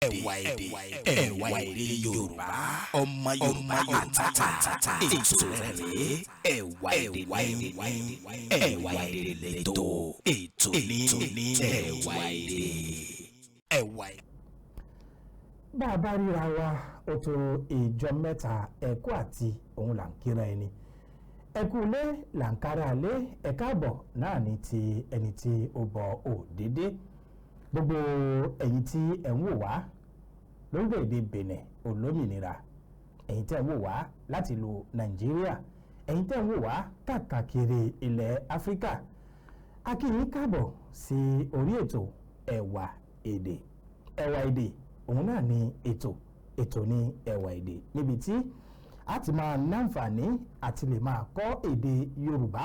Ẹwà èdè, ẹwà èdè Yorùbá, ọmọ Yorùbá àtàtà, ètò rẹ̀ rèé. Ẹwà èdè ní ẹwà èdè lẹ́tọ̀, ètò ní ẹwà èdè, ẹwà èdè. Bá a bá ríra wa, ó tó ìjọ mẹ́ta. Ẹ̀kú àti òun là ń kíra ẹni, ẹ̀kú ilé là ń kára lé, ẹ̀ka àbọ̀ náà ní ti ẹni tí ó bọ̀ òdédé. Gbogbo ẹ̀yin tí ẹ̀ ń wò wá lórílẹ̀‐èdè Benin olómìnira, ẹ̀yin tẹ́ ń wò wá láti ìlú Nàìjíríà, ẹ̀yin tẹ́ ń wò wá káàkiri ilẹ̀ Áfíríkà, a kí yín káàbọ̀ sí orí ètò Ẹwà Èdè. Ẹwà Èdè òun náà ni ètò, ètò ní Ẹwà Èdè, níbi tí a ti máa náǹfààní àti lè máa kọ́ èdè Yorùbá,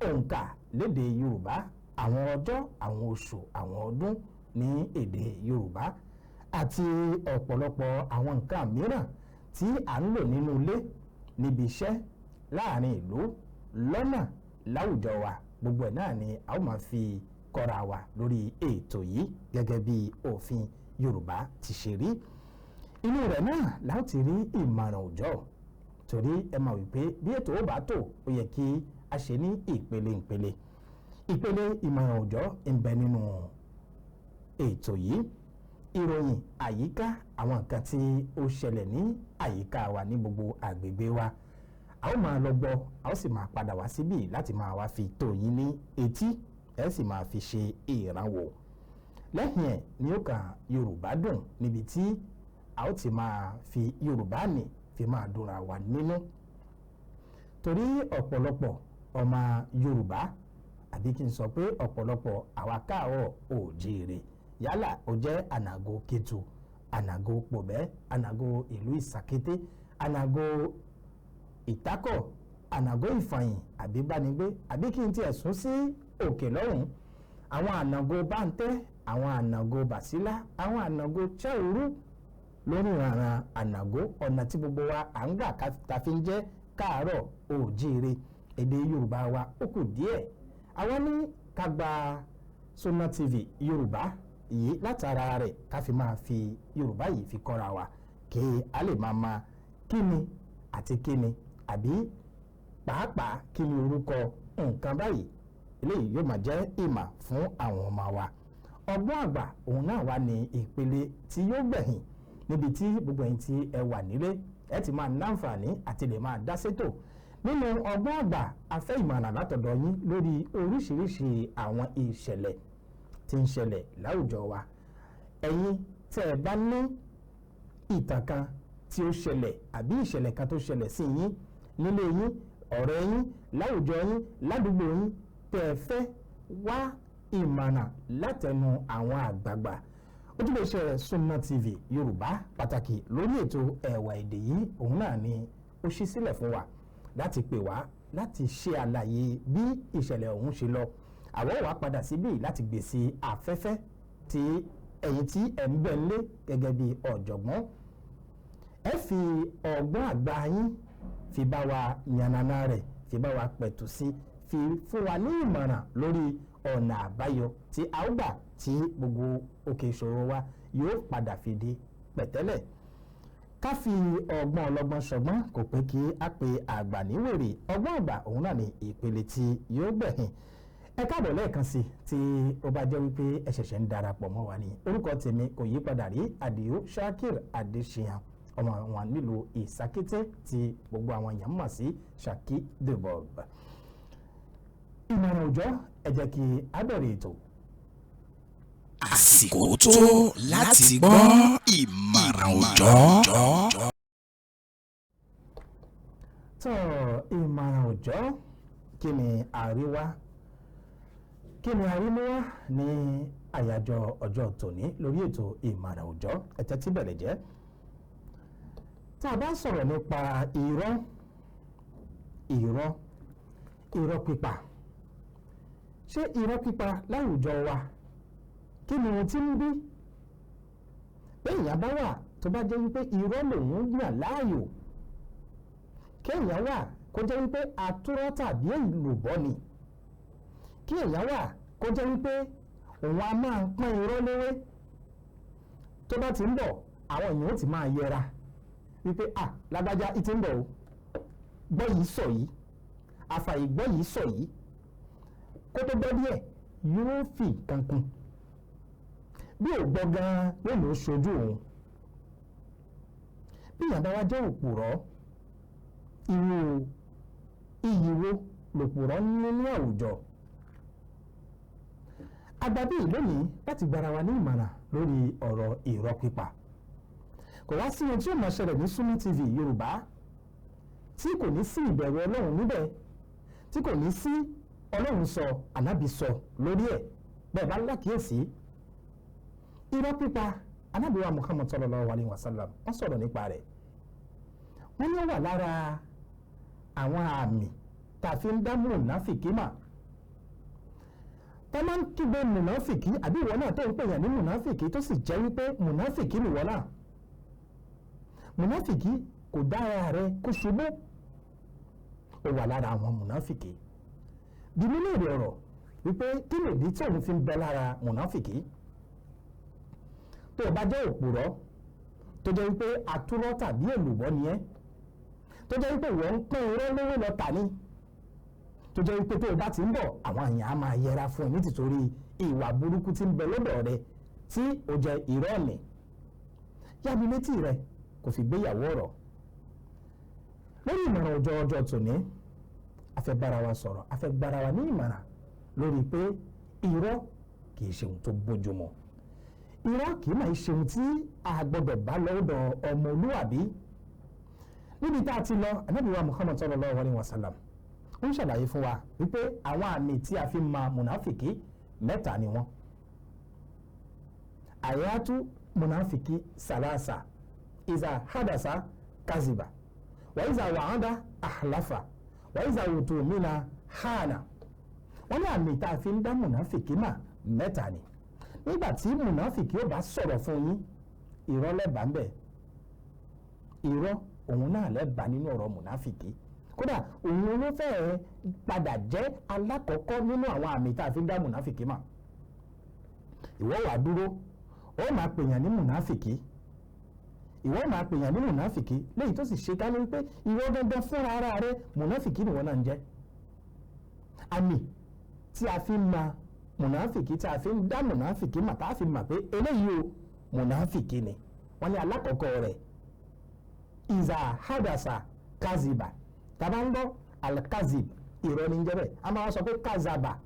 òǹkà lédè Yorùbá, àwọn ọjọ́, àwọn oṣù, àwọn ọdún ní èdè Yorùbá, àti ọ̀pọ̀lọpọ̀ àwọn nǹkan mìíràn tí à ń lò nínú ilé, níbi iṣẹ́, láàrin ìlú, lọ́nà, láwùjọ wa. Gbogbo ẹ̀ náà ni a ó máa fi kọ́ra wa lórí ètò yìí gẹ́gẹ́ bí òfin Yorùbá ti ṣe rí. Inú rẹ̀ náà la ó ti rí ìmọ̀ràn òòjọ́, torí ẹ máa wí pé bí ètò ó bá tò, ó yẹ kí a ṣe ní ìpele ìpele. Ìpele ìmọ̀ràn òòjọ́ ń bẹ nínú ètò yìí. Ìròyìn àyíká, àwọn nǹkan tí ó ṣẹlẹ̀ ní àyíká wa, ní gbogbo àgbègbè wa, a ó máa lọ gbọ́, a ó sì máa padà wá síbí láti máa wá fi tó yín ní etí, ẹ sì máa fi ṣe ìrànwọ́. Lẹ́yìn ẹ̀ ní ó kàn Yorùbá Dùn, níbi tí a ó ti máa fi Yorùbá nì fi máa dúnra wa nínú, torí ọ̀pọ̀lọpọ̀ ọmọ Yorùbá, àbí kí n sọ pé ọ̀pọ̀lọpọ̀ àwa káàárọ̀ oòjíire, yálà ó jẹ́ ànàgó Kétu, ànàgó Pòbẹ́, ànàgó ìlú Ìsàkété, ànàgó Ìtákọ̀, ànàgó Ìfàyìn, àbí Bánigbé, àbí kí n tiẹ̀ sún sí òkè lọ́hùn, àwọn ànàgó Báńtẹ́, àwọn ànàgó Bàsílá, àwọn ànàgó Cháòrú, lórí ìrànràn ànàgó, ọ̀nà tí gbogbo wa à ń gbà ta fi ń jẹ́ káàárọ̀ oòjíire, èdè Yorùbá wa ó kù díẹ̀. Àwọn ní ká gba Sunna TV Yorùbá yìí, látara rẹ̀ ká fi máa fi Yorùbá yìí fi kọ́ra wa, kí a lè máa ma kíni àti kíni, àbí pàápàá kí ni orúkọ nǹkan báyìí. Eléyìí yóò máa jẹ́ ìmọ̀ fún àwọn ọmọ wa. Ọgbọ́n àgbà òun náà wà ní ìpele tí yóò gbẹ̀yìn, níbi tí gbogbo ẹ̀yin tí ẹ wà nílé ẹ ti máa náǹfààní àti lè máa dá sétò. Nínú ọgbọ́n àgbà, a fẹ́ ìmọ̀ràn látọ̀dọ̀ yín lórí oríṣiríṣi àwọn ìṣẹ̀lẹ̀ tí ń ṣẹlẹ̀ láwùjọ wa. Ẹ̀yin tẹ́ ẹ bá ní ìtàn kan tí ó ṣẹlẹ̀, àbí ìṣẹ̀lẹ̀ kan tó ṣẹlẹ̀ sí yín nílé yín, ọ̀rẹ́ yín, láwùjọ yín, ládùúgbò yín, tẹ́ ẹ fẹ́ wá ìmọ̀ràn látẹnu àwọn àgbààgbà, ojúlẹ̀ṣẹ̀ Sunna TV Yorùbá, pàtàkì lórí ètò Ẹ̀wà Èdè yìí, òun náà ni ó ṣí sílẹ̀ fún wa láti pè wá láti ṣe àlàyé bí ìṣẹ̀lẹ̀ ọ̀hún ṣe lọ. Àwọn wàá padà síbí láti gbé sí afẹ́fẹ́, tí ẹ̀yin tí ẹ̀ ń bẹ̀ ń lé gẹ́gẹ́ bí ọ̀jọ̀gbọ́n, ẹ fi ọgbọ́n àgbà yín fi bá wa yànnàná rẹ̀, fi bá wa pẹ̀tù sí, fi fún wa ní ìmọ̀ràn lórí ọ̀nà àbáyọ tí a ó gbà tí gbogbo òkè ìṣòro wa yóò padà fi di pẹ̀tẹ́lẹ̀. Ká fi ọgbọ́n ọlọ́gbọ́n ṣọgbọ́n kò pé kí a pe àgbà níwèrè. Ọgbọ́n àgbà òun náà ní ìpele tí yóò gbẹ̀yìn. Ẹ káàbọ̀ lẹ́ẹ̀kan sí. Tí ó bá jẹ́ wípé ẹ ṣẹ̀ṣẹ̀ ń darapọ̀ mọ́ wa ní, orúkọ tèmi kò yí padà rí, Àdìó Shakir Adéṣíyàn, ọmọ wọn nílùú Ìsàkété tí gbogbo àwọn èèyàn mọ̀ sí Shaki the Bob. Ìmọ̀ràn òòjọ́, ẹ jẹ́ kí a bẹ̀rẹ̀ ètò. Àsìkò tó láti gbọ́ ìmọ̀ràn òòjọ́. Tó, ìmọ̀ràn òòjọ́, kí ni àríwá, kí ni àrímúwá ní àyájọ́ ọjọ́ tòní lórí ètò ìmọ̀ràn òòjọ́? Ẹ tẹ́tí bẹ̀rẹ̀ jẹ́. Tá a bá sọ̀rọ̀ nípa irọ́, irọ́, irọ́ pípa, ṣé irọ́ pípa láwùjọ wa, kí ni ohun tí ń bí? Béèyàn bá wà tó bá jẹ́ wípé irọ́ lòun yàn láàyò, kéèyàn wà kó jẹ́ wípé àtúrọ́ tàbí èlùbọ́ ni, kí èèyàn wà kó jẹ́ wípé òun á máa pọ́n irọ́ léwé. Tó bá ti ń bọ̀, àwọn èèyàn ó ti máa yẹra wípé à lágbájá ìtì ń bọ̀ o, gbọ́ yìí sọ yìí, àfàì gbọ́ yìí sọ yìí. Kó tó gbọ́ díẹ̀ yóò fi nǹkan kún, bí ò gbọ́ gan-an yóò lọ ṣojú òun. Bí ìyàbá wa jẹ́ òpùrọ́, irú iyì wo lòpùrọ́ ní ní àwùjọ? Agbábí lónìí láti gbára wa ní ìmọ̀ràn lórí ọ̀rọ̀ irọ́ pípa. Kò wá sí ohun tí ó máa ṣẹlẹ̀ ní Sunny TV Yorùbá tí kò ní sí ìbẹ̀rù Ọlọ́run níbẹ̀, tí kò ní sí Ọlọ́run sọ ànábì sọ lórí ẹ̀. Bẹ́ẹ̀ bá lákìyèsí irọ́ pípa, ànábì wa Muhammad sallallahu alayhi wa sallam wọ́n sọ̀rọ̀ nípa rẹ̀. Wọ́n ní ó wà lára àwọn àmì tá a fi ń dá mùnáfìkì mà. Tá a máa ń kígbe mùnáfìkì, àbí ìwọ náà tó ń pèyàn ní mùnáfìkì tó sì jẹ́ wípé mùnáfìkì nìwọ náà. Mùnáfìkì kò dára rẹ kó ṣubú, ó wà lára àwọn mùnáfìkì. Bí mi léèrè ọ̀rọ̀ wípé kí nìdí tí òun fi ń bẹ lára mùnáfìkì? Tó o bá jẹ́ òpùrọ́, tó jẹ́ wípé àtúrọ́ tàbí èlùbọ́ ni ẹ́, tó jẹ́ wípé ìwọ ń pín irọ́ lówó lọ tà ní, tó jẹ́ wípé tó o bá ti ń bọ̀ àwọn èèyàn á máa yẹra fún ẹ nítorí ìwà burúkú tí ń bẹ lọ́dọ̀ rẹ tí ó jẹ́ irọ́ ọ̀nì. Yábi létí rẹ kò fi gbéyàwó ọ̀rọ̀. Lórí ìmọ̀ràn ọjọ́ ọjọ́ tòní, a fẹ́ bára wa sọ̀rọ̀, a fẹ́ gbára wa ní ìmọ̀ràn lórí pé irọ́ kì í ṣe ohun tó bójúmu. Irọ́ kì í máa ṣe ohun tí a gbọ́dọ̀ bá lọ́dọ̀ ọmọlúwàbí. Níbi tá a ti lọ, Ànábì wa Muhammad sallallahu alayhi wa sallam ń ṣàlàyé fún wa wípé àwọn àmì tí a fi ma mùnáfìkì mẹ́ta ni wọ́n. Àyàtú mùnáfìkì sàlásà, ìzà hadasa kaziba, wà ìzà wàhádà àhàláfà, wà ìzà wùtù mìíràn hànà. Wọ́n ní àmì tá a fi ń dá mùnáfìkì mà mẹ́ta ni. Nígbà tí mùnáfìkì ó bá sọ̀rọ̀ fún yín, irọ́ lẹ́bàá ń bẹ̀. Irọ́ òun náà lẹ́bàá nínú ọ̀rọ̀ mùnáfìkì. Kódà òun ló fẹ́ẹ́ padà jẹ́ alákọ̀ọ́kọ́ nínú àwọn àmì tá a fi ń dá mùnáfìkì mà. Ìwọ wàá dúró, ó máa pèèyàn ní mùnáfìkì. Ìwọ máa pèèyàn ní mùnáfìkì léyìí tó sì ṣe ká ní wípé ìwọ dandan fúnra ara rẹ mùnáfìkì nìwọ náà ń jẹ́. Àmì tí a fi ń ma mùnáfìkì, tí a fi ń dá mùnáfìkì mà, tá a fi mà pé eléyìí o mùnáfìkì ni. Wọ́n ní alákọ̀ọ́kọ́ rẹ̀ ìzà hadasa kaziba. Tàbá ń gbọ́ alkazib, irọ́ ní jẹ́ bẹ́ẹ̀. A máa sọ pé kazaba,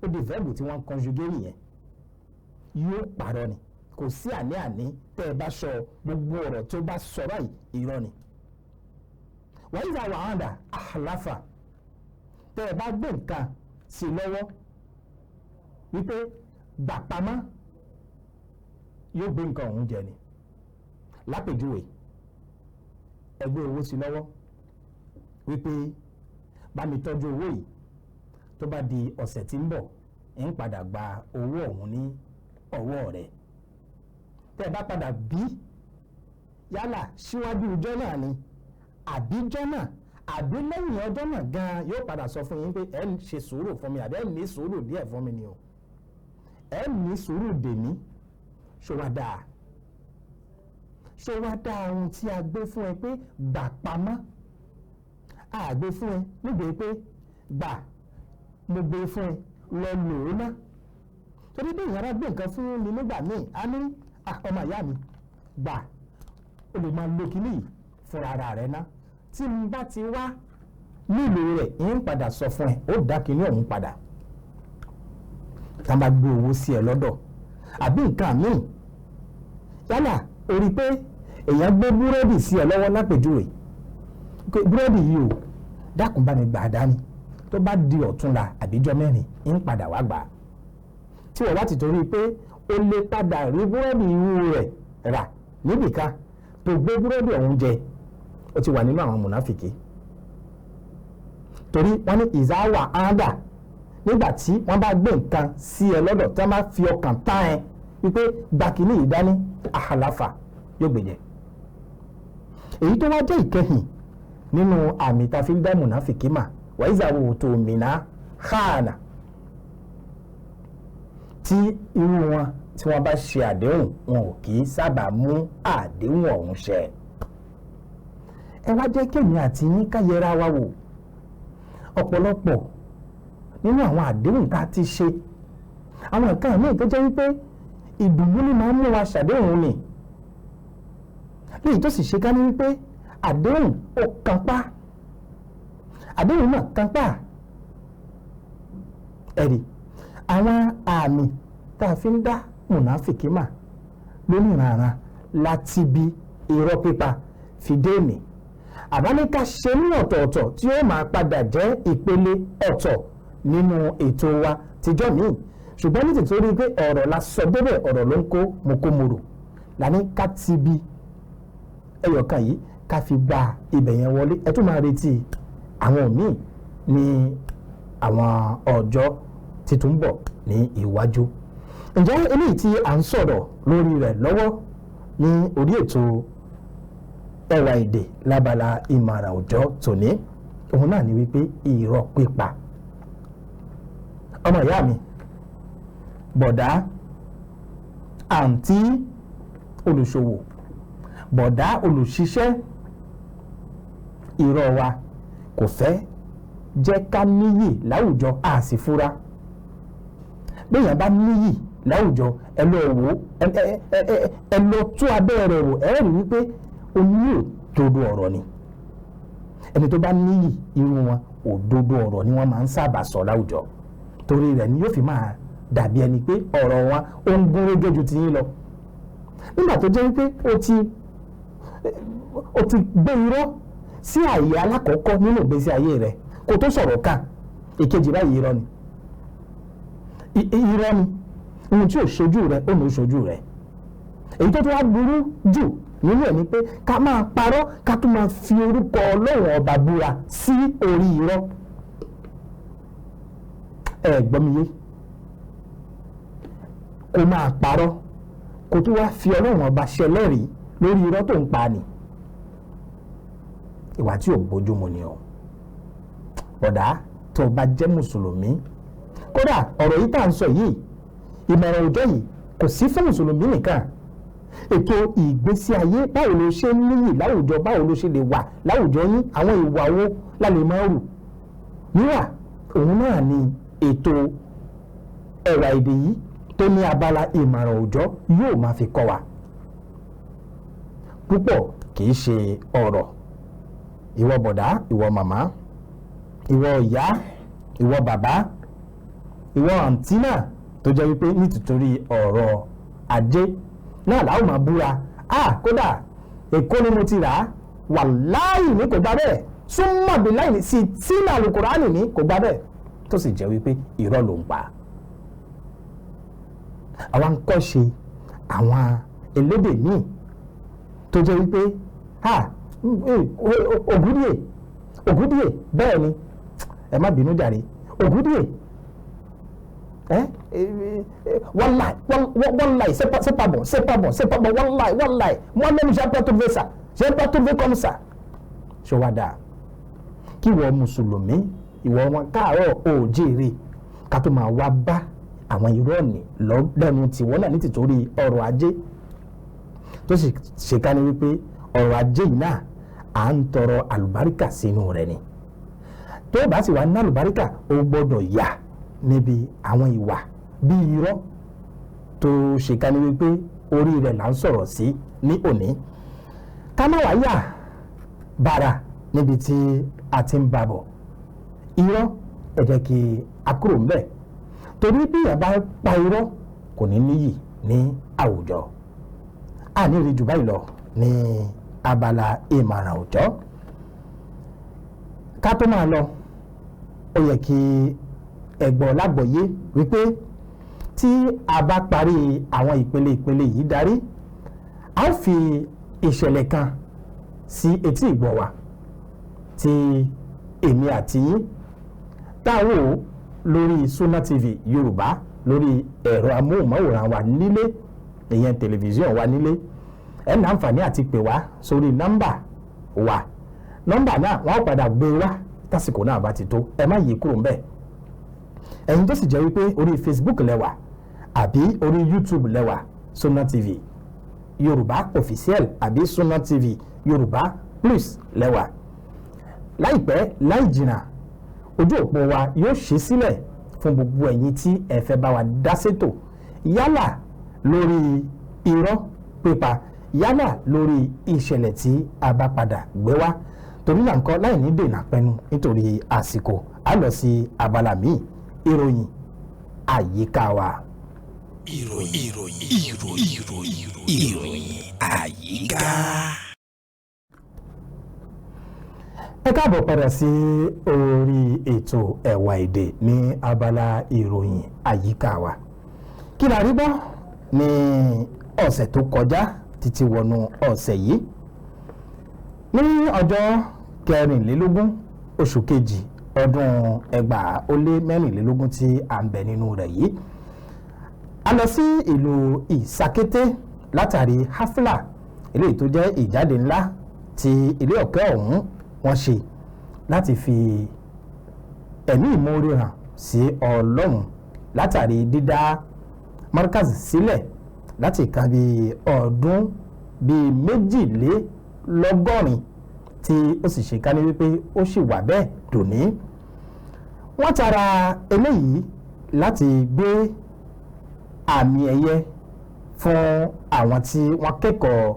ó di verb tí wọ́n conjugate nìyẹn. Yóò parọ́ ni, kò sí àní-àní. Tẹ́ ẹ bá sọ gbogbo ọ̀rọ̀ tó bá sọ báyìí, irọ́ ni. Wàyíza wàhádà àhàláfà, tẹ́ ẹ bá gbé nǹkan sí lọ́wọ́ wípé gbà pamọ́, yóò gbé nǹkan ọ̀hún jẹ ni. Lápèjúwe, ẹ gbé owó sí lọ́wọ́ wípé bá mi tọ́jú owó yìí, tó bá di ọ̀sẹ̀ tí ń bọ̀ ń padà gba owó ọ̀hún ní ọwọ́ rẹ̀. Tẹ́ ẹ bá padà bí, yálà síwájú ọjọ́ náà ni àbí ọjọ́ náà àbí lẹ́yìn ọjọ́ náà gan-an, yóò padà sọ fún yín pé ẹ ń ṣe sùúrù fún mi, àbí ẹ ní sùúrù díẹ̀ fún mi ni o, ẹ ní sùúrù dè mí. Ṣó wá dáa? Ṣó wá dáa ohun tí a gbé fún ẹ pé gbà pamọ́? A gbé fún ẹ nígbè pé gbà, mo gbé fún ẹ, lọ lò ó ná. Torí bí ìyára gbé nǹkan fún mi nígbà míì, á ní ọmọ ìyá mi gbà, o lè máa lo kíní yìí fúnra ara rẹ ná. Tí n bá ti wá nílò rẹ̀, ń padà sọ fún ẹ, ó dá kíní ọ̀hún padà. Tá a bá gbé owó sí ẹ lọ́dọ̀ àbí nǹkan míì, yálà o rí i pé èèyàn gbé búrẹ́dì sí ẹ lọ́wọ́ lápèjúwe, búrẹ́dì yìí o, dákun bá mi gbà á dání, tó bá di ọ̀túnla àbíjọ́ mẹ́rin ń padà wá gbà á. Tí wọ́n bá ti torí pé o lè padà rí búrẹ́dì irú rẹ̀ rà níbìkan tó gbé búrẹ́dì ọ̀hún jẹ, ó ti wà nínú àwọn mùnáfìkì. Torí wọ́n ní ìzáwà áńdà, nígbà tí wọ́n bá gbé nǹkan sí ẹ lọ́dọ̀, tí wọ́n bá fi ọkàn tán ẹ wípé gba kínní yìí dání, àhàlàfà yóò gbèjẹ. Èyí tó wá jẹ́ ìkẹyìn nínú àmì tá a fi ń dá mùnáfìkì mà, wàyíza wò tó mìíràn hànà, tí irú wọn tí wọ́n bá ṣe àdéhùn, wọn ò kì í sábà mú àdéhùn ọ̀hún ṣẹ. Ẹ wá jẹ́ kémi àti yín ká yẹra wa wò. Ọ̀pọ̀lọpọ̀ nínú àwọn àdéhùn tá a ti ṣe, àwọn nǹkan míì tó jẹ́ wípé ìdùnnú ni máa ń mú wa ṣàdéhùn ni, léyìí tó sì ṣe ká ní wípé àdéhùn ó kànpá, àdéhùn náà kànpá. Ẹ̀rí àwọn àmì tá a fi ń dá mùnáfìkì mà lónìí láti bí irọ́ pípa fi dé mi àbáníká ṣe ní ọ̀tọ̀ọ̀tọ̀ tí ó máa padà jẹ́ ìpele ọ̀tọ̀ nínú ètò wa tìjọ́ míì. Ṣùgbọ́n ní tìtorí pé ọ̀rọ̀ la sọ débẹ̀, ọ̀rọ̀ ló ń kó mokomoro lání ká ti bi ẹyọkan yìí ká fi gba ibẹ̀ yẹn wọlé. Ẹ tún máa retí àwọn míì ní àwọn ọjọ́ títún bọ̀ ní iwájú. Ǹjẹ́ eléyìí tí à ń sọ̀rọ̀ lórí rẹ̀ lọ́wọ́ ní orí ètò Ẹwà Èdè lábala ìmọ̀ràn òjọ́ tòní, òun náà ni wípé irọ́ pípa. Ọmọ ìyá mi, bọ̀dá, àǹtí olùṣòwò, bọ̀dá olùṣiṣẹ́, irọ́ wa kò fẹ́ jẹ́ ká níyì láwùjọ, a sì fura. Béèyàn bá níyì láwùjọ, ẹ lọ wò, ẹ lọ tú abẹ́ rẹ̀ wò, ẹ rí wípé oní òdodo ọ̀rọ̀ ni. Ẹni tó bá níyì, irú wọn òdodo ọ̀rọ̀ ni wọ́n máa ń sábà sọ láwùjọ. Torí rẹ̀ ni yóò fi máa dàbí ẹni pé ọ̀rọ̀ wọn ó ń gún régé ju tiyín lọ. Nígbà tó jẹ́ wípé ó ti gbé irọ́ sí àyè alákọ̀ọ́kọ́ nínú ìgbésí ayé rẹ̀, kó tó sọ̀rọ̀ kan ìkejì báyìí, irọ́ ni, irọ́ ni. Ohun tí ò ṣojú rẹ̀ ó ní ó ṣojú rẹ̀. Èyí tó tún wá burú jù nínú ẹ̀ ni pé ká máa parọ́, ká tún máa fi orúkọ Ọlọ́run ọba búra sí orí irọ́. Ẹ gbọ́ mi yé? Kó máa parọ́, kó tún wá fi Ọlọ́run ọba ṣẹlẹ́rìí lórí irọ́ tó ń pa ni, ìwà tí ò bójúmu ni o. Bọ̀dá tó o bá jẹ́ mùsùlùmí, kódà ọ̀rọ̀ yìí tá à ń sọ yìí, ìmọ̀ràn òjọ́ yìí kò sí fún mùsùlùmí nìkan. Ètò ìgbésí ayé, báwo ló ṣe ń níyì láwùjọ, báwo ló ṣe lè wà láwùjọ yín, àwọn ìwà wo la lè máa rù níwà, òun náà ni ètò Ẹwà Èdè yìí tó ní abala ìmọ̀ràn òjọ́ yóò máa fi kọ́ wa púpọ̀. Kì í ṣe ọ̀rọ̀ ìwọ bọ̀dá, ìwọ màmá, ìwọ ìyá, ìwọ bàbá, ìwọ àǹtí náà tó jẹ́ wípé nítorí ọ̀rọ̀ ajé náà làwọn máa búra. Ah, kódà Èkó ni mo ti rà á, wàláì ní kò gbà bẹ́ẹ̀, súnmọ́ bí láì ní sí tí àlùkùránì ní kò gbà bẹ́ẹ̀, tó sì jẹ́ wípé irọ́ ló ń pa. Àwa ń kọ́ ṣe àwọn elédè míì tó jẹ́ wípé ah, ògúdìè, ògúdìè, bẹ́ẹ̀ ni, ẹ má bínú jàre, ògúdìè ẹ, wàláì, wàláì, c'est pas bon, c'est pas bon, c'est pas bon, wàláì, wàláì, moi-même j'ai pas trouvé ça, j'ai pas trouvé comme ça. Ṣé wàá dáa kí ìwọ mùsùlùmí, ìwọ wọn káàárọ̀ oòjíire, ká tó máa wá bá àwọn irọ́ ní lẹ́nu tiwọn náà ní tìtorí ọrọ̀ ajé, tó sì ṣe ká ní wípé ọrọ̀ ajé yìí náà, à ń tọrọ àlùbáríkà sínú rẹ̀ ni? Tó bá sì wà ní àlùbáríkà, ó gbọ́dọ̀ yà níbi àwọn ìwà bí irọ́ tó ṣe ká ní wípé orí rẹ̀ là ń sọ̀rọ̀ sí ní òní. Ká má wá yà bàrà níbi tí a ti ń bá bọ̀. Irọ́, ẹ jẹ́ kí a kúrò ńbẹ̀, torí bí èèyàn bá pa irọ́, kò ní níyì ní àwùjọ. A ní rí jù báyìí lọ ní abala ìmọ̀ràn òjọ́. Ká tó máa lọ, ó yẹ kí ẹ̀gbọ́n lágbọ̀ọ́yé wípé tí a bá parí àwọn ìpele ìpele yìí darí, a ó fi ìṣẹ̀lẹ̀ kan sí etí ìgbọ́ wa tí èmi àti yín tá a wò ó lórí Sunna TV Yorùbá, lórí ẹ̀rọ amóhùnmáwòrán wa nílé, ìyẹn tẹlifíṣọ̀n wa nílé. Ẹ ní àǹfààní àti pè wá sórí nọ́mbà wa. Nọ́mbà náà, wọ́n padà gbé wá tásìkò náà bá ti tó. Ẹ má yí kúrò ńbẹ̀. Ẹ̀yin tó sì jẹ́ wípé orí Facebook lẹ́wà Àbí orí YouTube lẹ́wà, Sunna TV Yorùbá Official àbí Sunna TV Yorùbá Plus lẹ́wà. Láìpẹ́ láì jìnnà, ojú òpó wa yóò ṣí sílẹ̀ fún gbogbo ẹ̀yin tí ẹ fẹ́ bá wa dá sétò, yálà lórí irọ́ pípa, yálà lórí ìṣẹ̀lẹ̀ tí a bá padà gbé wá. Torí náà nǹkan láì ní dènà pẹnu nítorí àsìkò, a lọ sí abala míì, ìròyìn àyíká wa. Ìròyìn, ìròyìn, ìròyìn, ìròyìn, ìròyìn àyíká. Ẹ káàbọ̀ padà sí orí ètò Ẹ̀wà Èdè ní abala ìròyìn àyíká wa. Kí la rí gbọ́ ní ọ̀sẹ̀ tó kọjá títí wọnú ọ̀sẹ̀ yìí? Ní ọjọ́ 24 oṣù kejì ọdún 2024 tí à ń bẹ nínú rẹ̀ yìí, a lọ sí ìlú Ìsàkété látàrí hafla eléyìí tó jẹ́ ìjáde ńlá tí ilé ọ̀kẹ́ ọ̀hún wọ́n ṣe láti fi ẹ̀mí ìmoore hàn sí Ọlọ́run látàrí dídá Markaz sílẹ̀ láti nǹkan bíi ọdún bíi 82 tí ó sì ṣe ká ní wípé ó sì wà bẹ́ẹ̀ dòní. Wọ́n tara eléyìí láti gbé àmì ẹ̀yẹ fún àwọn tí wọ́n kẹ́kọ̀ọ́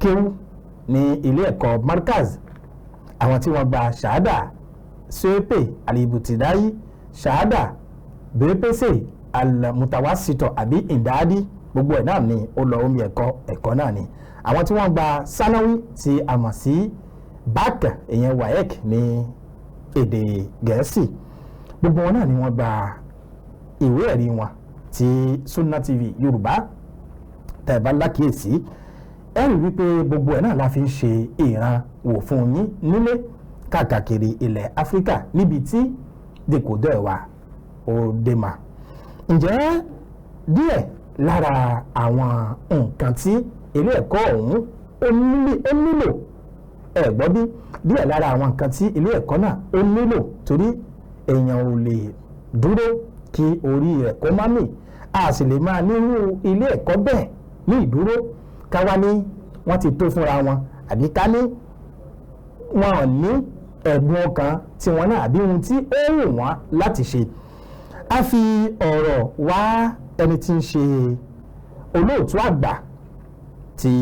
kéwú ní ilé ẹ̀kọ́ Markaz, àwọn tí wọ́n gba ṣahada sepe alibutidayi, ṣahada bẹ́pẹ́sẹ̀ alimutawasitọ àbí ìdádi, gbogbo ẹ̀ náà ni ó lọ omi ẹ̀kọ́ ẹ̀kọ́ náà ni. Àwọn tí wọ́n gba sanawi tí a mọ̀ sí BAC, ìyẹn WAEC ní èdè Gẹ̀ẹ́sì, gbogbo wọn náà ni wọ́n gba ìwé ẹ̀rí wọn tí Sunna TV Yorùbá tẹ̀ bá lákìyèsí. Ẹ rí wípé gbogbo ẹ̀ náà la fi ń ṣe ìran wò fún yín nílé káàkiri ilẹ̀ Áfíríkà níbi tí dèkòdó ẹ̀ wà ó dé mà. Ǹjẹ́ díẹ̀ lára àwọn nǹkan tí ilé ẹ̀kọ́ ọ̀hún ó nílò, ẹ gbọ́ bí, díẹ̀ lára àwọn nǹkan tí ilé ẹ̀kọ́ náà ó nílò, torí èèyàn ò lè dúró kí orí rẹ̀ kó má mì, a sì lè máa nírú ilé ẹ̀kọ́ bẹ́ẹ̀ ní ìdúró ká wá ní wọ́n ti tó fúnra wọn, àbí ká ní wọn ò ní ẹ̀bùn ọkàn tiwọn náà àbí ohun tí ó wù wọ́n láti ṣe. A fi ọ̀rọ̀ wá ẹni tí ń ṣe olóòtú àgbà ti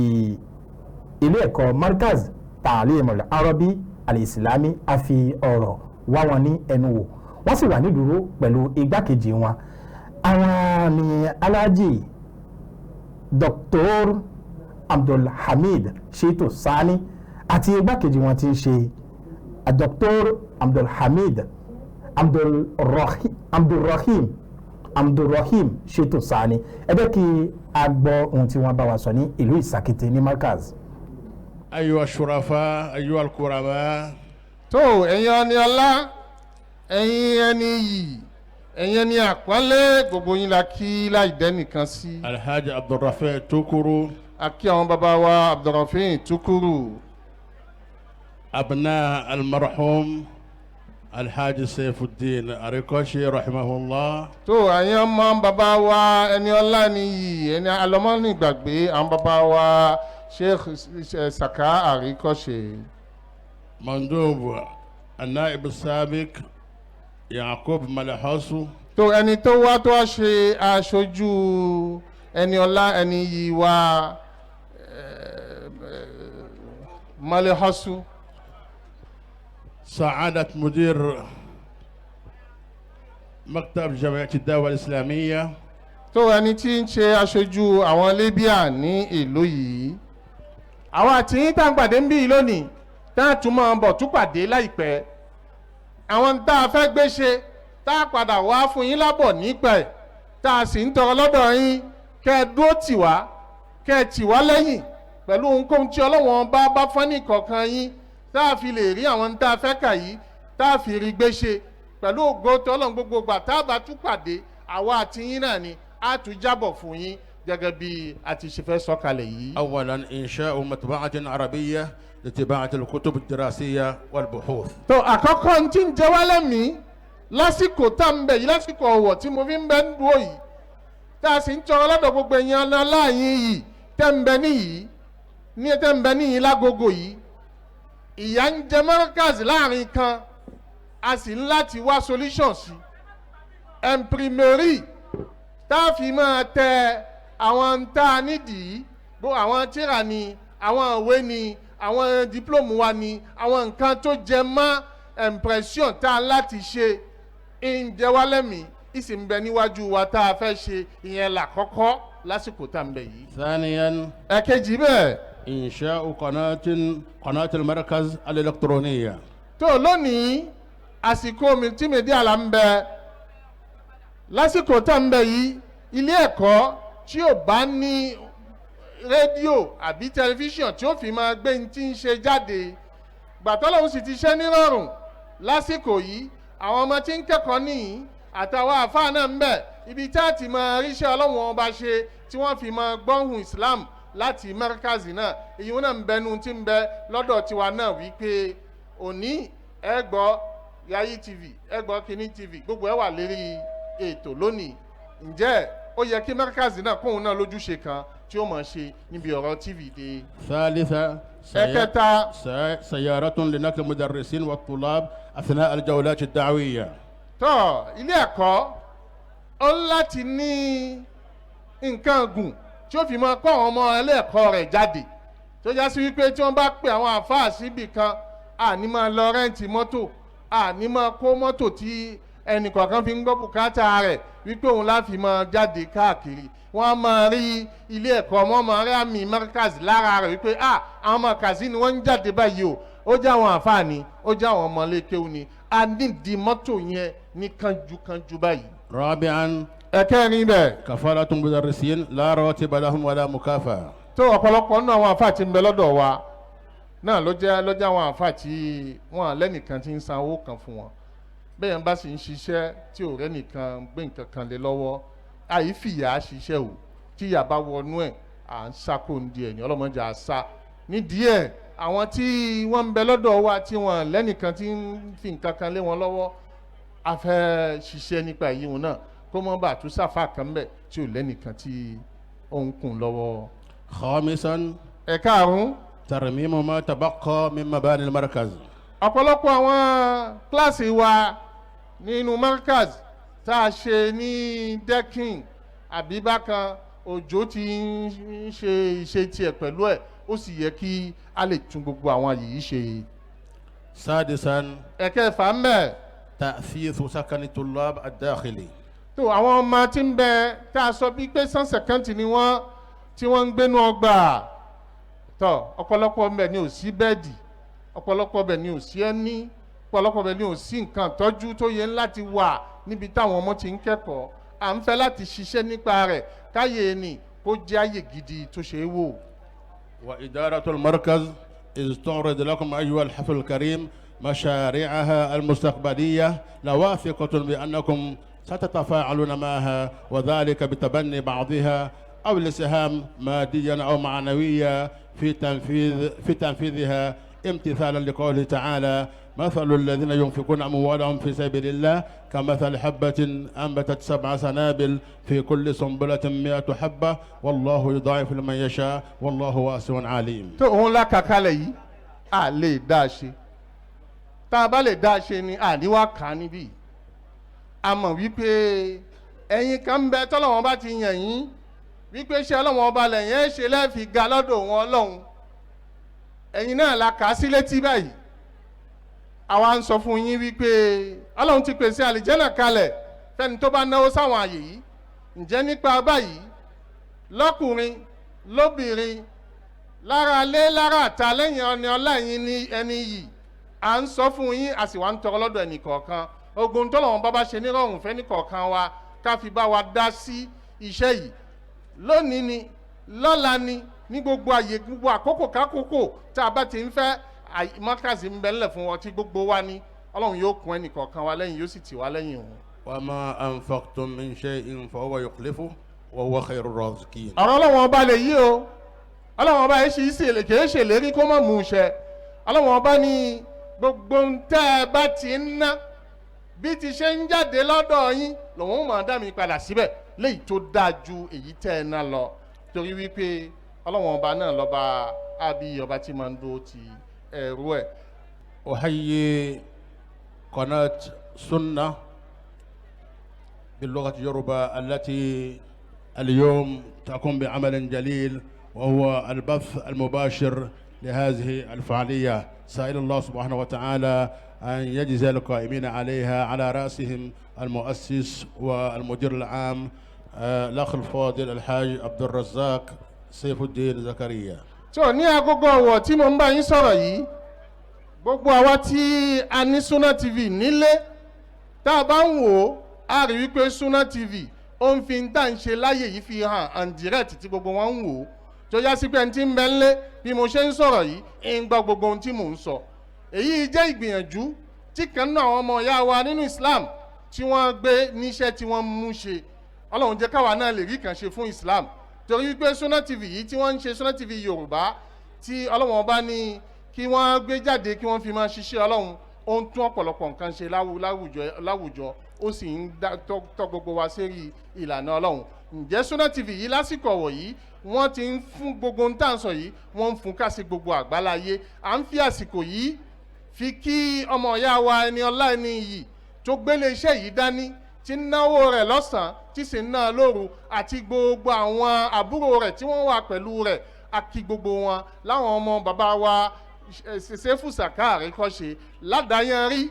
ilé ẹ̀kọ́ Markaz Ta'lim al-Arabi al-Islami, a fi ọ̀rọ̀ wá wọn ní ẹnu wò, wọ́n sì wà nídúró pẹ̀lú igbákejì wọn. Àwọn ni Alhaji Dr. Abdulhamid Shitu Sani àti igbákejì wọn tí ń ṣe Dr. Abdulhamid Abdulrahim Shitu Sani. Ẹ jẹ́ kí a gbọ́ ohun tí wọ́n bá wa sọ ní ìlú Ìsàkété ní Markaz. Ayyuha shurafa, ayyuha al-kurama. Tó ẹ̀yin ẹni ọlá, ẹ̀yin ẹni yìí, ẹ̀yin ẹni àpọ́nlé, gbogbo yín la kí láì dẹ́nìkan sí. Alhaji Abdulrafi Tukuru. A kí àwọn bàbá wa Abdulrafi Tukuru. Abna al-marhum Alhaji Saifuddin Arikoshi rahimahullah. Tó ẹ̀yin ọmọ bàbá wa ẹni ọlá ẹni yìí, ẹni alọ́mọ́nì gbàgbé àwọn bàbá wa Sheikh Saka Arikoshi. Mandub an-naib as-sabiq Yakub Malahasu. Tó ẹni tó wá tó wá ṣe aṣojú ẹni ọlá ẹni yìí wá Malahasu. سعادة مدير مكتب جمعية الدعوة الإسلامية. Tó ẹni tí ń ṣe aṣojú àwọn Libya ní ìlú yìí. Àwọn àti yín tá à ń pàdé ń bí yìí lónìí, tá à tún máa bọ̀ tún pàdé láìpẹ́. Àwọn tá a fẹ́ gbé ṣe tá a padà wá fún yín lábọ̀ nípa ẹ̀, tá a sì ń tọrọ lọ́dọ̀ yín kẹ́ ẹ dúró tì wá, kẹ́ ẹ tì wá lẹ́yìn pẹ̀lú ohunkóhun tí Ọlọ́wọ́n bá bá fọ́nì kọ̀ọ̀kan yín, tá a fi lè rí àwọn tá a fẹ́ kà yìí, tá a fi rí gbé ṣe pẹ̀lú ògo tọ́lọ́run. Gbogbo gbà tá a bá tún pàdé, àwa àti yín náà ni a tún jábọ̀ fún yín gẹ́gẹ́ bí a ti ṣe fẹ́ sọ̀kalẹ̀ yìí. أولا إنشاء مطبعة عربية لطباعة الكتب الدراسية والبحوث. Tó àkọ́kọ́ ní tí ń jẹ wá lẹ́mìí Lásìkò tá ń bẹ yìí, lásìkò ọ̀wọ̀ tí mo fi ń bẹ ń dúró yìí, tá a sì ń tọrọ lọ́dọ̀ gbogbo ẹ̀yin aláàyè yìí tẹ́ ń bẹ níyìí ní tẹ́ ń bẹ níyìí lágogo yìí, ìyà ń jẹ Markaz láàrin kan, a sì ń láti wá solution sí imprimerie tá a fi máa tẹ àwọn tá a nídìí, bó àwọn tírà ni, àwọn ìwé ni, àwọn diplôme wa ni, àwọn nǹkan tó jẹ mọ́ impression tá a láti ṣe ń jẹ wá lẹ́mìí, ìsì ń bẹ níwájú wa tá a fẹ́ ṣe, ìyẹn làkọ́kọ́ lásìkò tá a ń bẹ yìí. ثانيا Ẹ̀kejì bẹ́ẹ̀. إنشاء قناة المركز الإلكترونية. Tó lónìí, àsìkò multimedia là ń bẹ lásìkò tá ń bẹ yìí. Ilé ẹ̀kọ́ tí ò bá ní rédíò àbí tẹlifíṣàn tí ó fi máa gbé ní tí ń ṣe jáde, gbàtọ́lọ́hún sì ti ṣe nírọ̀rùn lásìkò yìí, àwọn ọmọ tí ń kẹ́kọ̀ọ́ nìyí àtàwọn àfáà náà ń bẹ ibi tí a ti máa ríṣẹ́ Ọlọ́run ọba ṣe, tí wọ́n fi máa gbọ́hùn Islam láti Markaz náà. Èyí náà ń bẹnu tí ń bẹ lọ́dọ̀ tiwa náà wípé òní ẹ gbọ́ Yayi TV, ẹ gbọ́ Kini TV, gbogbo ẹ wà lérí ètò lónìí. Ǹjẹ́ ó yẹ kí Markaz náà kóun náà lójúṣe kan tí ó mọ̀ ṣe níbi ọ̀rọ̀ TV dé? ثالثا Ẹ̀kẹta. سيارة لنقل المدرسين والطلاب أثناء الجولات الدعوية. Tọ́ ilé ẹ̀kọ́ ó ń láti ní nǹkan gùn tí ó fi máa kọ́ àwọn ọmọ ẹlẹ́ẹ̀kọ́ rẹ̀ jáde, tó já sí wípé tí wọ́n bá pè àwọn àfáà síbì kan, àní máa lọ rent mọ́tò, àní máa kó mọ́tò tí ẹnì kọ̀ọ̀kan fi ń gbọ́ bùkátà rẹ̀ wípé òun láfi máa jáde káàkiri. Wọ́n á máa rí ilé ẹ̀kọ́, wọ́n máa rí àmì Markaz lára rẹ̀ wípé àwọn ọmọ kàzí ni wọ́n ń jáde báyìí o, ó jẹ́ àwọn àfáà ni, ó jẹ́ àwọn ọmọlékéwú ni. A nídìí mọ́tò yẹn ní kánjúkánjú báyìí. رابعا Ẹ̀kẹrin bẹ́ẹ̀. كفالة مدرسين لا راتب لهم ولا مكافأة. Tó ọ̀pọ̀lọpọ̀ nínú àwọn àfáà tí ń bẹ lọ́dọ̀ wa náà ló jẹ́ àwọn àfáà tí wọ́n lẹ́nìkan tí ń san owó kan fún wọn. Bẹ́ẹ̀ bá sì ń ṣiṣẹ́ tí ò rẹ́nìkan gbé nǹkan kan lé lọ́wọ́, àyè fìyà ṣiṣẹ́ o. Tí ìyà bá wọnú ẹ̀, à ń sá kó ń di ẹ̀ ní ọlọ́mọdé à sá nídìí ẹ̀. Àwọn tí wọ́n ń bẹ lọ́dọ̀ wa tí wọ́n lẹ́nìkan tí ń fi nǹkan kan lé wọn lọ́wọ́, a fẹ́ ṣiṣẹ́ nípa èyí wọn náà, kó mọ́ bàa tún sáfà kan bẹ̀ tí ò lẹ́nìkan tí ó ń kùn lọ́wọ́. خامسا Ẹ̀karùn-ún. ترميم ما تبقى من مباني المركز. Ọ̀pọ̀lọpọ̀ àwọn kíláàsì wa nínú Markaz tá a ṣe ní decking àbí bákan, òjò ti ń ṣe ìṣe tiẹ̀ pẹ̀lú ẹ̀, ó sì yẹ kí a lè tún gbogbo àwọn àyè yìí ṣe. سادسا Ẹ̀kẹfà ń bẹ. تأثيث سكن الطلاب الداخلي. Tó àwọn ọmọ tí ń bẹ tá a sọ bíi pé 150 ni wọ́n tí wọ́n ń gbénú ọgbà tọ, ọ̀pọ̀lọpọ̀ ń bẹ ní ò sí bed, ọ̀pọ̀lọpọ̀ bẹ ní ò sí ẹní, ọ̀pọ̀lọpọ̀ bẹ ní ò sí nǹkan tọ́jú tó yẹ láti wà níbi táwọn ọmọ ti ń kẹ́kọ̀ọ́. À ń fẹ́ láti ṣiṣẹ́ nípa rẹ̀ káyé ni kó jẹ́ àyè gidi tó ṣe é wò. وإدارة المركز إذ تعرض لكم أيها الحفل الكريم مشاريعها المستقبلية لواثقة بأنكم ستتفاعلون معها، وذلك بتبني بعضها أو الإسهام ماديا أو معنويا في تنفيذها، امتثالا لقوله تعالى: مثل الذين ينفقون أموالهم في سبيل الله كمثل حبة أنبتت 7 سنابل في كل سنبلة 100 حبة والله يضاعف لمن يشاء والله واسع عليم. Tó òun lákàkálẹ̀ yìí, a lè dá a ṣe. Tá a bá lè dá a ṣe ni àníwá kà á níbí. A mọ̀ wípé ẹ̀yin kan ń bẹ tọ́lọ́wọ́n bá ti yàn yín wípé ṣé Ọlọ́wọ́n ọba lẹ̀yìn ẹ̀ ṣe lẹ́ẹ̀fi ga lọ́dọ̀ wọn Ọlọ́run. Ẹ̀yin náà la kà á sí létí báyìí. Àwa ń sọ fún yín wípé Ọlọ́run ti pèsè àlìjẹ́nà kalẹ̀ fẹ́ni tó bá náwó sáwọn àyè yìí. Ǹjẹ́ nípa báyìí, lọ́kùnrin lóbìnrin, lára lé lára àta, lẹ́yìn ọ̀nà ọláyìn ní ẹni yìí, à ń sọ fún yín, a sì wá ń tọrọ lọ́dọ̀ ẹnì kọ̀ọ̀kan ogun tọ́lọ́wọ́n bá bá ṣe nírọ̀rùn fẹ́ ní kọ̀ọ̀kan wa, ká fi bá wa dá sí iṣẹ́ yìí lónìí ni, lọ́la ni, ní gbogbo àyè, gbogbo àkókò kákòókò tá a bá ti ń fẹ́. Mọ́kàsí ń bẹ ńlẹ̀ fún ọ tí gbogbo wa ní. Ọlọ́run yóò kún ẹnì kọ̀ọ̀kan wa lẹ́yìn, yóò sì tì wá lẹ́yìn òun. وما أنفقتم من شيء فهو يخلفه وهو خير الرازقين. Ọ̀rọ̀ Ọlọ́run ọba lè yí o. Ọlọ́run ọba yìí ṣe é kì í ṣèlérí kó má mú un ṣẹ. Ọlọ́run ọba ní gbogbo ń tẹ́ ẹ bá ti ń ná. Bí ti ṣe ń jáde lọ́dọ̀ yín lòun máa dá mi padà síbẹ̀ léyìí tó dáa ju èyí tẹ́ ẹ ná lọ, torí wípé Ọlọ́wọ́n ọba náà lọ́ba àbí ọba tí máa ń dúró ti ẹrú ẹ̀. أحيي قناة سنة باللغة اليوروبا التي اليوم تقوم بعمل جليل، وهو البث المباشر لهذه الفعالية. سائل الله سبحانه وتعالى أن يجزي القائمين عليها، على رأسهم المؤسس والمدير العام الأخ الفاضل الحاج عبد الرزاق سيف الدين زكريا. Tó ní agogo ọ̀wọ̀ tí mo ń bá yín sọ̀rọ̀ yìí, gbogbo àwa tí a ní Sunna TV nílé, tá a bá ń wò ó, a rí wípé Sunna TV ó ń fi ń tà ń ṣe láyè yìí fi hàn and direct tí gbogbo wọn ń wò ó, tó yá sí pé ẹni tí ń bẹ ńlé bí mo ṣe ń sọ̀rọ̀ yìí ń gbọ́ gbogbo ohun tí mò ń sọ. Èyí jẹ́ ìgbìyànjú tí kan náà àwọn ọmọ ìyá wa nínú Islam tí wọ́n gbé níṣẹ́ tí wọ́n mú ṣe. Ọlọ́run jẹ́ káwa náà lè rí kan ṣe fún Islam, torí wípé Sunna TV yìí tí wọ́n ń ṣe, Sunna TV Yorùbá tí Ọlọ́run ọba ní kí wọ́n gbé jáde kí wọ́n fi máa ṣiṣẹ́ Ọlọ́run, ó ń tún ọ̀pọ̀lọpọ̀ nǹkan ṣe láwùjọ, ó sì ń tọ́ gbogbo wa sérí ìlànà Ọlọ́run. Ǹjẹ́ Sunna TV yìí lásìkò ọ̀wọ̀ yìí wọ́n ti ń fún gbogbo ń tà ń sọ yìí, wọ́n ń fún ká sí gbogbo àgbáláyé. À ń fi àsìkò yìí fi kí ọmọ ìyá wa ẹni ọlá ẹni yìí tó gbélé iṣẹ́ yìí dání, tí ń náwó rẹ̀ lọ́sàn-án tí sì ń ná lóru, àti gbogbo àwọn àbúrò rẹ̀ tí wọ́n wà pẹ̀lú rẹ̀, a kí gbogbo wọn láwọn ọmọ bàbá wa Sefu Saka Àríkọ́ṣe ládàáyanrí,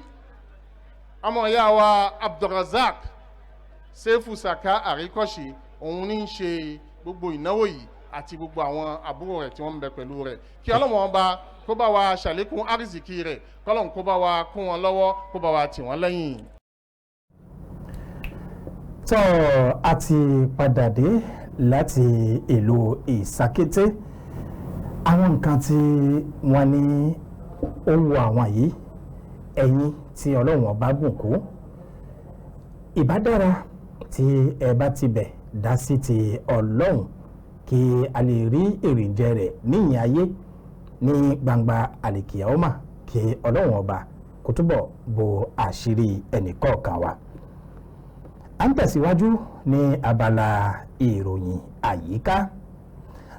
ọmọ ìyá wa Abdulrazak Sefu Saka Àríkọ́ṣe, òun ní í ṣe gbogbo ìnáwó yìí àti gbogbo àwọn àbúrò rẹ̀ tí wọ́n ń bẹ pẹ̀lú rẹ̀. Kí Ọlọ́run ọba kó bá wa ṣàlékún àrísìkí rẹ̀, kọ́lọ́run kó bá wa kún wọn lọ́wọ́, kó bá wa tì wọ́n lẹ́yìn. Tó a ti padà dé láti ìlú Ìsàkété. Àwọn nǹkan tí wọ́n ní ó wu àwọn yìí, ẹ̀yin tí Ọlọ́run ọba bùn kú, ìbá dára tí ẹ bá ti bẹ̀ dá sí ti Ọlọ́run kí a lè rí èrìǹjẹ rẹ̀ níyìn ayé ní gbangba àlìkìyàwọ́mà, kí Ọlọ́run ọba kó túbọ̀ bo àṣírí ẹnìkọ̀ọ̀kan wa. À ń tẹ̀síwájú ní abala ìròyìn àyíká.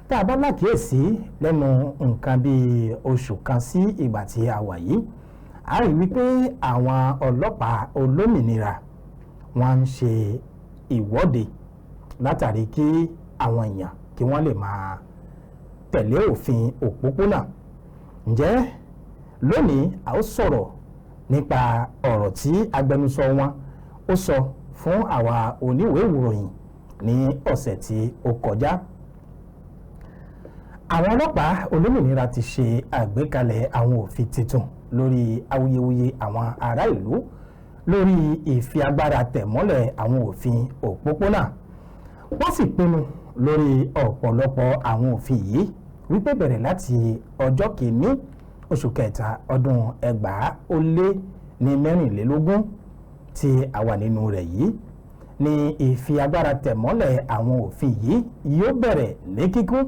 Tá a bá lákìyèsí lẹ́nu nǹkan bíi oṣù kan sí ìgbà tí a wà yìí, a rí wípé àwọn ọlọ́pàá olómìnira wọ́n ń ṣe ìwọ́de látàrí kí àwọn èèyàn kí wọ́n lè máa tẹ̀lé òfin òpópónà. Ǹjẹ́ lónìí a ó sọ̀rọ̀ nípa ọ̀rọ̀ tí agbẹnusọ wọn ó sọ fún àwa oníwèé ìròyìn ní ọ̀sẹ̀ tí ó kọjá. Àwọn ọlọ́pàá olómìnira ti ṣe àgbékalẹ̀ àwọn òfin tuntun lórí awuyewuye àwọn ará ìlú lórí ìfi agbára tẹ̀ mọ́lẹ̀ àwọn òfin òpópónà. Wọ́n sì pinnu lórí ọ̀pọ̀lọpọ̀ àwọn òfin yìí wípé bẹ̀rẹ̀ láti ọjọ́ kìíní oṣù kẹta ọdún 2024 tí a wà nínú rẹ̀ yìí ni ìfi agbára tẹ̀ mọ́lẹ̀ àwọn òfin yìí yóò bẹ̀rẹ̀ ní kíkún,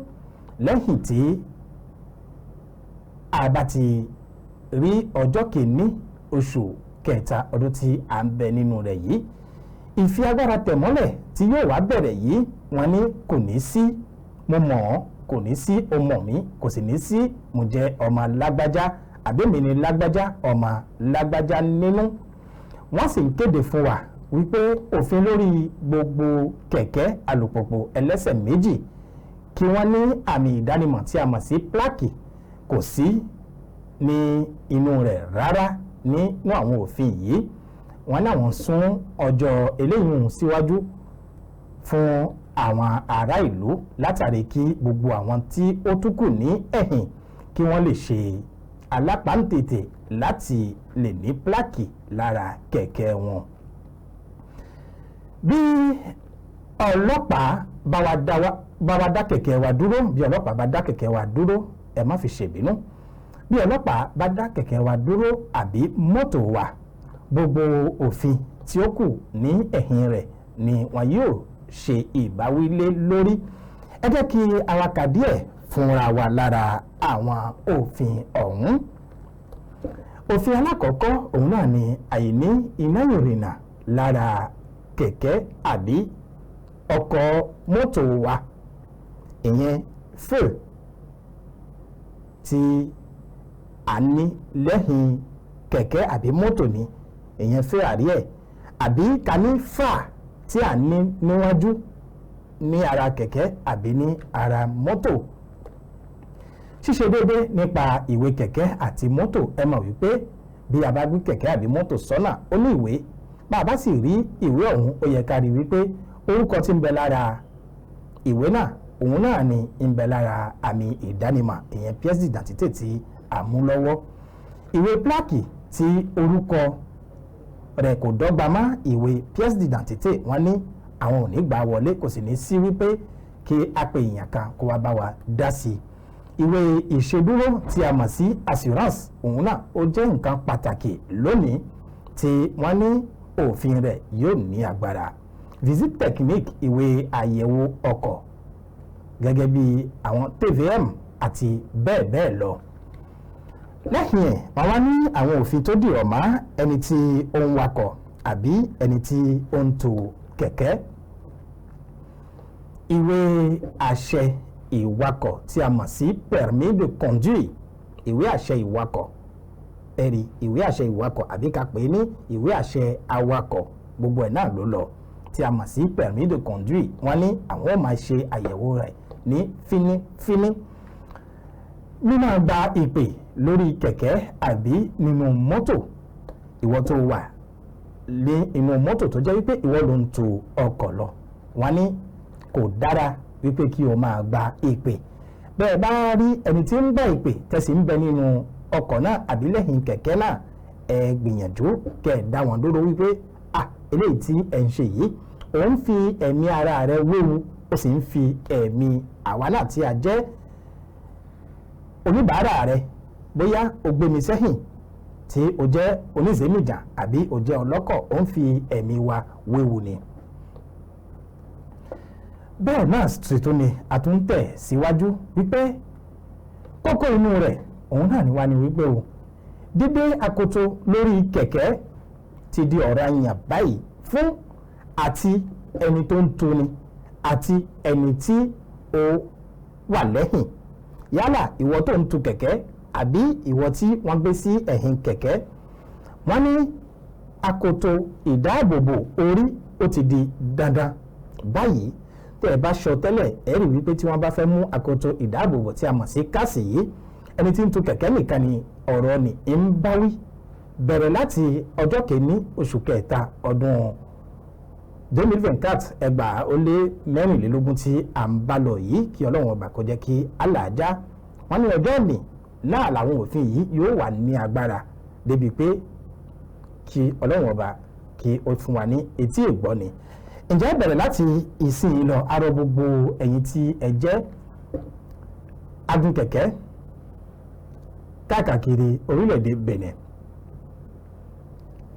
lẹ́yìn tí a bá ti rí ọjọ́ kìíní oṣù kẹta ọdún tí a ń bẹ nínú rẹ̀ yìí. Ìfi agbára tẹ̀ mọ́lẹ̀ tí yóò wá bẹ̀rẹ̀ yìí, wọ́n ní kò ní sí mo mọ̀ ọ́, kò ní sí o mọ̀ mí, kò sì ní sí mo jẹ́ ọmọ lágbájá àbí mi ni lágbájá ọmọ lágbájá nínú. Wọ́n sì ń kéde fún wa wípé òfin lórí gbogbo kẹ̀kẹ́ alùpùpù ẹlẹ́sẹ̀ méjì kí wọ́n ní àmì ìdánimọ̀ tí a mọ̀ sí pláàkì kò sí ní inú rẹ̀ rárá nínú àwọn òfin yìí. Wọ́n ní àwọn sún ọjọ́ eléyìí hùn síwájú fún àwọn ará ìlú látàrí kí gbogbo àwọn tí ó tún kù ní ẹ̀yìn kí wọ́n lè ṣe alápáǹtètè láti lè ní pláàkì lára kẹ̀kẹ́ wọn. Bí ọlọ́pàá bá wa dá kẹ̀kẹ́ wa dúró, bí ọlọ́pàá bá dá kẹ̀kẹ́ wa dúró, ẹ má fi ṣèbínú. Bí ọlọ́pàá bá dá kẹ̀kẹ́ wa dúró àbí mọ́tò wa, gbogbo òfin tí ó kù ní ẹ̀yìn rẹ̀ ni wọn yóò ṣe ìbáwí lé lórí. Ẹ jẹ́ kí a kà díẹ̀ fúnra wa lára àwọn òfin ọ̀hún. Òfin alákọ̀ọ́kọ́ òun náà ni àìní iná ìrìnnà lára kẹ̀kẹ́ àbí ọkọ̀ mọ́tò wa, ìyẹn feu tí a ní lẹ́yìn kẹ̀kẹ́ àbí mọ́tò ni, ìyẹn feu arrière, àbí ká ní phare tí a ní níwájú ní ara kẹ̀kẹ́ àbí ní ara mọ́tò. Ṣíṣe déédéé nípa ìwé kẹ̀kẹ́ àti mọ́tò. Ẹ mọ̀ wípé bí a bá gbé kẹ̀kẹ́ àbí mọ́tò sọ́nà, ó ní ìwé. Bá a bá sì rí ìwé ọ̀hún, ó yẹ ká rí wípé orúkọ tí ń bẹ lára ìwé náà, òun náà ni ń bẹ lára àmì ìdánimọ̀, ìyẹn pièce d'identité tí a mú lọ́wọ́. Ìwé pláàkì tí orúkọ rẹ̀ kò dọ́gba mọ́ ìwé pièce d'identité, wọ́n ní àwọn ò ní gbà wọlé, kò sì ní sí wípé kí a pe èèyàn kan kó wá bá wa dá sí i. Ìwé ìṣedúró tí a mọ̀ sí assurance, òun náà ó jẹ́ nǹkan pàtàkì lónìí tí wọ́n ní òfin rẹ̀ yóò ní agbára. Visite technique, ìwé àyẹ̀wò ọkọ̀ gẹ́gẹ́ bí àwọn TVM àti bẹ́ẹ̀ bẹ́ẹ̀ lọ. Lẹ́yìn ẹ̀, wọ́n wá ní àwọn òfin tó dìrọ̀ mọ́ ẹni tí ó ń wakọ̀ àbí ẹni tí ó ń tò kẹ̀kẹ́. Ìwé àṣẹ ìwakọ̀ tí a mọ̀ sí permis de conduire, ìwé àṣẹ ìwakọ̀, ẹ̀rí ìwé àṣẹ ìwakọ̀ àbí ká pè é ní ìwé àṣẹ awakọ̀, gbogbo ẹ̀ náà ló lọ, tí a mọ̀ sí permis de conduire, wọ́n ní àwọn ò máa ṣe àyẹ̀wò rẹ̀ ní fínífíní. Mímáa gba ìpè lórí kẹ̀kẹ́ àbí nínú mọ́tò, ìwọ tó wà ní inú mọ́tò tó jẹ́ wípé ìwọ ló ń tò ọkọ̀ lọ, wọ́n ní kò dára wípé kí o máa gba ìpè. Bẹ́ẹ̀ bá rí ẹni tí ń gba ìpè tẹ̀sí ń bẹ nínú ọkọ̀ náà àbí lẹ́yìn kẹ̀kẹ́ náà, ẹ gbìyànjú kẹ́ ẹ dá wọn dúró wípé à, eléyìí tí ẹ ń ṣe yìí, ò ń fi ẹ̀mí ara rẹ wéwu, ó sì ń fi ẹ̀mí àwa náà tí a jẹ́ oníbàárà rẹ, bóyá o gbé mi sẹ́yìn tí o jẹ́ oníṣèmìjà àbí o jẹ́ ọlọ́kọ̀, ó ń fi ẹ̀mí wa wéwu ni. Bẹ́ẹ̀ náà sì tún ni a tún tẹ̀ síwájú wípé kókó inú rẹ̀ òun náà ni wá ní wípé o dídé akoto lórí kẹ̀kẹ́ ti di ọ̀ranyàn báyìí fún àti ẹni tó ń toni àti ẹni tí ó wà lẹ́yìn, yálà ìwọ tó ń tu kẹ̀kẹ́ àbí ìwọ tí wọ́n gbé sí ẹ̀yìn kẹ̀kẹ́. Wọ́n ní akoto ìdáàbòbò orí ó ti di dandan báyìí. Tẹ́ ẹ bá sọ tẹ́lẹ̀, ẹ rí wípé tí wọ́n bá fẹ́ mú akoto ìdáàbòbò tí a mọ̀ sí káàsì yìí, ẹni tí ń tu kẹ̀kẹ́ nìkan ni ọ̀rọ̀ ni ń bá wí. Bẹ̀rẹ̀ láti ọjọ́ 1 oṣù kẹta ọdún 2024, 2024 tí à ń bá lọ yìí, kí Ọlọ́run ọba kó jẹ́ kí aláàjá, wọ́n ní ọjọ́ òní náà làwọn òfin yìí yóò wà ní agbára, débi pé kí Ọlọ́run ọba kí ó fún wa ní etí ìgbọ́ni. Ǹjẹ́ bẹ̀rẹ̀ láti ìsìn lọ, arọ gbogbo ẹ̀yin tí ẹ jẹ́ agun kẹ̀kẹ́ káàkiri orílẹ̀-èdè Benin,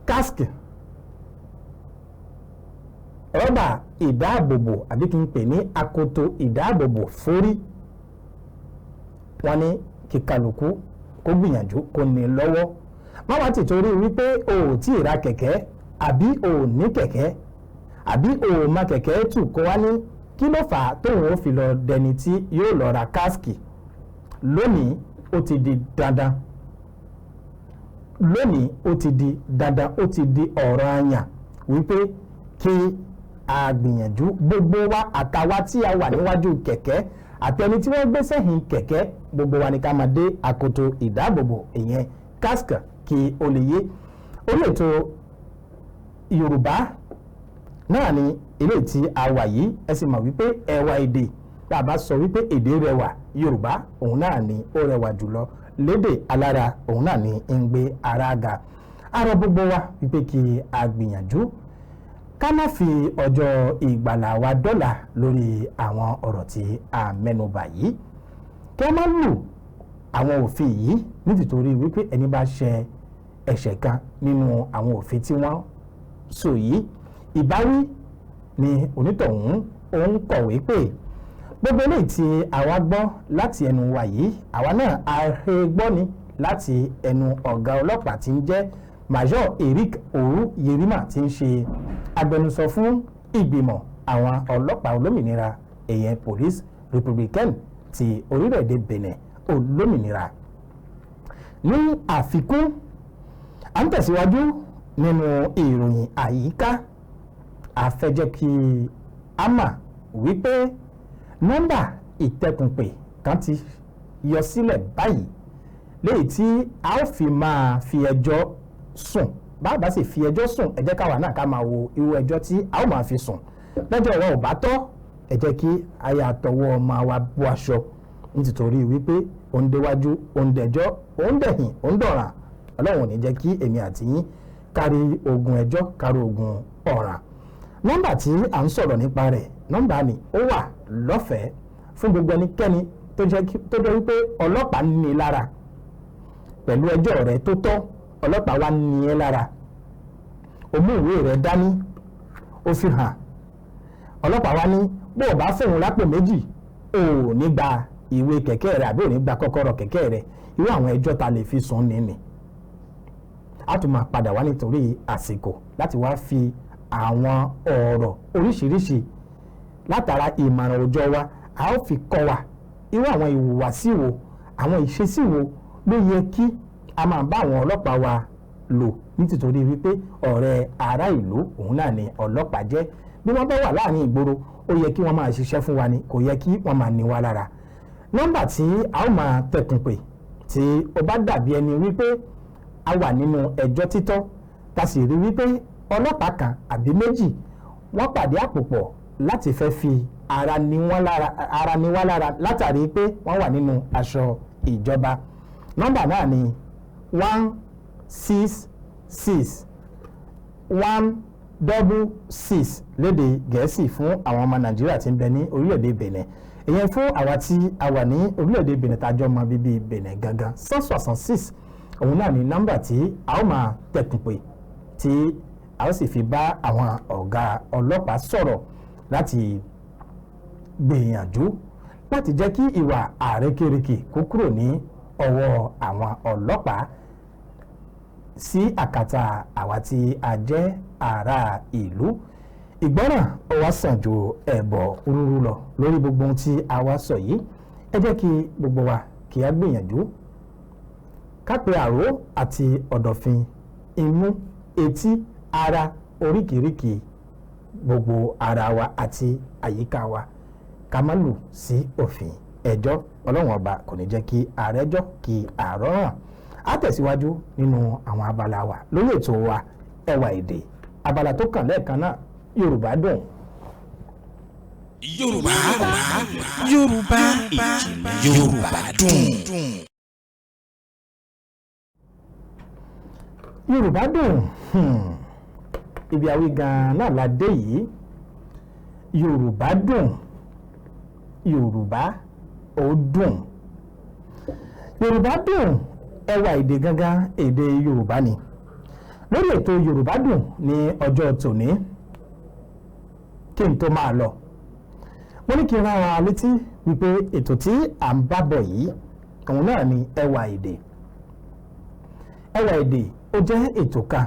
casque, rọ́bà ìdáàbòbò àbí kí n pè ní akoto ìdáàbòbò forí, wọ́n ní kí kálukú kó gbìyànjú kó ní lọ́wọ́. Má wá ti torí wípé o ò tí ì ra kẹ̀kẹ́ àbí o ò ní kẹ̀kẹ́ àbí o ò mọ kẹ̀kẹ́ tù, kó wá ní kí ló fà á tóun ó fi lọ dẹni tí yóò lọ ra casque. Lónìí, ó ti di dandan. Lónìí, ó ti di dandan, ó ti di ọ̀ranyàn wípé kí a gbìyànjú, gbogbo wa, àtàwa tí a wà níwájú kẹ̀kẹ́ àtẹni tí wọ́n gbé sẹ́yìn kẹ̀kẹ́, gbogbo wa ni ká máa dé akoto ìdáàbòbò, ìyẹn casque, kí ó lè yé. Orí ètò Yorùbá náà ni eléyìí tí a wà yìí. Ẹ sì mọ̀ wípé ẹwà èdè, tá a bá sọ wípé èdè rẹwà, Yorùbá òun náà ni ó rẹwà jùlọ lédè alára, òun náà ni ń gbé ara ga. Arọ gbogbo wa wípé kí a gbìyànjú ká má fi ọjọ́ ìgbàlà wa dọ́là lórí àwọn ọ̀rọ̀ tí a mẹ́nubà yìí, kí a má lù àwọn òfin yìí, nítorí wípé ẹni bá ṣe ẹ̀ṣẹ̀ kan nínú àwọn òfin tí wọ́n sọ yìí, ìbáwí ni onítọ̀hún òun kọ̀wé pé. Gbogbo eléyìí tí àwa gbọ́ láti ẹnu wa yìí, àwa náà a he gbọ́ ni. láti ẹnu ọ̀gá ọlọ́pàá tí ń jẹ́ Major Eric Oru Yerima tí ń ṣe agbẹnusọ fún ìgbìmọ̀ àwọn ọlọ́pàá olómìnira èyẹn Police Republican ti orílẹ̀-èdè Benin olómìnira. Ní àfikún, à ń tẹ̀síwájú nínú ìròyìn àyíká. A fẹ́ jẹ́ kí a mà wípé nọ́mbà ìtẹkùnpè kan ti yọ sílẹ̀ báyìí léyìí tí a ó fi máa fi ẹjọ́ sùn. Bá a bá sì fi ẹjọ́ sùn, ẹ jẹ́ káwa náà ká máa wo irú ẹjọ́ tí a ó máa fi sùn. Lọ́jọ́ ìwọ ò bá tọ́, ẹ jẹ́ kí aya àtọwọ́ ọmọ wa bó aṣọ, nítorí wípé òun déwájú, òun dẹjọ́, òun dẹ̀yìn, òun dọ̀ràn. Ọlọ́run ò ní jẹ́ kí èmi àti yín kárí ogun ẹjọ́, kárí ogun ọ̀ràn. Nọ́mbà tí à ń sọ̀rọ̀ nípa rẹ̀, nọ́mbà ni ó wà lọ́fẹ̀ẹ́ fún gbogbo ẹnikẹ́ni tó jẹ́ wípé ọlọ́pàá ní lára pẹ̀lú ẹjọ́ rẹ̀ tó tọ́. Ọlọ́pàá wa ní ẹ lára, ó mú ìwé rẹ̀ dání, ó fi hàn ọlọ́pàá wa ní bó o bá fóun lápò méjì, o ò ní gba ìwé kẹ̀kẹ́ rẹ̀ àbí ò ní gba kọ́kọ́rọ́ kẹ̀kẹ́ rẹ̀. Irú àwọn ẹjọ́ ta lè fi sùn nìní. A tún máa padà wá nítorí àsìkò láti wá fi àwọn ọ̀rọ̀ oríṣiríṣi látara ìmọ̀ràn òòjọ́ wa, a ó fi kọ́ wa irú àwọn ìhùwàsí wo, àwọn ìṣesí wo ló yẹ kí a máa bá àwọn ọlọ́pàá wa lò, nítorí wípé ọ̀rẹ́ ará ìlú òun náà ni ọlọ́pàá jẹ́. Bí wọ́n bá wà láàrin ìgboro, ó yẹ kí wọ́n máa ṣiṣẹ́ fún wa ni, kò yẹ kí wọ́n máa ní wa lára. Nọ́mbà tí a ó máa tẹkùn pè tí ó bá dàbí ẹni wípé a wà nínú ẹjọ́ títọ́, ta sì rí wípé ọlọ́pàá kan àbí méjì wọ́n pàdé àpòpọ̀ láti fẹ́ fi ara ní wá lára látàrí pé wọ́n wà nínú aṣọ ìjọba. Nọ́mbà náà ni 166 166 lédè Gẹ̀ẹ́sì fún àwọn ọmọ Nàìjíríà tí ń bẹ ní orílẹ̀-èdè Benin, ìyẹn fún àwa tí a wà ní orílẹ̀-èdè Benin tàjọ ọmọ bíbí Benin gangan. 166 òun náà ni nọ́mbà tí a ó máa tẹkùn pè tí a ó sì fi bá àwọn ọ̀gá ọlọ́pàá sọ̀rọ̀ láti gbìyànjú láti jẹ́ kí ìwà àrékérekè kó kúrò ní ọwọ́ àwọn ọlọ́pàá sí àkàtà àwa tí a jẹ́ ará ìlú. Ìgbọ́ràn ó wá sàn ju ẹbọ rúrú lọ lórí gbogbo ohun tí a wá sọ yìí. Ẹ jẹ́ kí gbogbo wa kí a gbìyànjú ká pe àró àti ọ̀dọ̀fin, imú, etí, ara, oríkèéríkèé gbogbo ara wa àti àyíká wa, ká má lù sí òfin ẹjọ́. Ọlọ́run ọba kò ní jẹ́ kí àrẹ́jọ́ kí àárọ̀ hàn. A tẹ̀síwájú nínú àwọn abala wa lórí ètò wa Ẹwà Èdè. Abala tó kàn lẹ́ẹ̀kan náà, Yorùbá dùn. Yorùbá Yorùbá ìjìnlẹ̀ Yorùbá dùn. Yorùbá dùn. Ibi àwí gan-an náà la dé yìí. Yorùbá dùn, Yorùbá ó dùn, Yorùbá dùn. Ẹwà èdè gangan èdè Yorùbá ni. Lórí ètò Yorùbá dùn ní ọjọ́ tòní, kí n tó máa lọ, mo ní kí n rán wa létí wípé ètò tí à ń bá bọ̀ yìí òun náà ni Ẹwà Èdè. Ẹwà Èdè ó jẹ́ ètò kan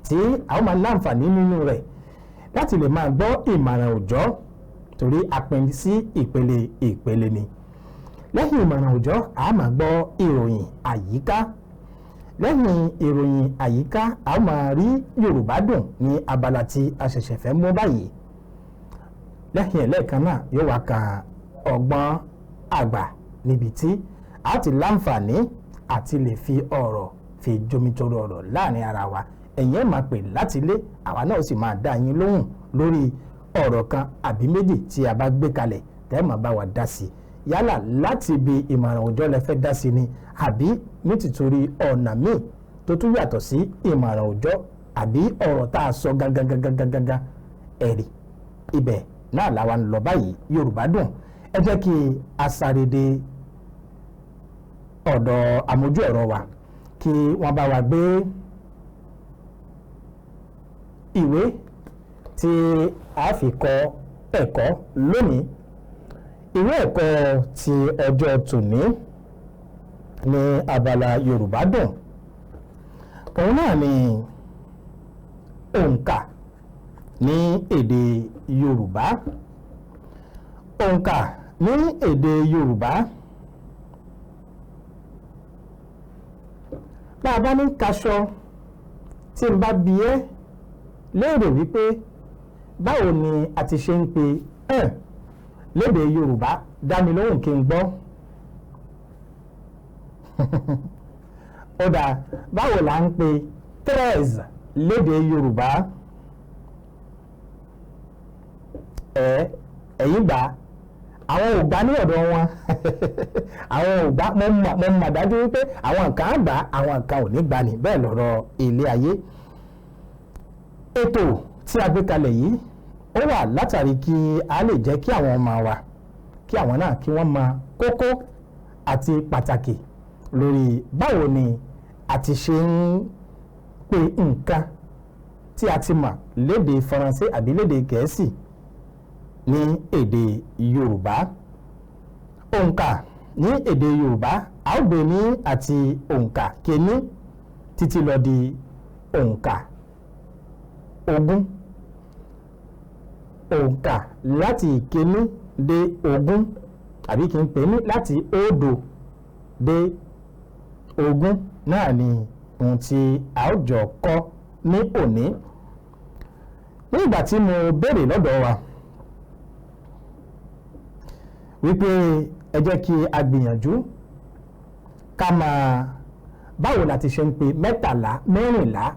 tí a ó máa láǹfààní nínú rẹ̀ láti lè máa gbọ́ ìmọ̀ràn òòjọ́, torí a pín sí ìpele ìpele ni. Lẹ́yìn ìmọ̀ràn òòjọ́, a máa gbọ́ ìròyìn àyíká. Lẹ́yìn ìròyìn àyíká, a máa rí Yorùbá dùn ní abala tí a ṣẹ̀ṣẹ̀ fẹ́ mú báyìí. Lẹ́yìn ẹlẹ́ẹ̀kan náà yóò wá kan ọgbọ́n àgbà níbi tí a ti láǹfààní àti lè fi ọ̀rọ̀ fi jomitoro ọ̀rọ̀ láàrin ara wa. Ẹ̀yin ẹ̀ máa pè láti ilé, àwa náà sì máa dá yín lóhùn lórí ọ̀rọ̀ kan àbí méjì tí a bá gbé kalẹ̀ tẹ́ máa bá wa dá sí i, yálà láti ibi ìmọ̀ràn òòjọ́ lẹ fẹ́ dá sí ni àbí ní tìtorí ọ̀nà míì tó tún yàtọ̀ sí ìmọ̀ràn òòjọ́ àbí ọ̀rọ̀ tá a sọ gangan gangan gangan. Ẹ̀rí ibẹ̀ náà làwa ń lọ báyìí. Yorùbá dùn. Ẹ jẹ́ kí a sáré dé ọ̀dọ̀ àmójú ẹ̀rọ wa kí wọ́n bá wa gbé ìwé tí a fi kọ́ ẹ̀kọ́ lónìí. Ìwé ẹ̀kọ́ ti ọjọ́ tòní Ní abala Yorùbá Dùn, òun náà ni òǹkà ní èdè Yorùbá. Òǹkà ní èdè Yorùbá, bá a bá ní kaṣọ, tí n bá bi ẹ́ léèrè wípé báwo ni a ti ṣe ń pe un lédè Yorùbá, dá mi lóhùn kí n gbọ́. Ó dáa, báwo là ń pe 13 lédè Yorùbá? Ẹ ẹ̀yin gbà, àwọn ò gbà ní ọ̀dọ̀ wọn, àwọn ò gbà. Mo mọ̀ dájú wípé àwọn kan á gbà, àwọn kan ò ní gbà ní. Bẹ́ẹ̀ lọ̀rọ̀ ilé ayé. Ètò tí a gbé kalẹ̀ yìí, ó wà látàrí kí a lè jẹ́ kí àwọn ọmọ wa, kí àwọn náà kí wọ́n mọ kókó àti pàtàkì lórí báwo ni a ti ṣe ń pe nǹkan tí a ti mọ̀ lédè Faransé àbí lédè Gẹ̀ẹ́sì ní èdè Yorùbá. Òǹkà ní èdè Yorùbá, a ó gbé ní àti òǹkà kìíní títí lọ di òǹkà 20. Òǹkà láti ìkíní dé 20, àbí kí n pè ní láti òdo dé 20 náà ni ohun tí a ó jọ kọ́ ní òní. Ní ìgbà tí mo béèrè lọ́dọ̀ wa wípé ẹ jẹ́ kí a gbìyànjú ká máa báwo la ti ṣe ń pe 13, 14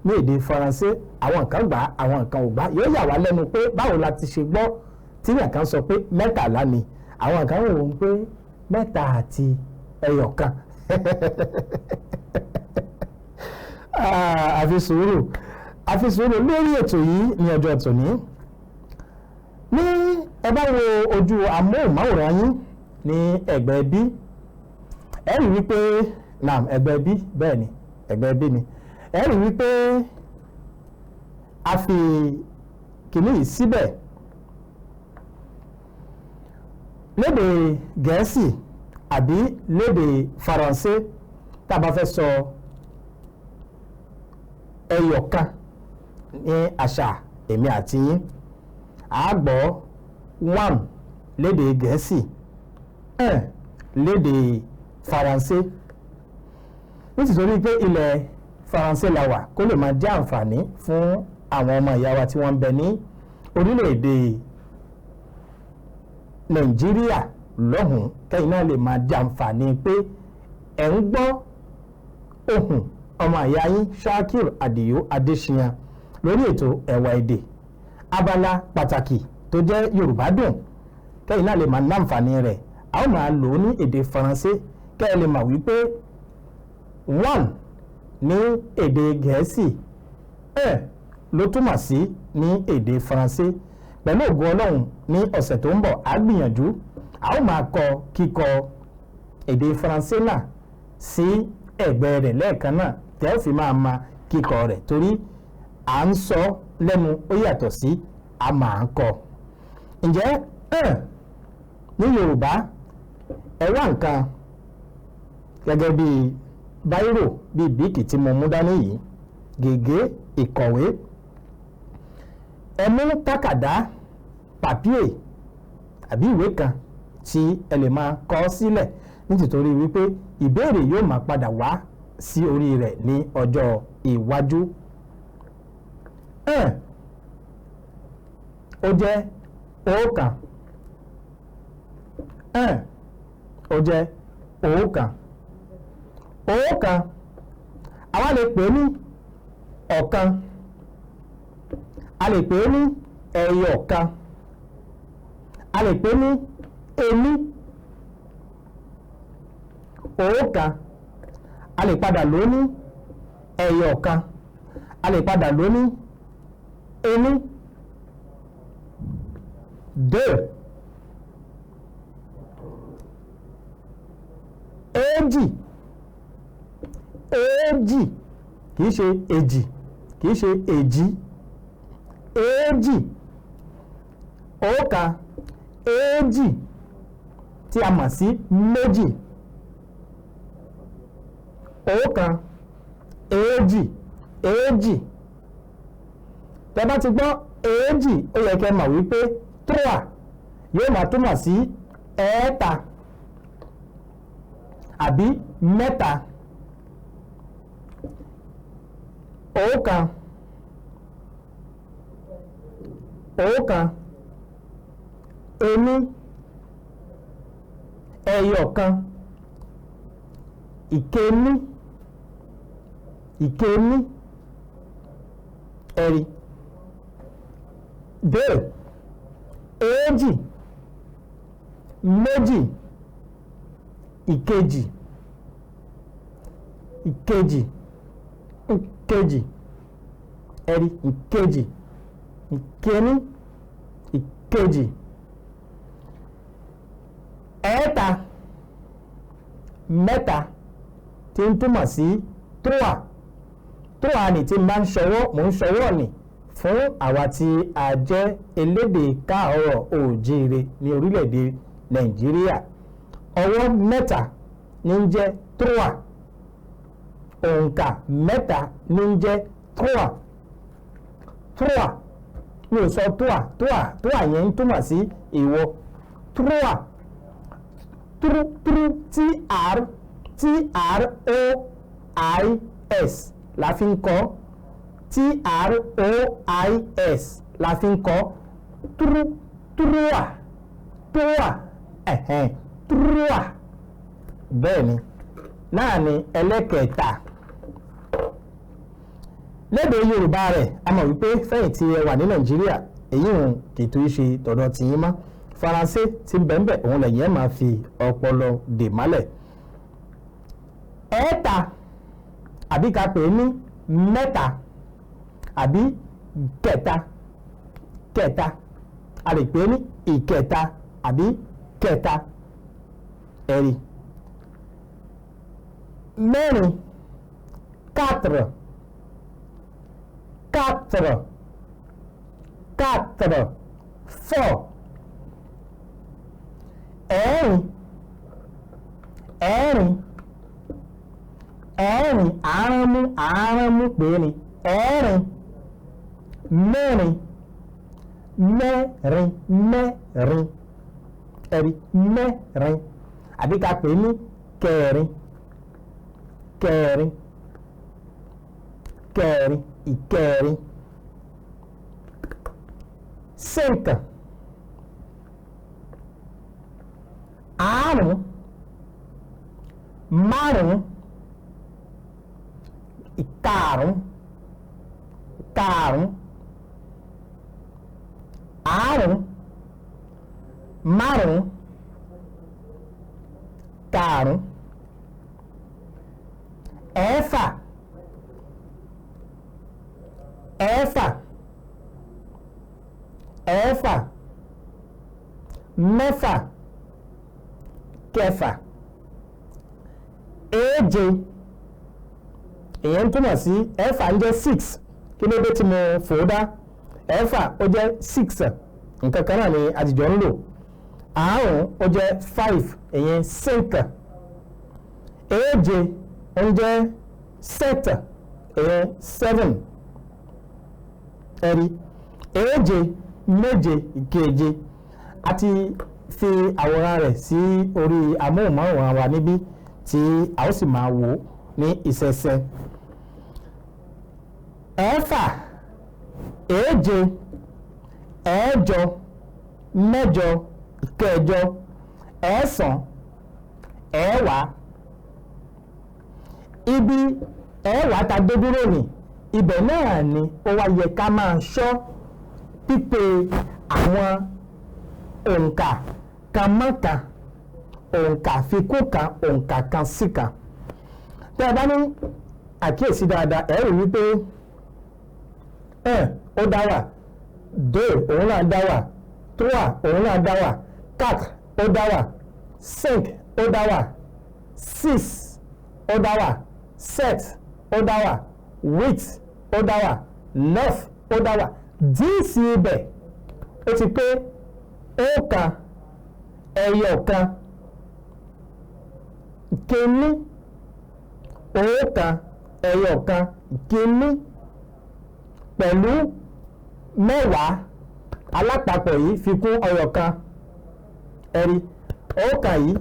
ní èdè Faransé, àwọn kan gbà, àwọn kan ò gbà. Yóò yà wá lẹ́nu pé báwo la ti ṣe gbọ́ tí èèyàn kan sọ pé 13 ni, àwọn kan wò ó pé mẹ́ta àti ẹyọ kan. Àfi sùúrù, àfi sùúrù lórí ètò yìí ní ọjọ́ tòní. Ní ẹ bá wo ojú amóhùnmáwòrán yín ní ẹ̀gbẹ́ bí, ẹ rí wípé naam, ẹ̀gbẹ́ bí, bẹ́ẹ̀ ni, ẹ̀gbẹ́ bí ni, ẹ rí wípé a fi kìíní yìí síbẹ̀ lédè Gẹ̀ẹ́sì àbí lédè Faransé. Tá a bá fẹ́ sọ ẹyọ kan ní àṣà èmi àti yín, a gbọ́ one lédè Gẹ̀ẹ́sì, un lédè Faransé. Nítorí pé ilẹ̀ Faransé la wà, kó lè máa jẹ́ àǹfààní fún àwọn ọmọ ìyá wa tí wọ́n ń bẹ ní orílẹ̀-èdè Nàìjíríà lọ́hùn-ún, kẹ́yìn náà lè máa jẹ àǹfààní pé ẹ̀ ń gbọ́ ohùn ọmọ ìyá yín Shakir Adio Adéṣíyàn lórí ètò Ẹwà Èdè, abala pàtàkì tó jẹ́ Yorùbá Dùn, kẹ́yìn náà lè máa náǹfààní rẹ̀. A ó máa lò ó ní èdè Faransé kẹ́ ẹ lè mọ̀ wípé one ní èdè Gẹ̀ẹ́sì, un ló túmọ̀ sí ní èdè Faransé. Pẹ̀lú ògo Ọlọ́run, ní ọ̀sẹ̀ tó ń bọ̀, á gbìyànjú, a ó máa kọ kíkọ èdè Faransé náà sí ẹ̀gbẹ́ rẹ̀ lẹ́ẹ̀kan náà, tẹ́ ò fi máa ma kíkọ rẹ̀, torí à ń sọ lẹ́nu ó yàtọ̀ sí a máa ń kọ. Ǹjẹ́ un ní Yorùbá, ẹ wá nǹkan gẹ́gẹ́ bíi báírò, bíi bíìkì tí mo mú dání yìí, gègé ìkọ̀wé, ẹ mú tákàdá, papier àbí ìwé kan tí ẹ lè máa kọ sílẹ̀, nítorí wípé ìbéèrè yóò máa padà wá sí orí rẹ̀ ní ọjọ́ iwájú. Un ó jẹ́ ọ̀kan. Un ó jẹ́ ọ̀kan. Ọ̀kan, àwa lè pè é ní ọ̀kan, a lè pè é ní ẹyọ̀kan, a lè pè é ní ení. Ọ̀kan, a lè padà lò ní ẹyọ̀kan, a lè padà lò ní ení. Deux, èjì. Èjì, kìí ṣe èjì, kìí ṣe èjì, èjì. Ọ̀kan, èjì tí a mọ̀ sí méjì. ọ̀kan, èjì, èjì. Tẹ́ bá ti gbọ́ èjì, ó yẹ kẹ́ mọ̀ wípé trois yóò máa túmọ̀ sí ẹ̀ẹ́ta àbí mẹ́ta. Ọ̀kan, ọ̀kan, ení, ẹyọ̀kan, ìkíní, ìkíní, ẹ̀rí. Deux, èjì, méjì, ìkejì, ìkejì, ìkejì, ẹ̀rí, ìkejì, ìkíní, ìkejì. Ẹ̀ẹ́ta, mẹ́ta, tí ń túmọ̀ sí trois. Trois ni tí n bá ń ṣọwọ́, mò ń ṣọwọ́ ni fún àwa tí a jẹ́ elédè káàárọ̀ oòjíire ní orílẹ̀-èdè Nàìjíríà. Ọwọ́ mẹ́ta ní ń jẹ́ trois. Òǹkà mẹ́ta ní ń jẹ́ trois. Trois, mi ò sọ trois, trois, trois yẹn ń túmọ̀ sí ìwọ. Trois, tru, tru, t r t r o i s la fi ń kọ. T r o i s la fi ń kọ. Tru, trois, trois, ẹ̀hẹ̀n, trois. Bẹ́ẹ̀ ni, náà ni ẹlẹ́kẹ̀ẹ́ta. Lédè Yorùbá rẹ̀, a mọ̀ wípé fẹ̀yìntì ẹ wà ní Nàìjíríà, èyí òun kì í tó ṣe tọ̀dọ̀ tìyín mọ́. Faransé ti bẹ́ẹ̀nbẹ́ẹ̀ òun lẹ̀yìn ẹ̀ máa fi ọpọlọ dè málẹ̀. Ẹ̀ẹ́ta àbí ká pè é ní mẹ́ta àbí kẹta, kẹta, a lè pè é ní ìkẹta àbí kẹta, ẹ̀rí. Mẹ́rin, quatre, quatre, quatre, four. Ẹ̀rin, ẹ̀rin, ẹ̀rin, àránmú, àránmú pè é ní ẹ̀rin. Mẹ́rin, mẹ́rin, mẹ́rin, ẹ̀rí, mẹ́rin, àbí ká pè é ní kẹrin, kẹrin, kẹrin, ìkẹrin. Cinq, àrún, márùn, ìkarùn, karùn, àrún, márùn, karùn. Ẹ̀fà, ẹ̀fà, ẹ̀fà, mẹ́fà, kẹfà. Èje, ìyẹn túmọ̀ sí ẹ̀fà ń jẹ́ six. Kí ló dé tí mo fò ó dá? Ẹ̀fà ó jẹ́ six, nǹkan kan náà ni àtijọ́ ń lò. Àrún ó jẹ́ five, ìyẹn cinq. Èje ó ń jẹ́ sept, ìyẹn seven. Ẹ̀rí, èje, méje, ìkeje. A ti fi àwòrán rẹ̀ sí orí amóhùnmáwòrán wa níbí tí a ó sì máa wò ní ìṣẹ̀ṣẹ̀. Ẹ̀fà, èje, ẹ̀jọ, mẹ́jọ, ìkẹjọ, ẹ̀sán, ẹ̀wá. Ibi ẹ̀wá ta dé dúró ní ibẹ̀ náà ni ó wá yẹ ká máa ṣọ́ pípé àwọn òǹkà kan mọ́kan, òǹkà fikún kan, òǹkà kan sí kan. Tẹ́ ẹ bá ní àkíyèsí dáadáa, ẹ rí wípé un ó dá wà, deux òun náà dá wà, trois òun náà dá wà, quatre ó dá wà, cinq ó dá wà, six ó dá wà, sept ó dá wà, huit ó dá wà, neuf ó dá wà. Dix ibẹ̀ ó ti pé ọ̀kan, ẹyọ̀kan, kìíní, ọ̀kan ẹyọ kan kínní pẹ̀lú mẹ́wàá alápapọ̀ yìí fi kún ọyọ kan. Ẹ̀rí ọ̀kan yìí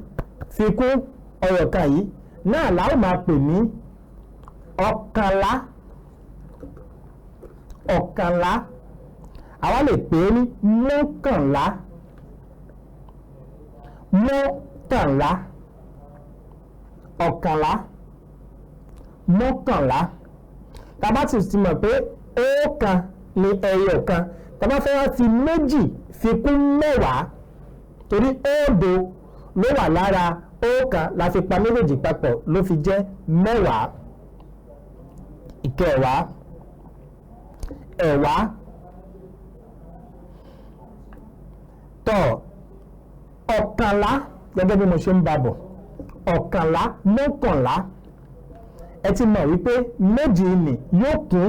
fi kún ọyọ kan yìí náà la ó máa pè ní ọ̀kànlá. Ọ̀kànlá àwa lè pè é ní mọ́kànlá. Mọ́kànlá, ọ̀kànlá, mọ́kànlá. Tá bá ti mọ̀ pé ọ̀kan ni ẹyọ kan, tá bá fẹ́ wá fi méjì fi kún mẹ́wàá, torí òdo ló wà lára ọ̀kan la fi pa méjèèjì papọ̀ ló fi jẹ́ mẹ́wàá. Ìkẹwàá, ẹ̀wá. Tọ́ ọ̀kànlá gẹ́gẹ́ bí mo ṣe ń bá bọ̀, ọ̀kànlá mọ́kànlá, ẹ ti mọ̀ wípé méjì nì yóò kún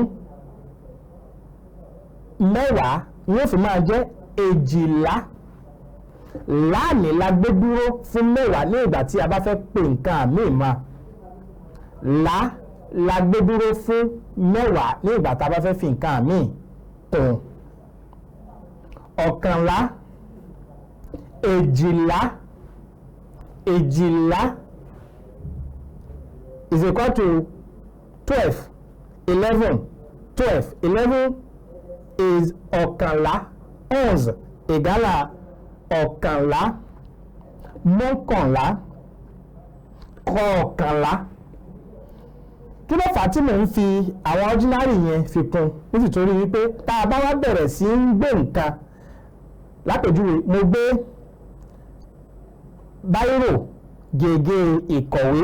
mẹ́wàá, yóò fi máa jẹ́ èjìlá. Láàmì la gbé dúró fún mẹ́wàá ní ìgbà tí a bá fẹ́ pè nǹkan àmì mọ́. Là la gbé dúró fún mẹ́wàá ní ìgbà tá a bá fẹ́ fi nǹkan àmì kún. Ọ̀kànlá, èjìlá, èjìlá is equal to 12, 11, 12, 11 is ọ̀kànlá, 11 égale ọ̀kànlá, mọ́kànlá, kọ̀ọ̀kànlá. Kí ló fà á tí mò ń fi àwọn ordinary yẹn fi kún? Nítorí wípé tá a bá wá bẹ̀rẹ̀ sí ń gbé nǹkan, lápèjúwe mo gbé báírò gègé ìkọ̀wé,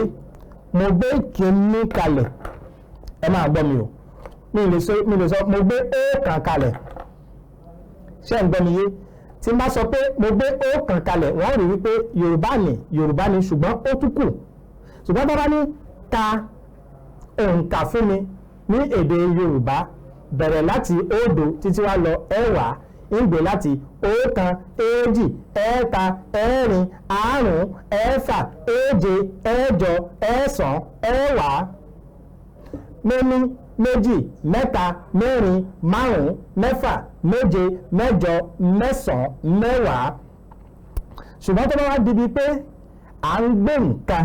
mo gbé kínní kalẹ̀, ẹ máa gbọ́ mi o, mi lè sọ mo gbé ọ̀kan kalẹ̀. Ṣé ń gbọ́ mi yé? Tí n bá sọ pé mo gbé ọ̀kan kalẹ̀, wọ́n rí wípé Yorùbá ni Yorùbá ni, ṣùgbọ́n ó tún kù. Ṣùgbọ́n bá bá ní ka òǹkà fún mi ní èdè Yorùbá, bẹ̀rẹ̀ láti òdo títí wá lọ ẹ̀wá, ń gbé láti ọ̀kan, èjì, ẹ̀ta, ẹ̀rin, àrún, ẹ̀fà, èje, ẹ̀jọ, ẹ̀sán, ẹ̀wá, méní, méjì, mẹ́ta, mẹ́rin, márùn-ún, mẹ́fà, méje, mẹ́jọ, mẹ́sàn-án, mẹ́wàá. Ṣùgbọ́n tó bá wá di pé à ń gbé nǹkan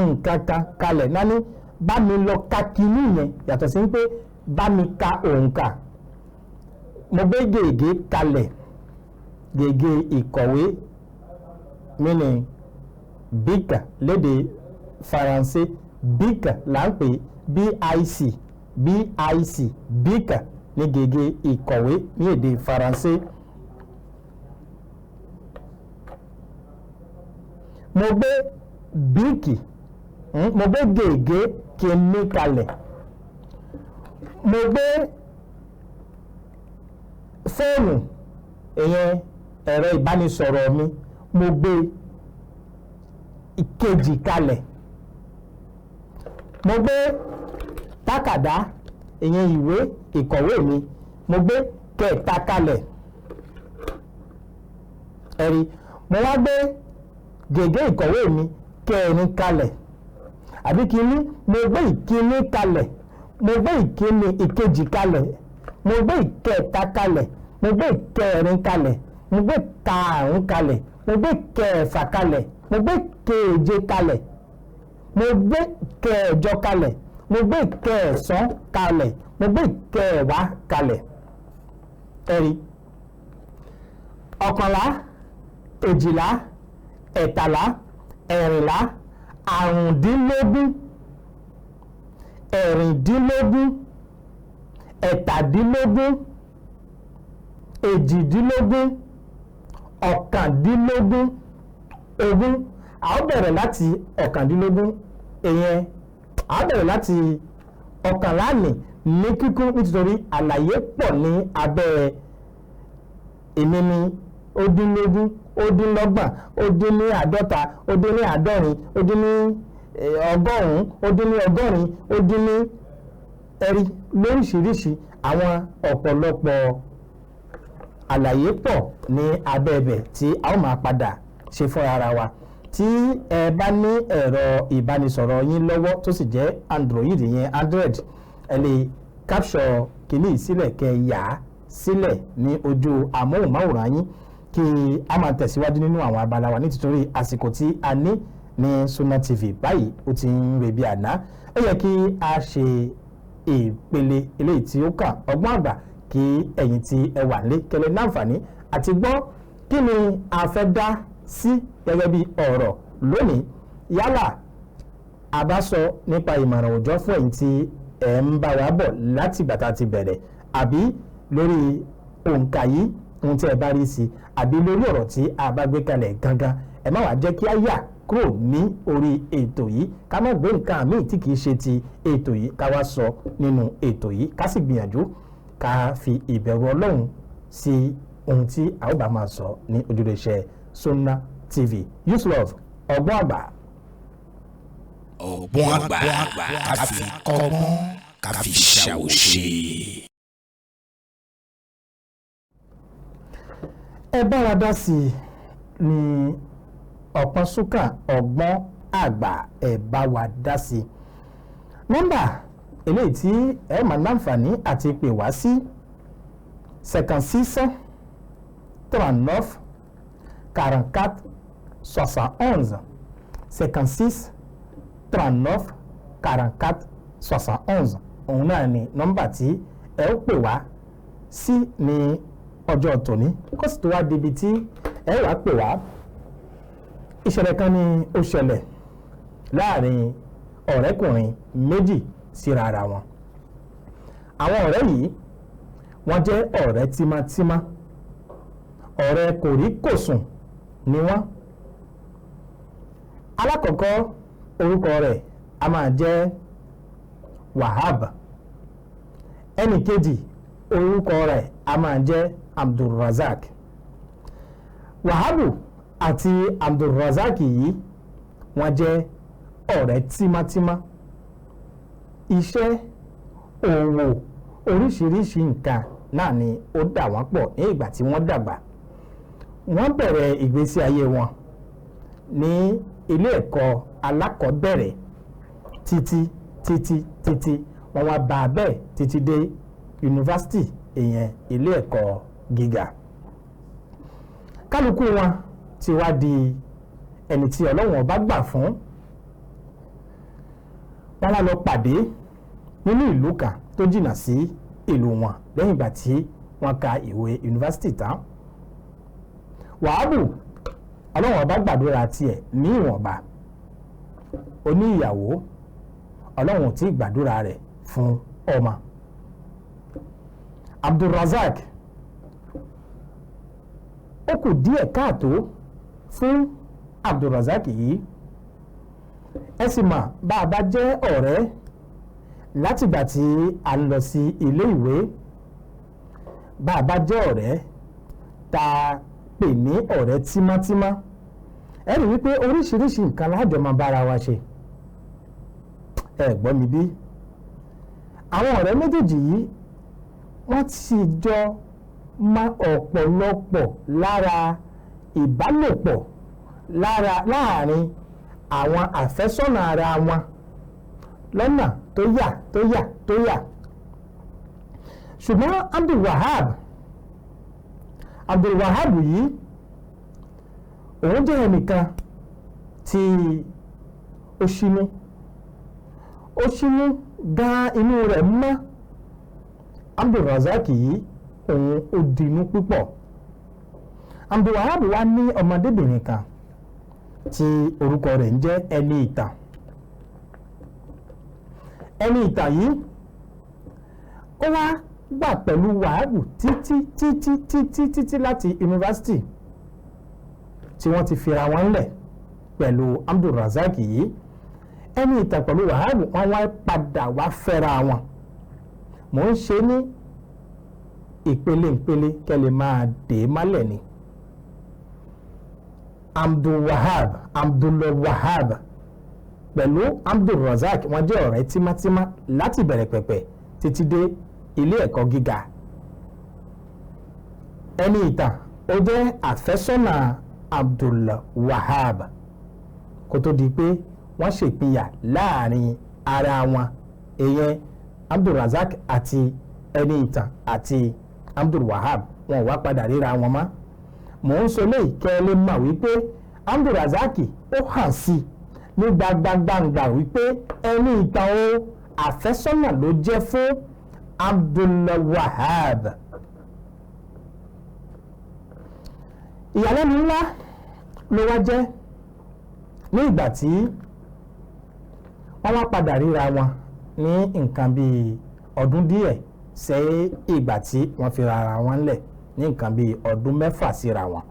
nǹkan kan kalẹ̀ náà ní bá mi lọ ka kinní yẹn, yàtọ̀ sí pé bá mi ka òǹkà. Mo gbé gègé kalẹ̀, gègé ìkọ̀wé meaning bic lédè Faransé, bic là ń pè, bic bic bic ní gègé ìkọ̀wé ní èdè Faransé. Mo gbé bíìkì, mo gbé gègé kinní kalẹ̀, mo gbé fóònù ìyẹn ẹ̀rọ ìbánisọ̀rọ̀ mi, mo gbé ìkejì kalẹ̀, mo gbé tákàdá ìyẹn ìwé ìkọ̀wé mi, mo gbé kẹta kalẹ̀. Ẹ̀rí mo wá gbé gègé ìkọ̀wé mi kẹrin kalẹ̀, àbí kíní mo gbé ìkíní kalẹ̀, mo gbé ìkíní ìkejì kalẹ̀, mo gbé ìkẹta kalẹ̀, mo gbé ìkẹrin kalẹ̀, mo gbé karùn-ún kalẹ̀, mo gbé kẹfà kalẹ̀, mo gbé keje kalẹ̀, mo gbé kẹjọ kalẹ̀, mo gbé kẹsàn kalẹ̀, mo gbé kẹwàá kalẹ̀. Ẹ̀rí ọ̀kànlá, èjìlá, ẹ̀tàlá, ẹ̀rìnlá, àrùndínlógún, ẹ̀rìndínlógún, ẹ̀tàdínlógún, èjìdínlógún, ọ̀kàndínlógún, ogún. A ó bẹ̀rẹ̀ láti ọ̀kàndínlógún, ìyẹn a ó bẹ̀rẹ̀ láti ọ̀kànlá ní kíkún, nítorí àlàyé pọ̀ ní abẹ́ èmi ní ó dín lógún, ó dín lọ́gbọ̀n, ó dín ní àádọ́ta, ó dín ní àádọ́rin, ó dín ní ọgọ́rùn-ún, ó dín ní ọgọ́rin, ó dín ní ẹ̀rí lóríṣiríṣi. Àwọn ọ̀pọ̀lọpọ̀ àlàyé pọ̀ ní abẹ́ ibẹ̀ tí a ó máa padà ṣe fún ara wa. Tí ẹ bá ní ẹ̀rọ ìbánisọ̀rọ̀ yín lọ́wọ́ tó sì jẹ́ Android yẹn, Android, ẹ lè capture kìíní sílẹ̀, kẹ́ yà á sílẹ̀ ní ojú amóhùnmáwòrán yín, kí a máa tẹ̀síwájú nínú àwọn abala wa, nítorí àsìkò tí a ní ní Sunna TV báyìí, ó ti ń rebi àná. Ó yẹ kí a ṣe ìpele eléyìí tí ó kàn, ọgbọ́n àgbà, kí ẹ̀yin tí ẹ wà nílé kẹlẹ́ láǹfààní àti gbọ́ kí ni a fẹ́ dá sí gẹ́gẹ́ bí ọ̀rọ̀ lónìí. Yálà a bá sọ nípa ìmọ̀ràn òòjọ́ fún ẹ̀yin tí ẹ̀ ń bá wa bọ̀ láti ìgbà tá a ti bẹ̀rẹ̀, àbí lórí òǹkà yìí, ohun tí ẹ bá rí sí, àbí lórí ọ̀rọ̀ tí a bá gbé kalẹ̀ gangan, ẹ má wàá jẹ́ kí a yà kúrò ní orí ètò yìí, ká má gbé nǹkan míì tí kìí ṣe ti ètò yìí ká wá sọ nínú ètò yìí. Ká sì gbìyànjú ká fi ìbẹ̀rù Ọlọ́run sí ohun tí a ó bá máa sọ ní ojúlé-iṣẹ́ Sunna TV. Yusuf, ọgbọ́n àgbà. Ọgbọ́n àgbà, ká fi kọ́gbọ́n, ká fi ṣàwòṣe. Ẹ bá wa dá sí i ní ọ̀pọ̀n súnkà ọgbọ́n àgbà. Ẹ bá wa dá sí i. Nọ́mbà eléyìí tí ẹ máa láǹfààní àti pè wá sí: 56 39 44 71, 56 39 44 71. Òun náà ni nọ́mbà tí ẹ ó pè wá sí ní ọjọ́ tòní. Kó sì tó wá débi tí ẹ wàá pè wá, ìṣẹ̀lẹ̀ kan ni ó ṣẹlẹ̀ láàrin ọ̀rẹ́kùnrin méjì síra ara wọn. Àwọn ọ̀rẹ́ yìí, wọ́n jẹ́ ọ̀rẹ́ tímátímá, ọ̀rẹ́ kòríkòsùn ni wọ́n. Alákọ̀ọ́kọ́, orúkọ rẹ̀ a máa jẹ́ Wahab. Ẹnì kejì, orúkọ rẹ̀ a máa jẹ́ Abdulrazak. Wahabu àti Abdulrazak yìí, wọ́n jẹ́ ọ̀rẹ́ tímátímá. Iṣẹ́ òwò, oríṣiríṣi nǹkan náà ni ó dà wọ́n pọ̀. Ní ìgbà tí wọ́n dàgbà, wọ́n bẹ̀rẹ̀ ìgbésí ayé wọn ní ilé ẹ̀kọ́ alákọ̀ọ́bẹ̀rẹ̀ títí títí títí, wọ́n wá bá a bẹ́ẹ̀ títí dé yunifásitì, ìyẹn ilé ẹ̀kọ́ gíga. Kálukú wọn ti wá di ẹni tí Ọlọ́run ọba gbà fún. Wọ́n wá lọ pàdé nínú ìlú kan tó jìnnà sí ìlú wọn lẹ́yìn ìgbà tí wọ́n ka ìwé yunifásitì tán. Wàhábù, Ọlọ́run ọba gbàdúrà tiẹ̀ ní ìwọ̀nba, ó ní ìyàwó. Ọlọ́run ò tí ì gbàdúrà rẹ̀ fún ọmọ. Abdulrazak, ó kù díẹ̀ káàtó fún Abdulrazak yìí. Ẹ sì mọ̀, bá a bá jẹ́ ọ̀rẹ́ látìgbà tí a ń lọ sí ilé ìwé, bá a bá jẹ́ ọ̀rẹ́ tá a pè ní ọ̀rẹ́ tímọ́tímọ́, ẹ rí wípé oríṣiríṣi nǹkan lájọ máa bára wa ṣe. Ẹ gbọ́ mi bí? Àwọn ọ̀rẹ́ méjèèjì yìí, wọ́n ti jọ mọ ọ̀pọ̀lọpọ̀ lára ìbálòpọ̀ lára láàrin àwọn àfẹ́sọ́nà ara wọn lọ́nà tó yà tó yà tó yà. Ṣùgbọ́n Abdulwahab yìí, òun jẹ́ ẹnìkan tí ó ṣínú, ó ṣínú gan, inú rẹ̀ mọ́. Abdulrazak yìí, òun ó dinú púpọ̀. Abdulwahab wá ní ọmọdébìnrin kan tí orúkọ rẹ̀ ń jẹ́ ẹni ìtàn. Ẹni ìtàn yìí, ó wá gbà pẹ̀lú Wàhábù títí títí títí títí láti yunifásitì tí wọ́n ti fira wọn lẹ̀ pẹ̀lú Abdulrazak yìí. Ẹni ìtàn pẹ̀lú Wàhábù, wọ́n wá padà wá fẹ́ra wọn. Mò ń ṣe ní ìpele ìpele kẹ́ lè máa dè é mọ́lẹ̀ ni. Abdulwahab pẹ̀lú Abdulrazak, wọ́n jẹ́ ọ̀rẹ́ tímátímá láti bẹ̀rẹ̀ pẹ̀pẹ̀ títí dé ilé ẹ̀kọ́ gíga. Ẹni ìtàn, ó jẹ́ àfẹ́sọ́nà Abdulwahab. Kó tó di pé wọ́n ṣèpínyà láàrin ara wọn, ìyẹn Abdulrasaq àti ẹni ìtàn àti Abdulwahab, wọn ò wá padà ríra wọn mọ́. Mò ń sọ léyìí kẹ́ ẹ lè mọ̀ wípé Abdulrasaq ó hàn sí ní gbangba wípé ẹni ìtàn o àfẹ́sọ́nà ló jẹ́ fún Abdulwahab. Ìyàlẹ́nu ńlá ló wá jẹ́ ní ìgbà tí wọ́n wá padà ríra wọn ní nǹkan bíi ọdún díẹ̀ ṣe ìgbà tí wọ́n fi ra wọn lẹ̀ ní nǹkan bíi ọdún 6 síra wọn.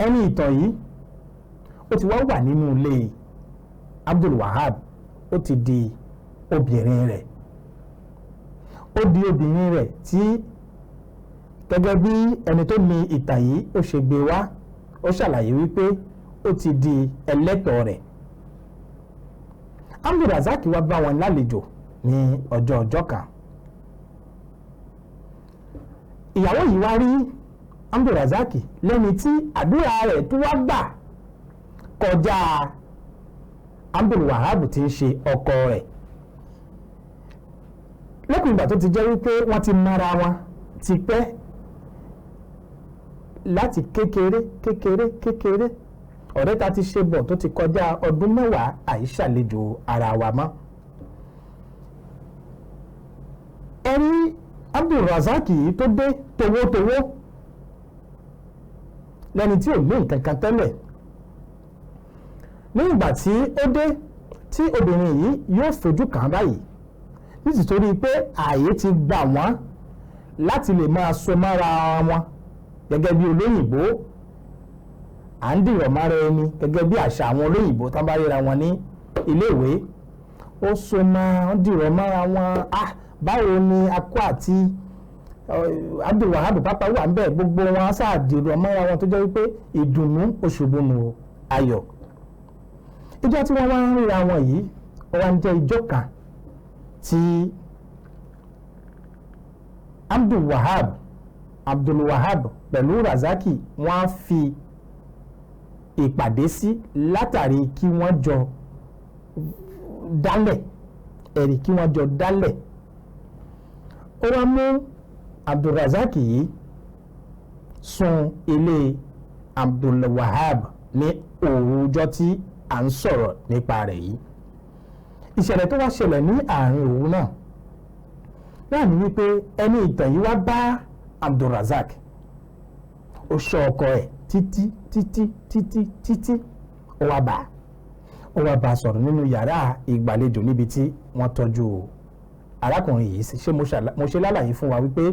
Ẹni ìtàn yìí ó ti wá wà nínú ilé Abdulwahab, ó ti di obìnrin rẹ̀. Ó di obìnrin rẹ̀ tí gẹ́gẹ́ bí ẹni tó ní ìtàn yìí ó ṣe gbé wá, ó ṣàlàyé wípé ó ti di ẹlẹ́tọ̀ọ́ rẹ̀. Abdulrasaq wá bá wọn lálejò ní ọjọ́ ọjọ́ kan. Ìyàwó yìí wá rí Abdulrasaq lẹ́ni tí àdúrà rẹ̀ tó wá gbà kọjá Abdulwahab tí ń ṣe ọkọ rẹ̀. Lẹ́kùn ìgbà tó ti jẹ́ wípé wọ́n ti mara wọn ti pẹ́ láti kékeré kékeré kékeré, ọ̀rẹ́ ta ti ṣe bọ̀ tó ti kọjá ọdún 10 àìṣàlejò ara wa mọ́. Ẹni Abdulrasaq yìí tó dé towótowó lẹ́ni tí ò ní nǹkan kan tẹ́lẹ̀. Ní ìgbà tí ó dé tí obìnrin yìí yóò fojú kàn án báyìí, nítorí pé ààyè ti gbà wọ́n láti lè máa so mára wọn gẹ́gẹ́ bí olóyìnbó, à ń dìrọ̀ mára ẹni gẹ́gẹ́ bí àṣà àwọn olóyìnbó tán bá ríra wọn ní iléèwé. Ó so máa ń dìrọ̀ mára wọn. Ah, báwo ni akọ àti Abdulwahab pápá wà ń bẹ̀, gbogbo wọn sáà dìrọ̀ mára wọn tó jẹ́ wípé ìdùnnú oṣùbùnù ayọ̀. Ìjọ tí wọ́n wá ń ríra wọn yìí, ó wá ń jẹ́ ìjọ kan tí Abdulwahab pẹ̀lú Razaki wọ́n á fi ìpàdé sí látàrí kí wọ́n jọ dálẹ̀, ẹ̀rí kí wọ́n jọ dálẹ̀. Ó wá mú Abdulrazak yìí sun ilé Abdulwahab ní òru ọjọ́ tí à ń sọ̀rọ̀ nípa rẹ̀ yìí. Ìṣẹ̀lẹ̀ tó wá ṣẹlẹ̀ ní àárín òru náà náà ni wípé ẹni ìtàn yìí wá bá Abdulrazak, ó ṣọ́ ọkọ ẹ̀ títí títí títí títí, ó wá bá sọ̀rọ̀ nínú yàrá ìgbàlejò níbi tí wọ́n tọ́jú arákùnrin yìí. Ṣé mo ṣe lálàyé fún wa wípé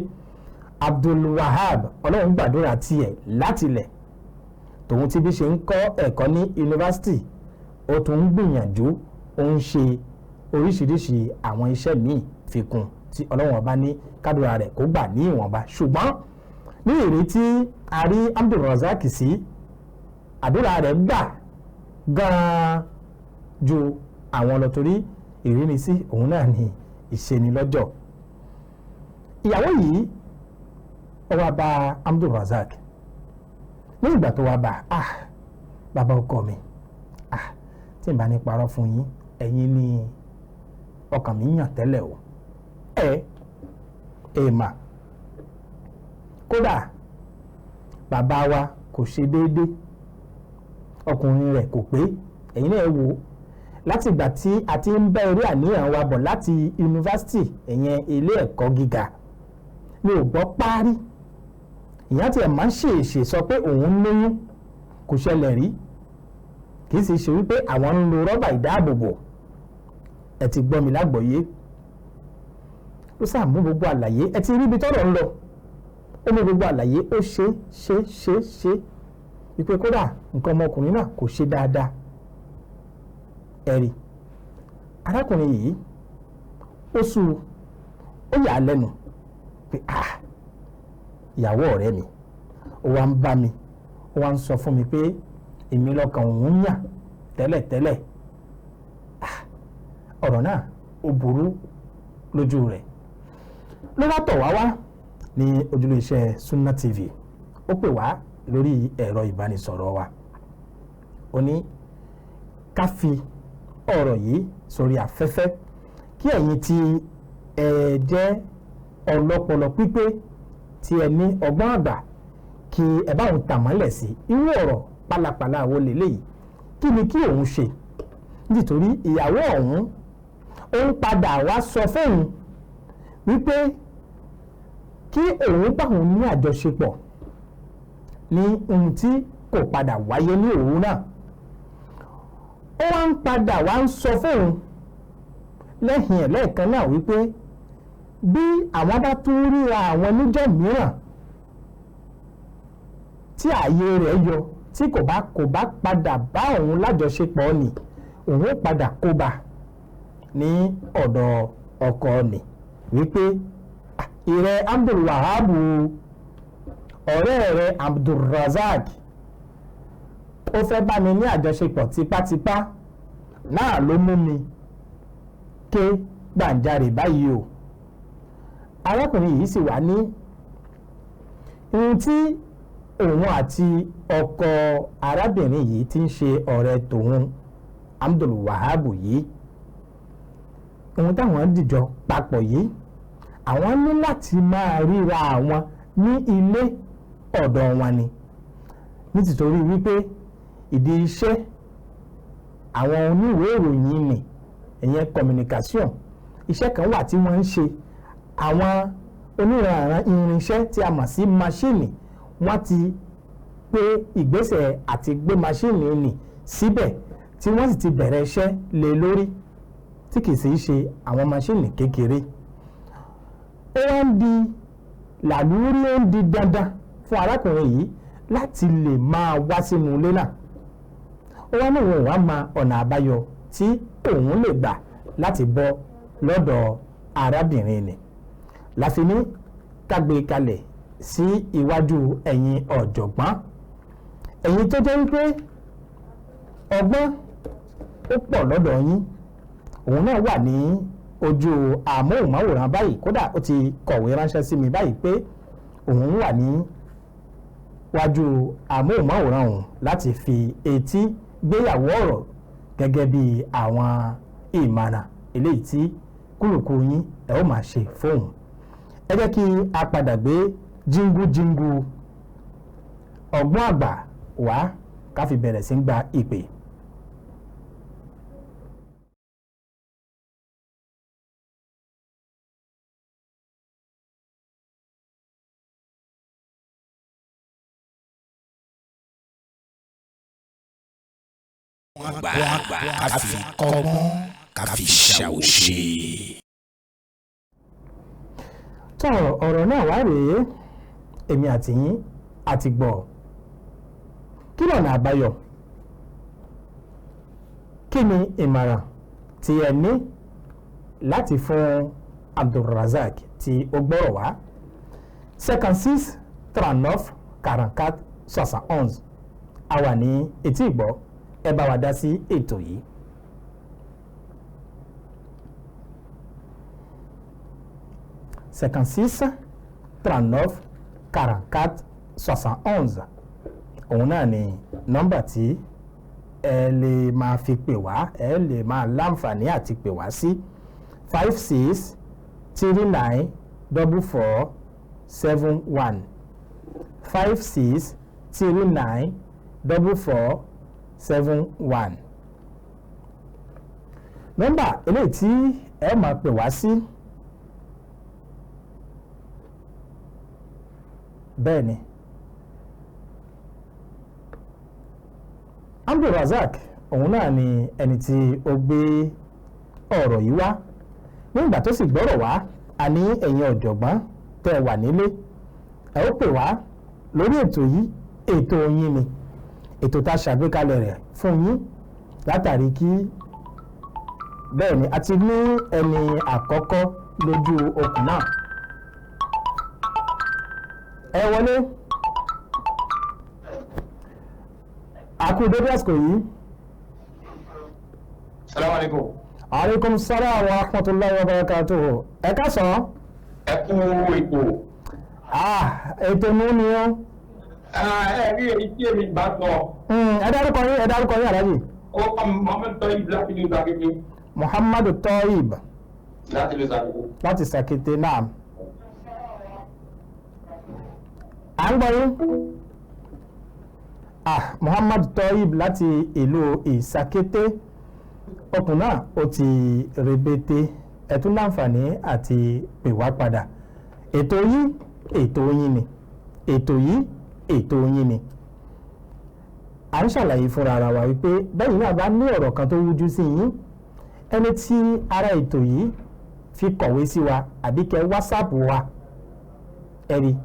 Abdulwahab Ọlọ́run gbàdúrà tiẹ̀ látilẹ̀, tòun ti bí ṣe ń kọ́ ẹ̀kọ́ ní yunifásitì, ó tún ń gbìyànjú, ó ń ṣe oríṣiríṣi àwọn iṣẹ́ míì fi kún tí Ọlọ́run ọba ní kádùrà rẹ̀ kó gbà ní ìwọ̀nba. Ṣùgbọ́n ní ìrètí a rí Abdulrazak sí, àdúrà rẹ̀ gbà gan-an ju àwọn lọ, torí ìrínisí òun náà ni ìṣenilọ́jọ̀. Ìyàwó yìí ó wá bá Abdulrazak. Ní ìgbà tó wá bá, ah, bàbá ọkọ mi, ah, tí n bá ní parọ́ fún yín, ẹ̀yin ni ọkàn mi yàn tẹ́lẹ̀ o. Ẹ ẹ mà, kódà bàbá wa kò ṣe déédé, ọkùnrin rẹ̀ kò pé. Ẹ̀yin náà wò ó, láti ìgbà tí a ti ń bá eré àníyàn wa bọ̀ láti yunifásitì, ìyẹn ilé ẹ̀kọ́ gíga, mi ò gbọ́ párí. Ìyá tiẹ̀ máa ń ṣèṣe sọ pé òun lóyún, kò ṣẹlẹ̀ rí. Kì í sì ṣe wípé àwọn ń lo rọ́bà ìdáàbòbò. Ẹ ti gbọ́ mi lágbọ̀ọ́yé. Ó sáà mú gbogbo àlàyé, ẹ ti rí ibi tọ́rọ̀ ń lọ. Ó mú gbogbo àlàyé, ó ṣe ṣe ṣe ṣe wípé kódà nǹkan ọmọkùnrin náà kò ṣe dáadáa. Ẹ̀rí arákùnrin yìí ó sú ó yà á lẹ́nu pé ah, ìyàwó ọ̀rẹ́ mi ó wá ń bá mi, ó wá ń sọ fún mi pé èmi lọ́kàn òun yàn tẹ́lẹ̀tẹ́lẹ̀. Ah, ọ̀rọ̀ náà ó burú lójú rẹ̀. Ló wá tọ̀ wá wá ní ojúlé iṣẹ́ Sunna TV, ó pè wá lórí ẹ̀rọ ìbánisọ̀rọ̀ wa. Ó ní ká fi ọ̀rọ̀ yìí sórí afẹ́fẹ́ kí ẹ̀yin tí ẹ jẹ́ ọlọ́pọlọ pípé tí ẹ ní ọgbọ́n àgbà kí ẹ bá òun tàmọ́lẹ̀ sí irú ọ̀rọ̀ pálapàla wo lélẹ́yìí. Kí ni kí òun ṣe? Nítorí ìyàwó ọ̀hún ó ń padà wá sọ fóun wípé kí òun bá òun ní àjọṣepọ̀ ní ohun tí kò padà wáyé ní òun náà. Ó wá ń padà wá ń sọ fóun lẹ́yìn ẹ̀ lẹ́ẹ̀kan náà wípé bí àwọn bá tún ríra àwọn níjọ́ mìíràn tí ààyè rẹ̀ yọ, tí kò bá padà bá òun lájọṣepọ̀ ni, òun ó padà kóbá ní ọ̀dọ̀ ọkọ ni, wípé ìrẹ Abdulwahab, ọ̀rẹ́ rẹ Abdulrazak, ó fẹ́ bá mi ní àjọṣepọ̀ tipátipá náà ló mú mi ké gbàǹjarè báyìí o. Arákùnrin yìí sì wà ní ohun tí òun àti ọkọ arábìnrin yìí ti ń ṣe ọ̀rẹ́ tòun Abdulwahab yìí, ohun táwọn dìjọ papọ̀ yìí, àwọn ní láti máa ríra àwọn ní ilé ọ̀dọ̀ wọn ni, nítorí wípé ìdí iṣẹ́ àwọn oníwèé ìròyìn ni, ìyẹn communication, iṣẹ́ kan wà tí wọ́n ń ṣe. Àwọn oníranran irinṣẹ́ tí a mọ̀ sí maṣíìnì, wọ́n ti pé ìgbésẹ̀ àti gbé maṣíìnì nì síbẹ̀ tí wọ́n sì ti bẹ̀rẹ̀ iṣẹ́ lé lórí, tí kì í sì ṣe àwọn maṣíìnì kékeré. Ó wá ń di làlúrí, ó ń di dandan fún arákùnrin yìí láti lè máa wá sínú ilé náà. Ó wá ní òun wá ma ọ̀nà àbáyọ tí òun lè gbà láti bọ́ lọ́dọ̀ arábìnrin ni. Láfi ní ká gbé kalẹ̀ sí iwájú ẹ̀yin ọ̀jọ̀gbọ́n, ẹ̀yin tó jẹ́ wípé ọgbọ́n ó pọ̀ lọ́dọ̀ yín. Òun náà wà ní ojú àmóhùnmáwòrán báyìí, kódà ó ti kọ̀wé ránṣẹ́ sí mi báyìí pé òun wà ní wájú àmóhùnmáwòrán òun láti fi etí gbéyàwó ọ̀rọ̀ gẹ́gẹ́ bí àwọn ìmọ̀ràn eléyìí tí kúrùkù yín ẹ ó máa ṣe fóun. Ẹ jẹ́ kí a padà gbé jíngújíngú ọgbọ́n àgbà wá ká fi bẹ̀rẹ̀ sí ń gba ìpè. Gbà ká fi kọ́gbọ́n ká fi ṣàwòṣe. Tọ́ ọ̀rọ̀ náà wá rèé, èmi àti yín àti gbọ́. Kí lọ̀nà àbáyọ? Kí ni ìmọ̀ràn tí ẹ ní láti fún Abdulrazak tí ó gbọ́rọ̀ wá? 56 39 44 71. A wà ní etí ìgbọ́, ẹ bá wa dá sí ètò yìí. 56 39 44 71, òun náà ni nọ́mbà tí ẹ lè máa fi pè wá, ẹ lè máa láǹfààní àti pè wá sí. 56 39 44 71, 56 39 44 71. Nọ́mbà eléyìí tí ẹ máa pè wá sí. Bẹ́ẹ̀ ni, Abdulrazak òun náà ni ẹni tí ó gbé ọ̀rọ̀ yìí wá. Nígbà tó sì gbọ́rọ̀ wá, a ní ẹ̀yin ọ̀jọ̀gbọ́n tẹ́ wà nílé, ẹ ó pè wá lórí ètò yìí. Ètò yín ni ètò tá a ṣàgbékalẹ̀ rẹ̀ fún yín látàrí kí bẹ́ẹ̀ ni a ti ní ẹni àkọ́kọ́ lójú okùn náà. Ẹ wọlé, àkú dédé àsìkò yìí. Salaam alaikum. Alaikum salaam wa rahmatulahi wa barakatuhu. Ẹ káàsán. Ẹ kú ètò. Ètò mú ni ó. Ẹ rí èyí tí èmi bá sọ. Ẹ dárúkọ yín, ẹ dárúkọ yín, Alhaji. Ó kọ́ Muhammad Toyib láti ìlú Sàkété. Muhammadu Toyib. Láti ìlú Sàkété. Láti Sàkété náà. À ń gbọ́ yín. Muhammad Toyib láti ìlú Ìsàkété, okùn náà ó ti rebete. Ẹ tún láǹfààní àti pè wá padà. Ètò yìí ètò yín ni, ètò yìí ètò yín ni. À ń ṣàlàyé fúnra ara wa wípé bẹ́ẹ̀ náà bá ní ọ̀rọ̀ kan tó wújú sí yín, ẹni tí ara ètò yìí fi kọ̀wé sí wa àbí kẹ wásáàpù wa, ẹ̀rí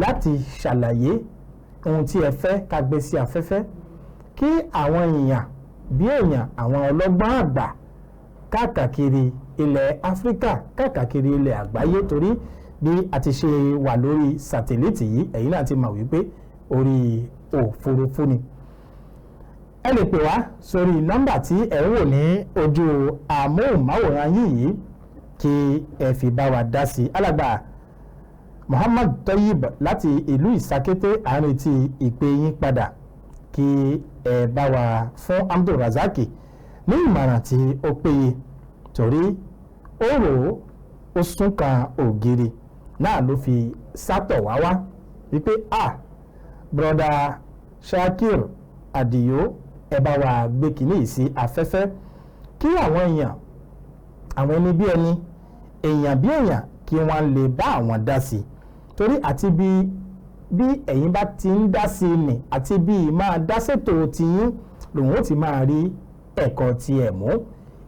láti ṣàlàyé ohun tí ẹ fẹ́ ká gbé sí afẹ́fẹ́ kí àwọn èèyàn bí èèyàn, àwọn ọlọ́gbọ́n àgbà káàkiri ilẹ̀ Áfíríkà, káàkiri ilẹ̀ àgbáyé, torí bí a ti ṣe wà lórí sàtẹ̀lẹ́tì yìí, ẹ̀yin náà ti mọ̀ wípé orí òfurufú ni. Ẹ lè pè wá sórí nọ́mbà tí ẹ ń wò ní ojú amóhùnmáwòrán yìí kí ẹ fi bá wa dá sí. Alàgbà Muhammad Toyib láti ìlú Ìsàkété, à ń retí ìpè yín padà kí ẹ bá wa fún Abdulrasaki ní ìmọ̀ràn tí ó péye, torí ó rò ó sún kan ògiri náà ló fi sátọ̀ wá wá wípé a broda Shakir Adio, ẹ bá wa gbé kínní sí afẹ́fẹ́ kí àwọn èèyàn, àwọn ẹni bí ẹni, èèyàn bí èèyàn, kí wọ́n lè bá àwọn dá sí i. Torí àti bí ẹ̀yin bá ti ń dá sí i nì, àti bí máa dá ṣètò tiyín lòun ó ti máa rí ẹ̀kọ́ tiẹ̀ mú,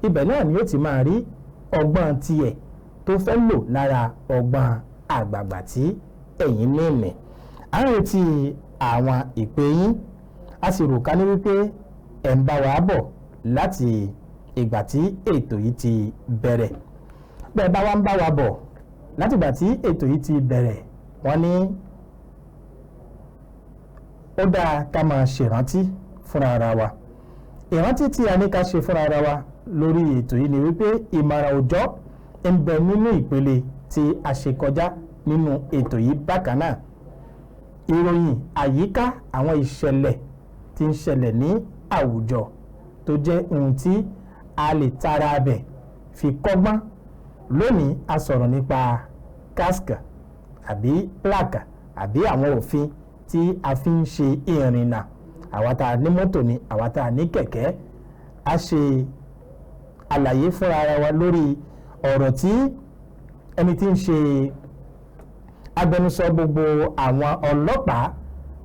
ibẹ̀ náà ni ó ti máa rí ọgbọ́n tiẹ̀ tó fẹ́ lò lára ọgbọ́n àgbààgbà tí ẹ̀yin ní nì. À ń retí àwọn ìpè yín, a sì rò ká ní wípé ẹ̀ ń bá wa bọ̀ láti ìgbà tí ètò yìí ti bẹ̀rẹ̀. Bẹ́ẹ̀ bá wa ń bá wa bọ̀ látìgbà tí ètò yìí ti bẹ̀rẹ̀, wọ́n ní ó dáa ká máa ṣèrántí fúnra ara wa. Ìrántí tí a ní ká ṣe fúnra ara wa lórí ètò yìí ni wípé ìmọ̀ràn òòjọ́ ń bẹ nínú ìpele tí a ṣe kọjá nínú ètò yìí. Bákan náà, ìròyìn àyíká, àwọn ìṣẹ̀lẹ̀ tí ń ṣẹlẹ̀ ní àwùjọ tó jẹ́ ohun tí a lè tara abẹ̀ fi kọ́gbọ́n. Lónìí a sọ̀rọ̀ nípa casque àbí plaque àbí àwọn òfin tí a fi ń ṣe ìrìnnà, àwa tá a ní mọ́tò ni, àwa tá a ní kẹ̀kẹ́. A ṣe àlàyé fúnra ara wa lórí ọ̀rọ̀ tí ẹni tí ń ṣe agbẹnusọ gbogbo àwọn ọlọ́pàá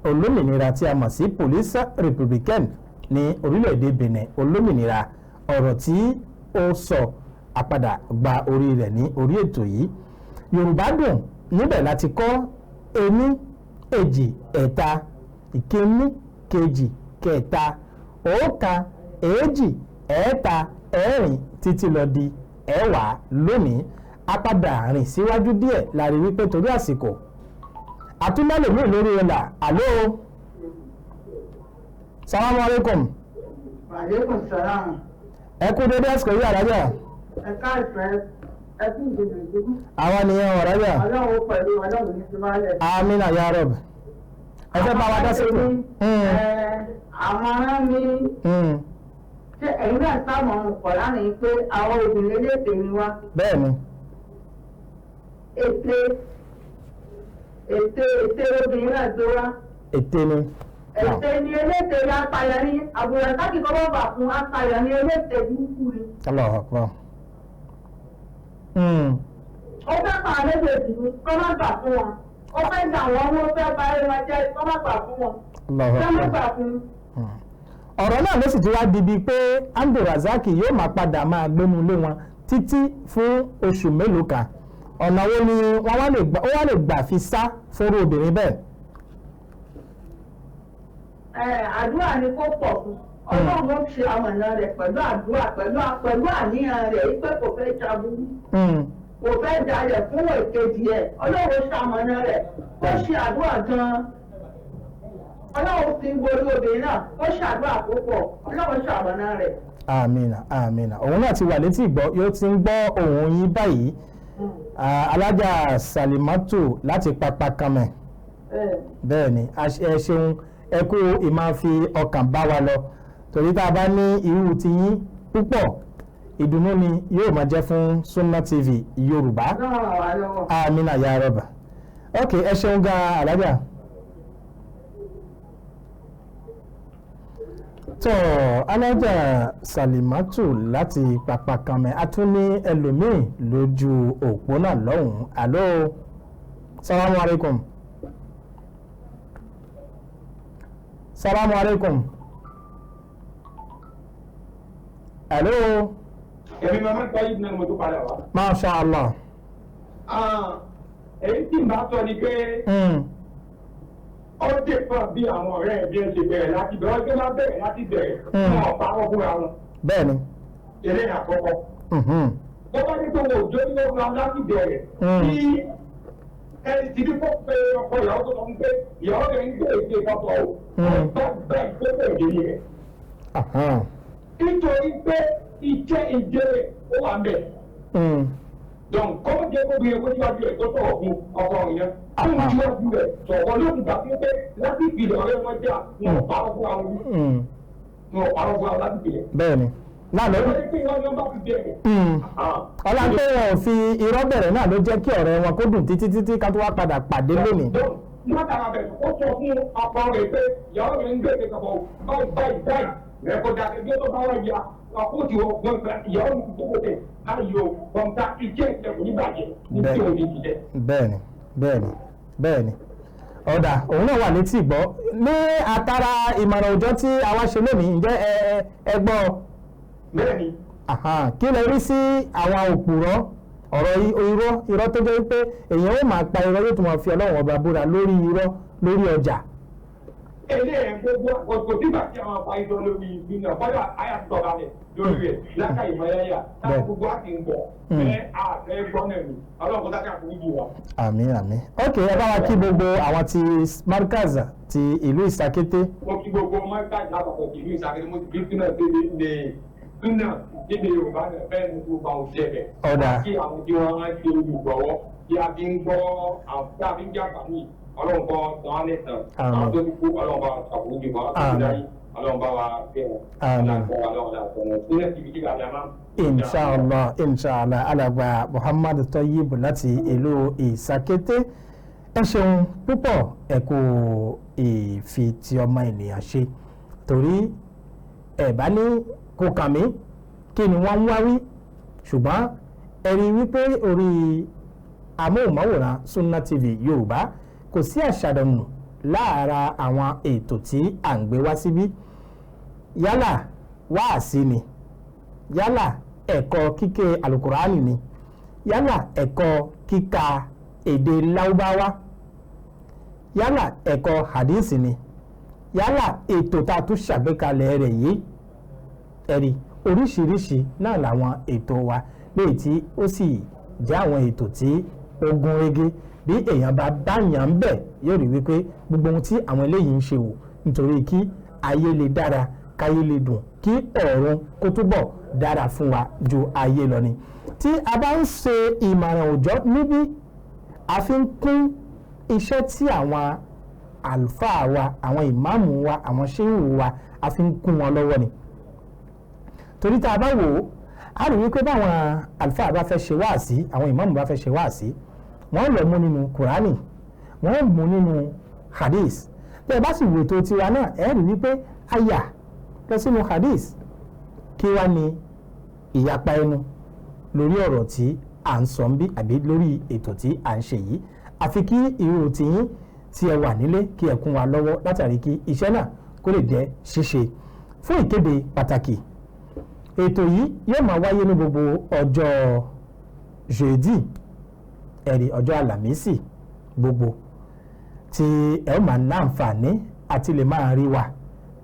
olómìnira tí a mọ̀ sí Police Republican ní orílẹ̀-èdè Benin olómìnira, ọ̀rọ̀ tí ó sọ àpadà gba orí rẹ̀ ní orí ètò yìí. Yorùbá dùn níbẹ̀ láti kọ́ ení, èjì, ẹ̀ta, ìkíní, kejì, kẹta, ọ̀kan, èjì, ẹ̀ta, ẹ̀rin títí lọ di ẹ̀wá. Lónìí a padà rìn síwájú díẹ̀ la rí wípé torí àsìkò àtúndálòmíì lórí ọ̀là. Àló, salamu alaikum. Aleykum salam. Ẹ kú dédé àsìkò yìí, àrájà. Ẹ káàsán, ẹ kú ìgbìyànjú. Àwa nìyẹn, ọ̀rájà. Ọlọ́run pẹ̀lú Ọlọ́run ní Sùmálẹ̀. Amina ya Rabb. Ẹ fẹ́ bá wa dá sókè. Àmọ̀ràn mi, ṣé ẹ̀yin náà sábà ń kọ̀ lánàá pé àwọn obìnrin elétè ni wá? Bẹ́ẹ̀ni. Ète ète ète obìnrin náà gbé wá. Ète ni. Ète ni elétè ni apààyàn ni àbúrò káàkiri kọ́ bá fún apààyàn ni elétè burúkú ni. Allahu Akbar. Ó fẹ́ pa àlejò ìdùnnú kọ́ má gbà fún wọn. Ó fẹ́ gbà wọ́n, ó fẹ́ bá ẹ wọn jẹ́, kọ́ má gbà fún wọn. Kọ́ má gbà fún. Ọ̀rọ̀ náà ló sì ti wá di bíi pé Abdulrasaki yóò máa padà máa gbénu lé wọn títí fún oṣù mélòó kan. Ọ̀nà wo ni wọ́n wá lè gbà fi sá fúnrú obìnrin bẹ́ẹ̀? Àdúrà ni kó pọ̀ fún. Ọlọ́run ó ṣe amọ̀nà rẹ̀ pẹ̀lú àdúrà, pẹ̀lú àníyàn rẹ̀ pé kò fẹ́ jaburú, kò fẹ́ jalè fún èkejì ẹ̀. Ọlọ́run ó ṣe amọ̀nà rẹ̀, ó ṣe àdúrà gan-an. Ọlọ́run fi borí obìnrin náà, ó ṣàdúrà púpọ̀, Ọlọ́run ṣe amọ̀nà rẹ̀. Àmìnà, àmìnà. Òun náà ti wà létí ìgbọ́, yóò ti ń gbọ́ ohùn yín báyìí. Alájà Salimatu láti Papakamẹ. Bẹ́ẹ̀ ni, ẹ ṣeun, ẹ kú ìmáa fi ọkàn bá wa lọ. Torí tá a bá ní irú tiyín púpọ̀, ìdùnnú ni yóò máa jẹ́ fún Sunna TV Yorùbá. Ọlọ́run ràn wá lọ́wọ́. Amina ya rọba. Ok, ẹ ṣeun gan alájà. Tó alájà Salimatu láti Pàpàkànmẹ́, a tún ní ẹlòmíì lójú òpó náà lọ́hùn-ún. Àló, salamu alaikum. Salamu alaikum. Àló. Èmi máa ń tọ́ yìí náà mo tún padà wá. Masha Allah. Èyí tí n bá sọ ni pé ó dè fún bí àwọn ọ̀rẹ́ ẹ̀ bí ẹ ṣe bẹ̀rẹ̀ láti bẹ̀rẹ̀, ọjọ́ bá bẹ̀rẹ̀ láti bẹ̀rẹ̀, wọn ò parọ́ fúnra wọn. Bẹ́ẹ̀ni. Eré àkọ́kọ́. Bó bá ní pé wọn ò jó ní wọn láti bẹ̀rẹ̀, tí ẹni tí kò pé ọkọ ìyàwó tó sọ fún pé ìyàwó rẹ̀ ń gbé èdè ìkọ̀tọ̀ o, bẹ́ẹ̀ tó bẹ̀rẹ̀ dé yẹn. Nítorí pé ìjẹ́ ìjẹ́rẹ̀ ó wà ń bẹ̀. Donc kọ́mọ jẹ́ kó bí ẹkọ́ síwájú ẹ̀ tó sọ̀rọ̀ fún ọkọ yẹn, fún síwájú ẹ̀ sọ̀rọ̀ lókùn gbà fún pé láti ìpìlẹ̀ ọ̀rẹ́ wọn jà, wọn ò parọ́ fún àwọn, wọn ò parọ́ fún àwọn láti ìpìlẹ̀. Bẹ́ẹ̀ni. Náà ló ọlá pé wọn ò fi irọ́ bẹ̀rẹ̀ náà ló jẹ́ kí ọ̀rẹ́ wọn kó dùn títí títí ká tó wá padà pàdé lónìí. Látara bẹ̀ ó sọ fún ọkọ rẹ̀ pé ìyàwó rẹ̀ ń gbé ìkọ̀kọ̀ báyìí báyìí báyìí rẹ̀ kó dà bí ó tó bá wà yá àkójọ gbọ̀ngàn ìyàwó mi tó kò tẹ̀ ayò kọ̀ǹta iṣẹ́ ìṣẹ̀kùn níbàjẹ́ ní tí òun ti jẹ. Bẹ́ẹ̀ni bẹ́ẹ̀ni bẹ́ẹ̀ni, ọ̀dà òun náà wà létí ìgbọ́ ní àtàrà ìmọ̀ràn òjọ́ tí àwa ṣe lónìí. Ǹjẹ́ ẹ gbọ́? Bẹ́ẹ̀ni. Kí lẹ rí sí àwọn òpùrọ́ ọ̀rọ̀ irọ́ irọ́ tó jẹ́ pé èèyàn ó máa pa irọ́, yóò tún máa fi Ọlọ́run ọba búra lórí irọ́ lórí ọjà? Eléyìí gbogbo kò sígbà tí àwọn afa ìjọ lórí ìgbìmọ̀ bọ́dà àyàtọ̀ kalẹ̀ lórí rẹ̀ láka ìmọ̀láyà táwọn gbogbo àti ń bọ̀ ẹ àfẹ́ gbọ́ náà ni Ọlọ́run kó dákà fún ìjù wa. Àmín àmín. Ok, ẹ bá wa kí gbogbo àwọn ti Markaz ti ìlú Ìsàkété. Mo kí gbogbo Markaz lápapọ̀ ti ìlú Ìsàkété, mo ti fi sínú ẹgbẹ́ ní súnà níbi Yorùbá náà bẹ́ẹ̀ ni gbogbo àwọn òṣìṣẹ́ bẹ̀. Ọ̀dà. Kí àwọn tí wọ́n ń ṣe olùgbọ̀wọ́ tí a fi ń gbọ́ àwọn tí a fi ń jàǹfààní Ọlọ́run kọ́ san lẹ́san, àwọn tó ti kú Ọlọ́run bá wa ṣàforíjì wọn, àwọn tó ti dáyé Ọlọ́run bá wa fẹ́ wọn. Inshallah inshallah. Alàgbà Muhammad Toyib láti ìlú Ìsàkété, ẹ ṣeun púpọ̀, ẹ kú ìfi ti ọmọ ènìyàn ṣe, torí ẹ bá ní kò kàn mí kí ni wọ́n ń wá wí, ṣùgbọ́n ẹ rí wípé orí amóhùnmáwòrán Sunna TV Yorùbá kò sí àṣàdànù lára àwọn ètò tí à ń gbé wá síbí, yálà wáàsí ni, yálà ẹ̀kọ́ kíké alukurani ni, yálà ẹ̀kọ́ kíka èdè láúbáwá, yálà ẹ̀kọ́ hadisi ni, yálà ètò tá a tún ṣàgbékalẹ̀ rẹ̀ yìí, ẹ̀rí oríṣiríṣi náà làwọn ètò wa léyìí tí ó sì jẹ́ àwọn ètò tí ó gún régé. Bí èèyàn bá báyàn ń bẹ̀ yóò rí wípé gbogbo ohun tí àwọn eléyìí ń ṣe wò nítorí kí ayé lè dára, káyé lè dùn, kí ọ̀run kó túbọ̀ dára fún wa ju ayé lọ ni. Tí a bá ń ṣe ìmọ̀ràn òòjọ́ níbí, a fi ń kún iṣẹ́ tí àwọn àlùfáà wa, àwọn ìmáàmù wa, àwọn ṣéwù wa, a fi ń kún wọn lọ́wọ́ ni. Torí tá a bá wò ó, a rí wípé báwọn àlùfáà bá fẹ́ ṣe wáàsí, àwọn ìmáàmù bá fẹ́ ṣe wáàsí, wọ́n lọ mú nínú Kùránì, wọ́n mú nínú hadith. Tẹ́ ẹ bá sì wò tó tiwa náà, ẹ rí wípé a yà lọ sínú hadith. Kí wá ní ìyapa ẹnu lórí ọ̀rọ̀ tí à ń sọ ń bí àbí lórí ètò tí à ń ṣe yìí? Àfi kí irú tiyín tí ẹ wà nílé kí ẹ kún wa lọ́wọ́ látàrí kí iṣẹ́ náà kó lè jẹ́ ṣíṣe. Fún ìkéde pàtàkì, ètò yìí yóò máa wáyé ní gbogbo ọjọ́ jeudi, ẹ̀rí ọjọ́ àlàmísì gbogbo, tí ẹ ó máa láǹfààní àti lè máa rí wa,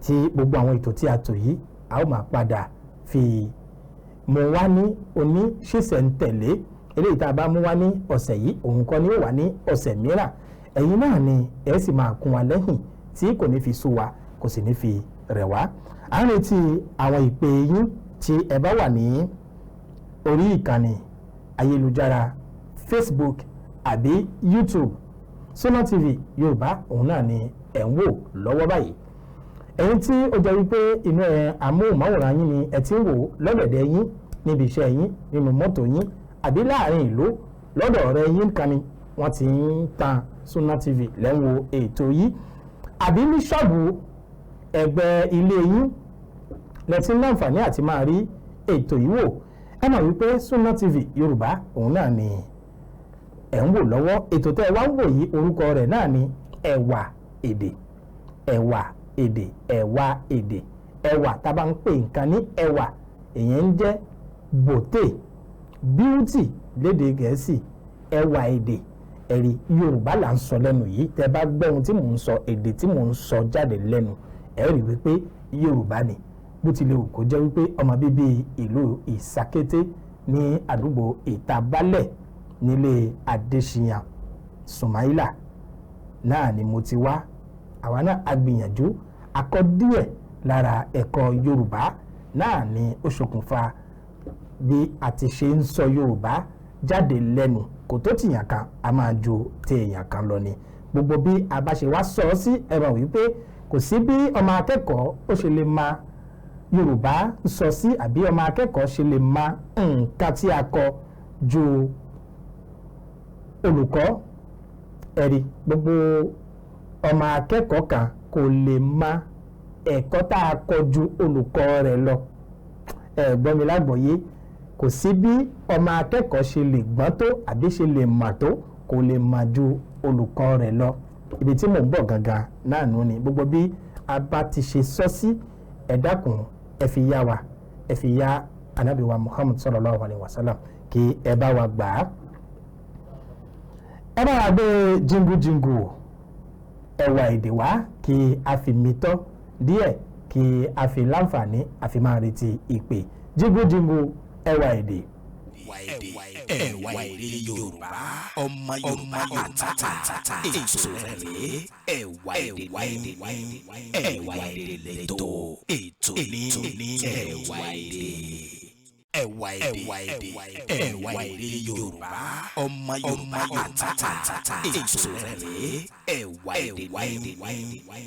tí gbogbo àwọn ètò tí a tò yìí a ó máa padà fi mú wá ní oníṣìṣẹ̀ntẹ̀lé. Eléyìí tá a bá mú wá ní ọ̀sẹ̀ yìí, òun kọ́ ni ó wà ní ọ̀sẹ̀ mìíràn. Ẹ̀yin náà ni ẹ sì máa kún wa lẹ́yìn tí kò ní fi sú wa, kò sì ní fi rẹ̀ wá. À ń retí àwọn ìpè yín tí ẹ bá wà ní orí ìkànnì ayélujára Facebook àbí YouTube. Sunna TV Yorùbá òun náà ni ẹ̀ ń wò lọ́wọ́ báyìí. Ẹ̀yin tí ó jẹ́ wípé inú ẹ̀ amóhùnmáwòrán yín ni ẹ ti ń wò lọ́dẹ̀dẹ̀ yín, níbi iṣẹ́ yín, nínú mọ́tò yín, àbí láàrin ìlú lọ́dọ̀ ọ̀rẹ́ yín kan ni wọ́n ti ń tan Sunna TV lẹ́wọ̀n ètò yìí, àbí ní ṣọ́ọ̀bù ẹgbẹ́ ilé yín lẹ́tí ní àǹfààní àti máa rí ètò yìí wò. Ẹ mọ̀ wípé Sunna TV Yorùbá òun náà ni ẹ̀ ń wò lọ́wọ́. Ètò tẹ́ ẹ wá ń wò yìí, orúkọ rẹ̀ náà ni Ẹwà Èdè. Ẹwà Èdè, ẹwà èdè, ẹwà tá a bá ń pè nǹkan ní ẹwà, èyàn ń jẹ́ beauté, beauty lédè Gẹ̀ẹ́sì, ẹwà èdè. Ẹ̀rí Yorùbá là ń sọ lẹ́nu yìí. Tẹ́ bá gbọ́ ohun tí mò ń sọ, èdè tí mò ń sọ jáde lẹ́nu, ẹ rí wípé Yorùbá ni. Bó tilẹ̀ wù kó jẹ́ wípé ọmọ bíbí ìlú Ìsàkété ní àdúgbò Ìtabálẹ̀ nílé Adéṣíyàn Sùmáìlà náà ni mo ti wá. Àwa náà a gbìyànjú akọ́ díẹ̀ lára ẹ̀kọ́ Yorùbá náà ni ó ṣokùnfà bí a ti ṣe ń sọ Yorùbá jáde lẹ́nu. Kò tó tìyàn kan, a máa ju ti èèyàn kan lọ ni. Gbogbo bí a bá ṣe wá sọ ọ́ sí, ẹ mọ̀ wípé kò sí bí ọmọ akẹ́kọ̀ọ́ ó ṣe lè máa Yorùbá sọ sí, àbí ọmọ akẹ́kọ̀ọ́ ṣe lè máa nǹkan tí a kọ ju olùkọ́. Ẹ̀rí gbogbo ọmọ akẹ́kọ̀ọ́ kan kò lè ma ẹ̀kọ́ tá a kọ ju olùkọ́ rẹ̀ lọ. Ẹ gbọ́ mi lágbọ̀ọ́yé. Kò sí bí ọmọ akẹ́kọ̀ọ́ ṣe lè gbọ́n tó àbí ṣe lè mà tó, kò lè mà ju olùkọ́ rẹ̀ lọ. Ibi tí mò ń bọ̀ gangan náà nù ni. Gbogbo bí a bá ti ṣe sọ sí, ẹ dákun, ẹ fi yá wa, ẹ fi yá Ànábì wa Muhammad sallallahu alayhi wa sallam, kí ẹ bá wa gbà á. Ẹ bá wa gbé jingu-jingu ẹwà èdè wá, kí a fi mi tọ́ díẹ̀, kí a fi láǹfààní a fi máa retí ìpè. Jingu-jingu ẹwà èdè. Ẹwà èdè Yorùbá, ọmọ Yorùbá àtàtà, ètò rẹ̀ ẹwà èdè ní, ẹwà èdè lẹ́tọ̀, ètò ní ẹwà èdè. Ẹwà èdè, ẹwà èdè Yorùbá, ọmọ Yorùbá àtàtà, ètò rẹ̀ ẹwà èdè ní,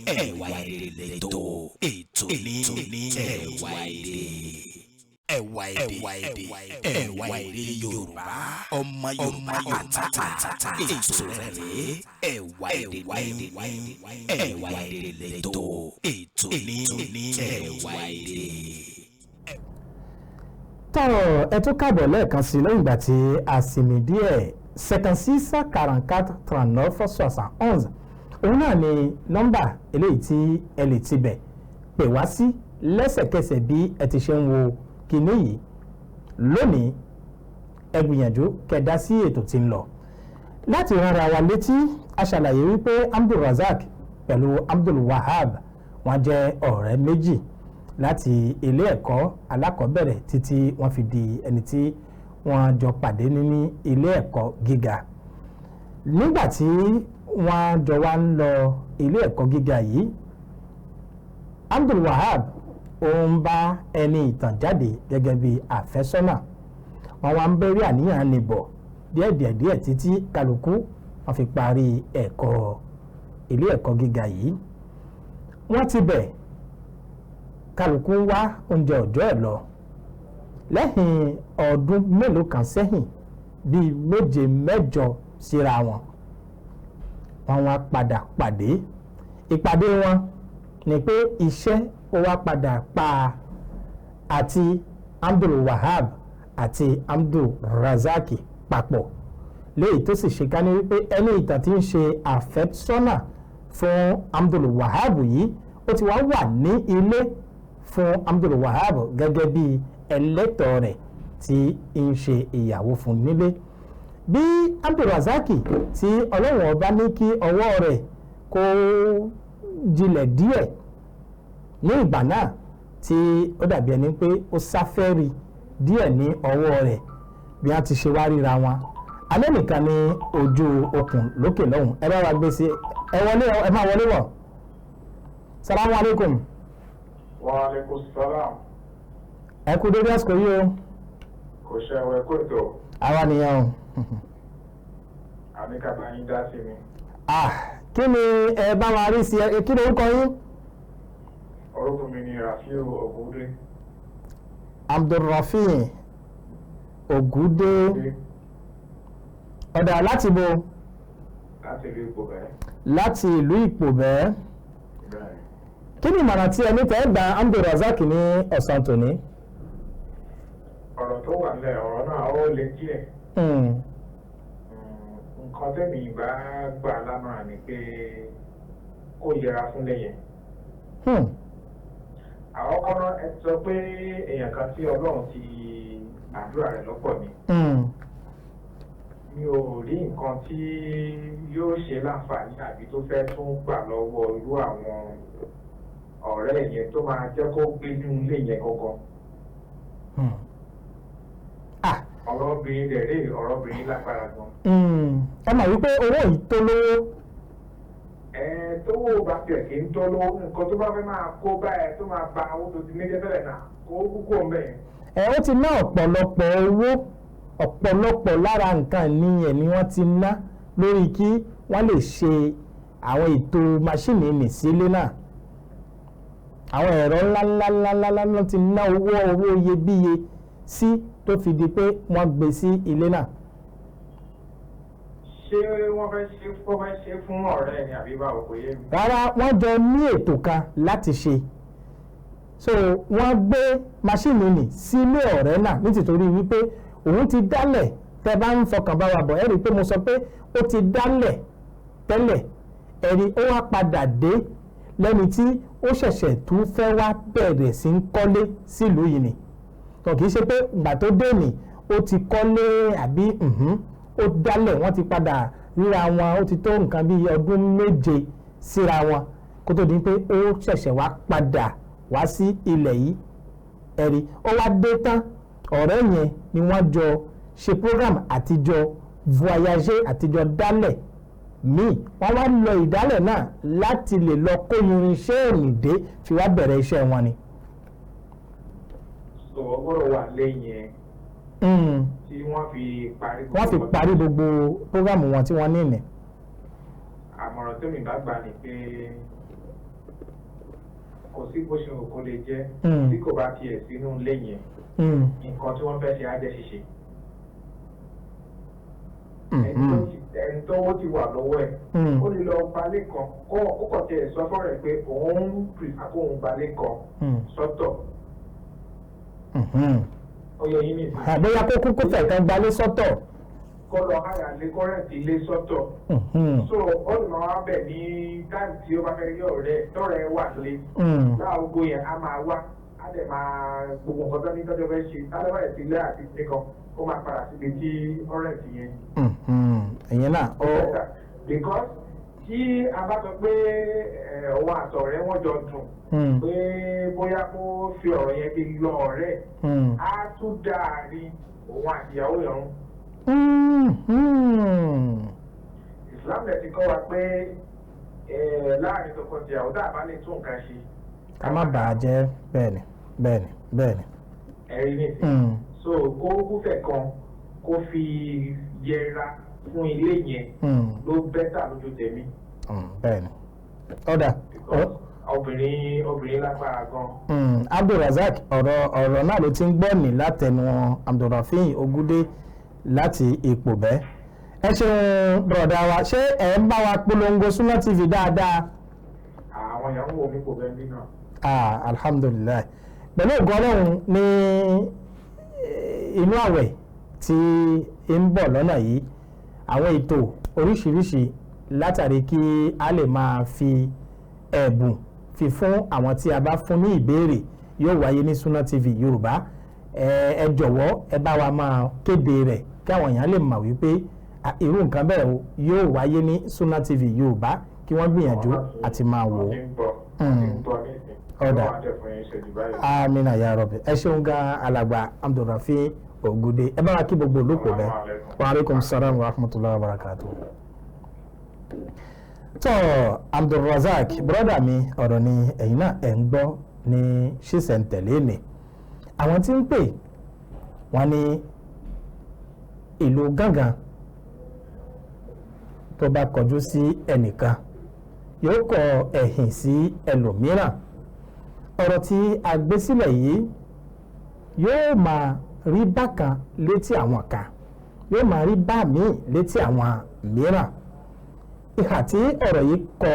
ẹwà èdè lẹ́tọ̀, ètò ní ẹwà èdè. Ẹwà èdè, ẹwà èdè Yorùbá, ọmọ Yorùbá àtàtà, ètò rẹ̀ ẹwà èdè ní, ẹwà èdè lẹ́tọ̀, ètò ní ẹwà èdè. Tọ́ ẹ tún káàbọ̀ lẹ́ẹ̀kan sí lẹ́yìn ìgbà tí a sinmi díẹ̀. 56 44 39 71, òun náà ni nọ́mbà eléyìí tí ẹ lè tibẹ̀ pè wá sí lẹ́sẹ̀kẹsẹ̀ bí ẹ ti ṣe ń wo kinní yìí lónìí. Ẹ gbìyànjú kẹ́ dá sí ètò tí ń lọ. Láti rán ara wa létí, a ṣàlàyé wípé Abdulrazak pẹ̀lú Abdulwahab wọ́n jẹ́ ọ̀rẹ́ méjì láti ilé ẹ̀kọ́ alákọ̀ọ́bẹ̀rẹ̀ títí wọ́n fi di ẹni tí wọ́n jọ pàdé ní ilé ẹ̀kọ́ gíga. Nígbà tí wọ́n jọ wá ń lọ ilé ẹ̀kọ́ gíga yìí, Abdulwahab ó ń bá ẹni ìtàn jáde gẹ́gẹ́ bí àfẹ́sọ́nà. Wọ́n wá ń bẹ̀rẹ̀ àníyàn nìbọ̀ díẹ̀díẹ̀díẹ̀ títí kálukú wọ́n fi parí ẹ̀kọ́ ilé ẹ̀kọ́ gíga yìí. Wọ́n ti bẹ̀ kálukú ń wá oúnjẹ ọjọ́ ẹ̀ lọ. Lẹ́yìn ọdún mélòó kan sẹ́yìn, bíi méje mẹ́jọ síra wọn, wọ́n wá padà pàdé. Ìpàdé wọn ni pé iṣẹ́ ó wá padà pa àti Abdulwahab àti Abdulrazak papọ̀, léyìí tó sì ṣe ká ní wípé ẹni ìtàn tí ń ṣe àfẹ́sọ́nà fún Abdulwahab yìí ó ti wá wà ní ilé fún Abdulwahab gẹ́gẹ́ bí ẹlẹ́tọ̀ọ́ rẹ̀ tí ń ṣe ìyàwó fún nílé. Bí Abdulrazak tí Ọlọ́run ọba ní kí ọwọ́ rẹ̀ kó jinlẹ̀ díẹ̀ ní ìgbà náà, tí ó dàbí ẹni pé ó sáfẹ́rí díẹ̀ ní ọwọ́ rẹ̀, bí wọ́n ti ṣe wá ríra wọn. Alẹ́ nìkan ní ojú okùn lókè lọ́hùn. Ẹ bá wa gbé sí ẹ wọlé, ẹ máa wọlé wọ̀. Salamu alaikum. Wa alaikum salam. Ẹ kú dédé àsìkò yìí o. Kò ṣe ẹwọ ẹkọ ètò. Àwa nìyẹn o. Àní ká bá yín dá sí mi. Kí ni ẹ bá wa rí sí ẹ? Kí ni orúkọ yín? Orúkọ mi ni Rafiu Ògúndé. Abdulrafi Ògúndé. Ọ̀dà láti bo? Láti ìlú Ìpòbẹ́. Láti ìlú Ìpòbẹ́. Kí ni ìmọ̀ràn tí ẹni tẹ́ gba Abdulrasaq ní ọ̀sán tòní? Ọ̀rọ̀ tó wà nílẹ̀, ọ̀rọ̀ náà ó le díẹ̀. Nǹkan tẹ́mi ìbá gbà lámọ̀ràn ni pé kó yẹra fún lẹ́yìn. Àwọn kan náà ẹ sọ pé èèyàn kan tí Ọlọ́run ti àdúrà rẹ̀ lọ́pọ̀ ni. Mi ò rí nǹkan tí yóò ṣe láǹfààní àbí tó fẹ́ tún gbà lọ́wọ́ irú àwọn ọ̀rẹ́ yẹn tó máa jẹ́ kó gbé nínú ilé yẹn gangan. Ọ̀rọ̀ obìnrin rẹ̀ rèé, ọ̀rọ̀ obìnrin lágbára gan. Ẹ mọ̀ wípé owó yìí tó lówó. Ẹ tówó bá tiẹ̀ kí n tó lówó, nǹkan tó bá fẹ́ máa kó báyẹn tó máa ba owó tó ti ní jẹ́ tẹ́lẹ̀ náà kó kúkú ọ̀nbẹ yẹn. Ẹ ó ti ná ọ̀pọ̀lọpọ̀ owó, ọ̀pọ̀lọpọ̀ lára nǹkan nìyẹn ni wọ́n ti ná lórí kí wọ́n lè ṣe àwọn ètò máṣíìnì nì sílé náà. Àwọn ẹ̀rọ ńláńláńláńlá ló ti ná owó iyebíye sí tó fi di pé wọ́n gbé sí ilé náà. Ṣé wọ́n fẹ́ ṣe wọ́n fẹ́ ṣe fún ọ̀rẹ́ ni àbí báwo, kò yé mi? Rárá, wọ́n jọ ní ètò kan láti ṣe, so wọ́n gbé máṣíìnì nì sílé ọ̀rẹ́ náà nítorí wípé òun ti dálẹ̀. Tẹ́ bá ń fọkàn bá wa bọ̀, ẹ rí i pé mo sọ pé ó ti dálẹ̀ tẹ́lẹ̀, ẹ̀rí ó wá padà dé lẹ́ni tí ó ṣẹ̀ṣẹ̀ tún fẹ́ wá bẹ̀rẹ̀ sí ń kọ́lé sílùú yìí ni. Tó kì í ṣe pé ìgbà tó dé ní ó ti kọ́lé àbí ó dálẹ̀, wọ́n ti padà ríra wọn, ó ti tó nǹkan bíi ọdún 7 síra wọn kó tó di pé ó ṣẹ̀ṣẹ̀ wá padà wá sí ilẹ̀ yìí. Ẹ̀rí ó wá dé tán, ọ̀rẹ́ yẹn ni wọ́n jọ ṣe program àtijọ́ voyager àtijọ́ dálẹ̀ míì, wọ́n wá lọ ìdálẹ̀ náà láti lè lọ kó irinṣẹ́ òrìndé fi wá bẹ̀rẹ̀ iṣẹ́ wọn ni. Sọ gbọ́dọ̀ wà lẹ́yìn ẹ̀ tí wọ́n fi parí. Wọ́n fi parí gbogbo program wọn tí wọ́n ní ìní. Àmọ̀ràn tẹ́mi bá gbà ni pé kò sí bó ṣe kò lè jẹ́ tí kò bá tiẹ̀ sínú lẹ́yìn ẹ̀, nǹkan tí wọ́n fẹ́ ṣe á jẹ́ ṣíṣe. Ẹni tọ́wọ́ ti wà lọ́wọ́ ẹ̀, ó lè lọ balẹ̀ kan kó kọ̀ tiẹ̀ sọ fọ́rẹ̀ pé òun ń pìfà kóun balẹ̀ kan sọ́tọ̀. Ó yẹ yín nìyí. Àbóyá kó kúkú fẹ̀ kan gbalé sọ́tọ̀. Kó lọ háyà lé kọ́rẹ́ǹtì ilé sọ́tọ̀. So ó lè máa wá bẹ̀ ní táìmù tí ó bá fẹ́ rí ọ̀rẹ́ tọ́rẹ́ wà lé. Láàgó yẹn á máa wá, á dẹ̀ máa gbogbo nǹkan tó ní tọ́jú fẹ́ ṣe, á lọ́wọ́ ẹ̀ sílé àti nìkan ó máa padà síbi tí ọ̀rẹ́ǹtì yẹn. Ìyẹn náà ó. Because tí a bá sọ pé òun àtọ̀rẹ́ wọn jọ dùn pé bóyá kó fi ọ̀rọ̀ yẹn fi lọ ọ̀rẹ́, á tún dáàrin òun àtìyàwó yẹn. Islam lè ti kọ́ wa pé láàrin tọkọtìyàwó tá a bá lè tún nǹkan ṣe. Ká má bàa jẹ́. Bẹ́ẹ̀ni bẹ́ẹ̀ni bẹ́ẹ̀ni. Ẹ̀rí nìsín. So kó kúfẹ̀ kan kó fi yẹra fún ilé yẹn ló bẹ́tà lójú tèmi. Bẹ́ẹ̀ni. Ọ̀dà. Obìnrin lágbára gan. Abdulrasaq, ọ̀rọ̀ náà ló ti ń gbọ́ ní látẹnu Abdulrafi Ogunde láti Ìpòbẹ́. Ẹ ṣeun bọ̀dá wa, ṣé ẹ ń bá wa polongo Sunna TV dáadáa? Àwọn èèyàn ń wò mí kò bẹ́ẹ̀ bí náà. Alhamdulilayi. Pẹ̀lú ògo Ọlọ́run ní inú àwẹ̀ tí ń bọ̀ lọ́nà yìí, àwọn ètò oríṣiríṣi látàrí kí a lè máa fi ẹ̀bùn fi fún àwọn tí a bá fún ní ìbéèrè yóò wáyé ní Sunna TV Yorùbá. Ẹ jọ̀wọ́ ẹ bá wa máa kéde rẹ̀ kí àwọn èèyàn lè mọ̀ wípé irú nǹkan bẹ́ẹ̀ yóò wáyé ní Sunna TV Yorùbá, kí wọ́n gbìyànjú àti máa wò ó. Ọ̀dà amina ya Rabbi. Ẹ ṣeun gan alàgbà Abdulrafi Ogunde, ẹ bá wa kí gbogbo olùkọ́ bẹ́ẹ̀. Wa aleykum salaam wa rahmatulahi wa barakatuh. Tọ́ Abdulrazak bọ́dà mi, ọ̀rọ̀ ni ẹ̀yin náà ẹ̀ ń gbọ́ ní ṣísẹ̀ntẹ̀lé ni. Àwọn tí ń pè wọ́n ní ìlú gángan tó bá kọjú sí ẹnìkan yóò kọ ẹ̀yìn sí ẹlòmíràn. Ọ̀rọ̀ tí a gbé sílẹ̀ yìí yóò máa rí bákan létí àwọn kan, yóò máa rí bá míì létí àwọn mìíràn. Ìhà tí ọ̀rọ̀ yìí kọ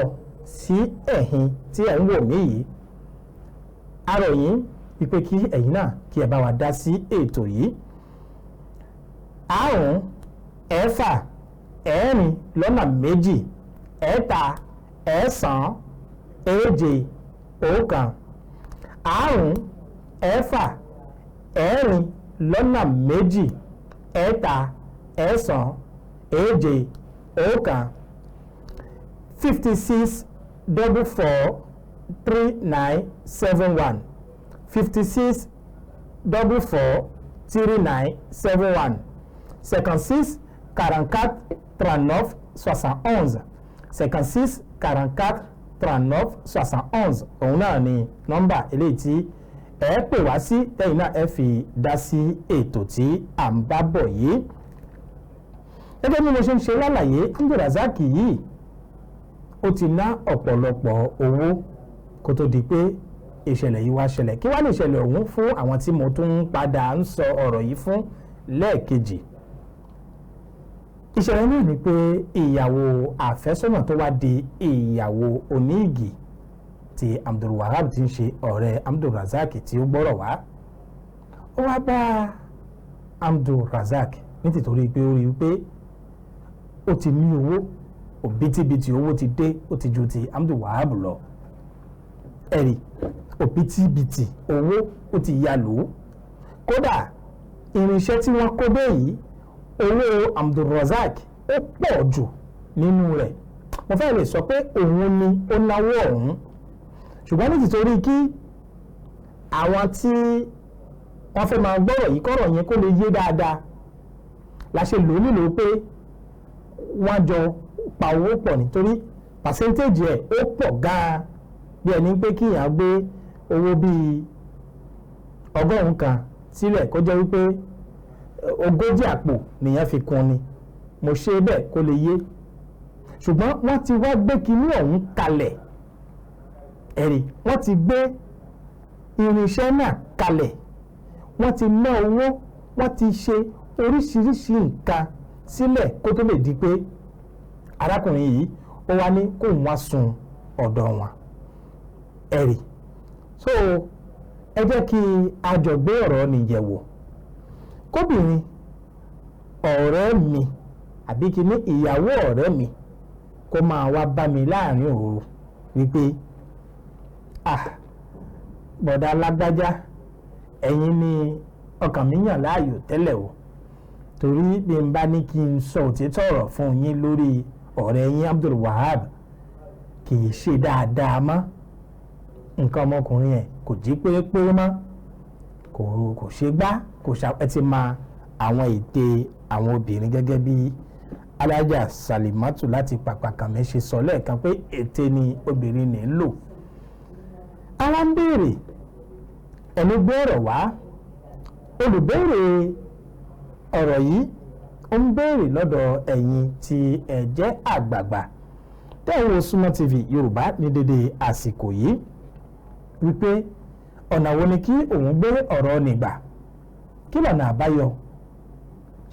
sí ẹ̀yin tí ẹ̀ ń wò mí yìí, a rọ̀ yín wípé kí ẹ̀yin náà kí ẹ bá wa dá sí ètò yìí. 5, 6, 4 lọ́nà 2, 3, 9, 7, 1. 5, 6, 4 lọ́nà 2, 3, 9, 7, 1. 56 44 39 71. 56 44 39 71. 56 44 39 71. 56 44 39 71. Òun náà ni nọ́mbà eléyìí tí ẹ pè wá sí tẹ́yìn náà ẹ fi dá sí ètò tí à ń bá bọ̀ yìí. Gẹ́gẹ́ bí mo ṣe ń ṣe lálàyé, Abdulrasaq yìí ó ti ná ọ̀pọ̀lọpọ̀ owó kó tó di pé ìṣẹ̀lẹ̀ yìí wá ṣẹlẹ̀. Kí wá ní ìṣẹ̀lẹ̀ ọ̀hún fún àwọn tí mo tún ń padà ń sọ ọ̀rọ̀ yìí fún lẹ́ẹ̀kejì? Ìṣẹ̀lẹ̀ náà ni pé ìyàwó àfẹ́sọ́nà tó wá di ìyàwó oníìgì tí Abdulwahab ti ń ṣe ọ̀rẹ́ Abdulrasaq tí ó gbọ́rọ̀ wá, ó wá bá Abdulrasaq nítorí pé ó rí i pé ó ti ní owó, òbítíbitì owó ti dé, ó ti ju ti Abdulwahab lọ. Ẹ̀rí òbítíbitì owó ó ti ya lò ó. Kódà irinṣẹ́ tí wọ́n kó dé yìí, owó Abdulrasaq ó pọ̀ jù nínú rẹ̀. Mo fẹ́ lè sọ pé òun ni ó náwó ọ̀hún, ṣùgbọ́n ní tìtorí kí àwọn tí wọ́n fẹ́ máa gbọ́rọ̀ yìí kọ́rọ̀ yẹn kó lè yé dáadáa la ṣe lò ó nílò pé wọ́n jọ pa owó pọ̀, nítorí pàṣẹ́ntéèjì ẹ̀ ó pọ̀ gan-an, bí ẹni pé kí èèyàn gbé owó bíi 100 kan sílẹ̀ kó jẹ́ wípé 40 àpò nìyẹn fi kún ni. Mo ṣe bẹ́ẹ̀ kó lè yé. Ṣùgbọ́n wọ́n ti wá gbé kinní ọ̀hún kalẹ̀, ẹ̀rí wọ́n ti gbé irinṣẹ́ náà kalẹ̀, wọ́n ti ná owó, wọ́n ti ṣe oríṣiríṣi nǹkan sílẹ̀ kó tó lè di pé arákùnrin yìí ó wá ní kóun wá sun ọ̀dọ̀ wọn. Ẹ̀rí so ẹ jẹ́ kí a jọ gbé ọ̀rọ̀ nìyẹ̀wò. Kóbìnrin ọ̀rẹ́ mi àbí kí ní ìyàwó ọ̀rẹ́ mi kó máa wá bá mi láàrin òru wípé ah, bọ̀dá lágbájá, ẹ̀yin ni ọkàn mi yàn láàyò tẹ́lẹ̀ o, torí bí n bá ní kí n sọ òtítọ́ ọ̀rọ̀ fún yín lórí ọ̀rẹ́ yín Abdulwahab, kì í ṣe dáadáa mọ́, nǹkan ọmọkùnrin ẹ̀ kò jí pérépéré mọ́, kò ṣe gbá, kò ṣe. Ẹ ti mọ àwọn ète àwọn obìnrin gẹ́gẹ́ bí Alájà Salimatu láti Pàpàkànmí ṣe sọ lẹ́ẹ̀kan pé ète ni obìnrin ní ń lò. Ara ń béèrè ẹni gbé ọ̀rọ̀ wá, olùbéèrè ọ̀rọ̀ yìí ó ń béèrè lọ́dọ̀ ẹ̀yin tí ẹ jẹ́ àgbààgbà tẹ́ ẹ wo Sunmọ́ TV Yorùbá ní dédé àsìkò yìí wípé ọ̀nà wo ni kí òun gbé ọ̀rọ̀ nígbà, kí lọ̀nà àbáyọ,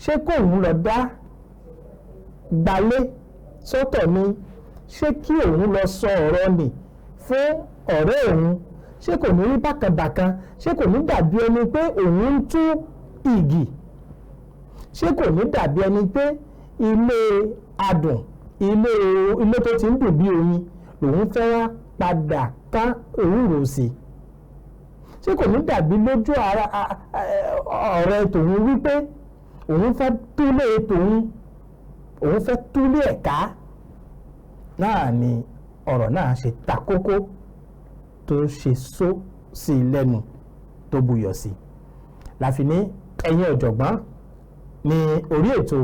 ṣé kóun lọ dá gbalé sọ́tọ̀ ni, ṣé kí òun lọ sọ ọ̀rọ̀ nì fún ọ̀rẹ́ òun, ṣé kò ní rí bákanbàkan, ṣé kò ní dàbí ẹni pé òun ń tú ìgì, ṣé kò ní dàbí ẹni pé ilé adùn, ilé tó ti ń dùn bí oyin lòun fẹ́ wá padà ká òwúrò sí, ṣé kò ní dàbí lójú ara ọ̀rẹ́ tòun wípé òun fẹ́ túlé tòun, òun fẹ́ túlé ẹ̀ka. Náà ni ọ̀rọ̀ náà ṣe ta kókó tó ṣe só sí i lẹ́nu tó buyọ̀ sí i. Láfi ní ẹ̀yin ọ̀jọ̀gbọ́n ní orí ètò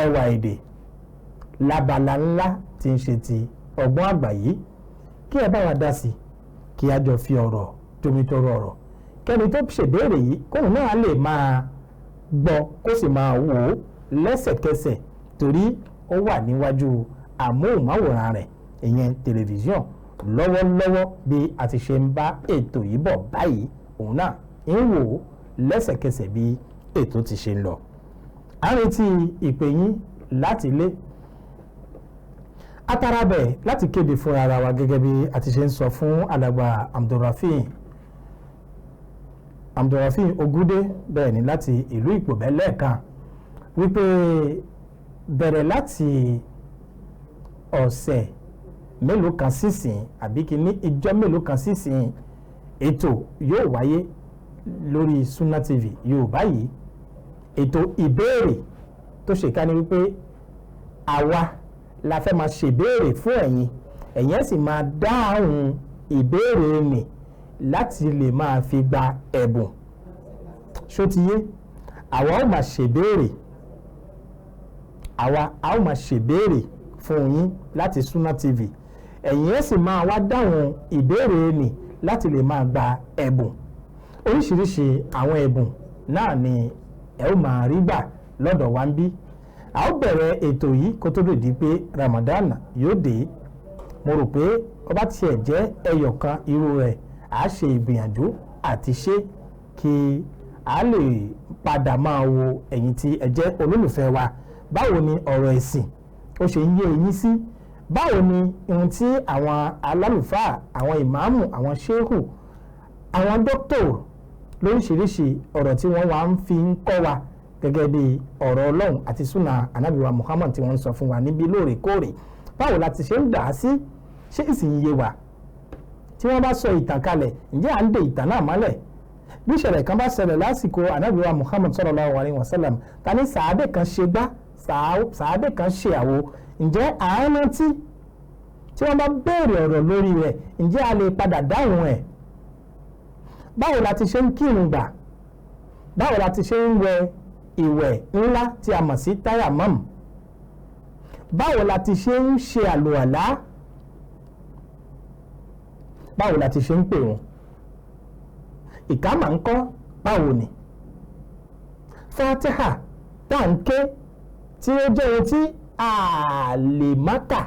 ẹwà èdè lábala ńlá tí ń ṣe ti ọgbọ́n àgbà yìí, kí ẹ bá wa dá sí i, kí a jọ fi ọ̀rọ̀ jomitoro ọ̀rọ̀, kẹ́ni tó ṣèbéèrè yìí kóun náà lè máa gbọ́ kó sì máa wò ó lẹ́sẹ̀kẹsẹ̀, torí ó wà níwájú àmóhùnmáwòrán rẹ̀, ìyẹn tẹlifíṣọ̀n Lọ́wọ́lọ́wọ́ bí a ti ṣe ń bá ètò yìí bọ̀ báyìí, òun náà ń wò ó lẹ́sẹ̀kẹsẹ̀ bí ètò ti ṣe ń lọ. À ń retí ìpè yín láti ilé atarabẹ̀ láti kéde fún ara wa gẹ́gẹ́ bí a ti ṣe ń sọ fún alàgbà Abdulrafi Ogude, bẹ́ẹ̀ ni láti ìlú Ìpòbẹ́ lẹ́ẹ̀kan, wípé bẹ̀rẹ̀ láti ọ̀sẹ̀ mélòó kan sísìn àbí kí ní ìjọ mélòó kan sísìn, ètò yóò wáyé lórí Sunna TV Yorùbá yìí. Ètò ìbéèrè tó ṣe ká ní wípé àwa la fẹ́ máa ṣèbéèrè fún ẹ̀yin, ẹ̀yin ẹ̀ sì máa dáhùn ìbéèrè nì láti lè máa fi gba ẹ̀bùn. Ṣó ti yé? Àwa ó máa ṣèbéèrè, àwa a ó máa ṣèbéèrè fún yín láti Sunna TV, ẹ̀yin ẹ̀ sì máa wá dáhùn ìbéèrè nì láti lè máa gba ẹ̀bùn. Oríṣiríṣi àwọn ẹ̀bùn náà ni ẹ ó máa rí gbà lọ́dọ̀ wa ń bí. A ó bẹ̀rẹ̀ ètò yìí kó tó lè di pé Ramadan yóò dé. Mo rò pé ọba tiẹ̀ jẹ́ ẹyọ kan irú rẹ̀, a ṣe ìgbìyànjú àti ṣe kí a lè padà máa wo ẹ̀yin tí ẹ jẹ́ olólùfẹ́ wa. Báwo ni ọ̀rọ̀ ẹ̀sìn ó ṣe ń yé eyín sí? Báwo ni ohun tí àwọn alálùfáà, àwọn ìmáàmù, àwọn ṣéhù, àwọn dókítà lóríṣiríṣi ọ̀rọ̀ tí wọ́n wá ń fi ń kọ́ wa gẹ́gẹ́ bí ọ̀rọ̀ Ọlọ́run àti súnà anábìwa Muhammad tí wọ́n ń sọ fún wa níbí lóòrèkóòrè, báwo la ti ṣe ń dà á sí? Ṣé ìsìn yé wa? Tí wọ́n bá sọ ìtàn kalẹ̀, ǹjẹ́ à ń de ìtàn náà mọ́lẹ̀? Bí ìṣẹ̀lẹ̀ kan bá ṣẹlẹ̀ lásìkò anábìwa Muhammad sallallahu alaihi wasallam, ta ní sàábẹ̀ kan ṣe gbá, sàábẹ̀ kan ṣe àwo, ǹjẹ́ à ń rántí? Tí wọ́n bá béèrè ọ̀rọ̀ lórí rẹ̀, ǹjẹ́ a lè padà dáhùn ẹ̀? Báwo la ti ṣe ń kírun gbà? Báwo la ti ṣe ń wẹ ìwẹ̀ ńlá tí a mọ̀ sí tayamam? Báwo la ti ṣe ń ṣe àlùwàlá? Báwo la ti ṣe ń pè wọ́n? Ìkámà ń kọ́ báwo ni? Fatiha tá à ń ké tí ó jẹ́ ohun tí a lè má kà,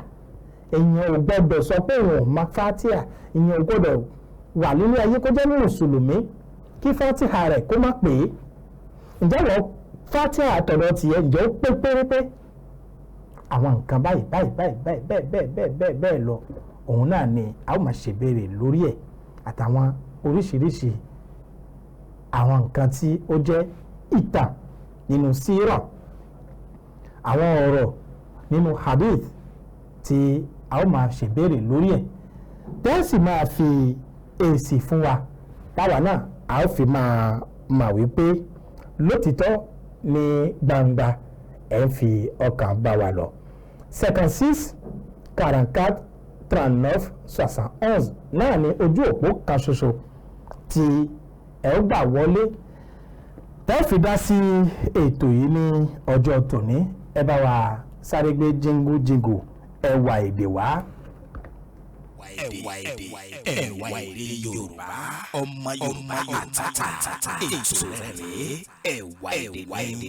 èèyàn ò gbọ́dọ̀ sọ pé òun ò mọ Fatiha. Èèyàn ò gbọ́dọ̀ wà nínú ayé kó jẹ́ mùsùlùmí kí Fatiha rẹ̀ kó má pè é. Ǹjẹ́ wọ́n Fatiha àtọ̀dọ̀ tiẹ̀, ǹjẹ́ ó pé pérépé? Àwọn nǹkan báyìí báyìí báyìí báyìí bẹ́ẹ̀ bẹ́ẹ̀ bẹ́ẹ̀ bẹ́ẹ̀ bẹ́ẹ̀ lọ, òun náà ni a ó máa ṣèbéèrè lórí ẹ̀, àtàwọn oríṣiríṣi àwọn nǹkan tí ó jẹ́ ìtàn nínú sírà, àwọn ọ̀rọ̀ nínú hadith tí a ó máa ṣèbéèrè lórí ẹ̀, tẹ́sí máa fi èsì fún wa, táwa náà a ó fi máa mà wípé lótìtọ́ ní gbangba ẹ̀ ń fi ọkàn bá wa lọ. 56 44 39 71 náà ni ojú òpó kan ṣoṣo tí ẹ ó gbà wọlé tẹ́ fi dá sí ètò yìí ní ọjọ́ tòní. Ẹ bá wa sáré gbé jíngú jíngù ẹwà èdè wá. Ẹwà èdè, ẹwà èdè Yorùbá, ọmọ Yorùbá àtàtà, ètò rẹ̀ rèé, ẹwà èdè ní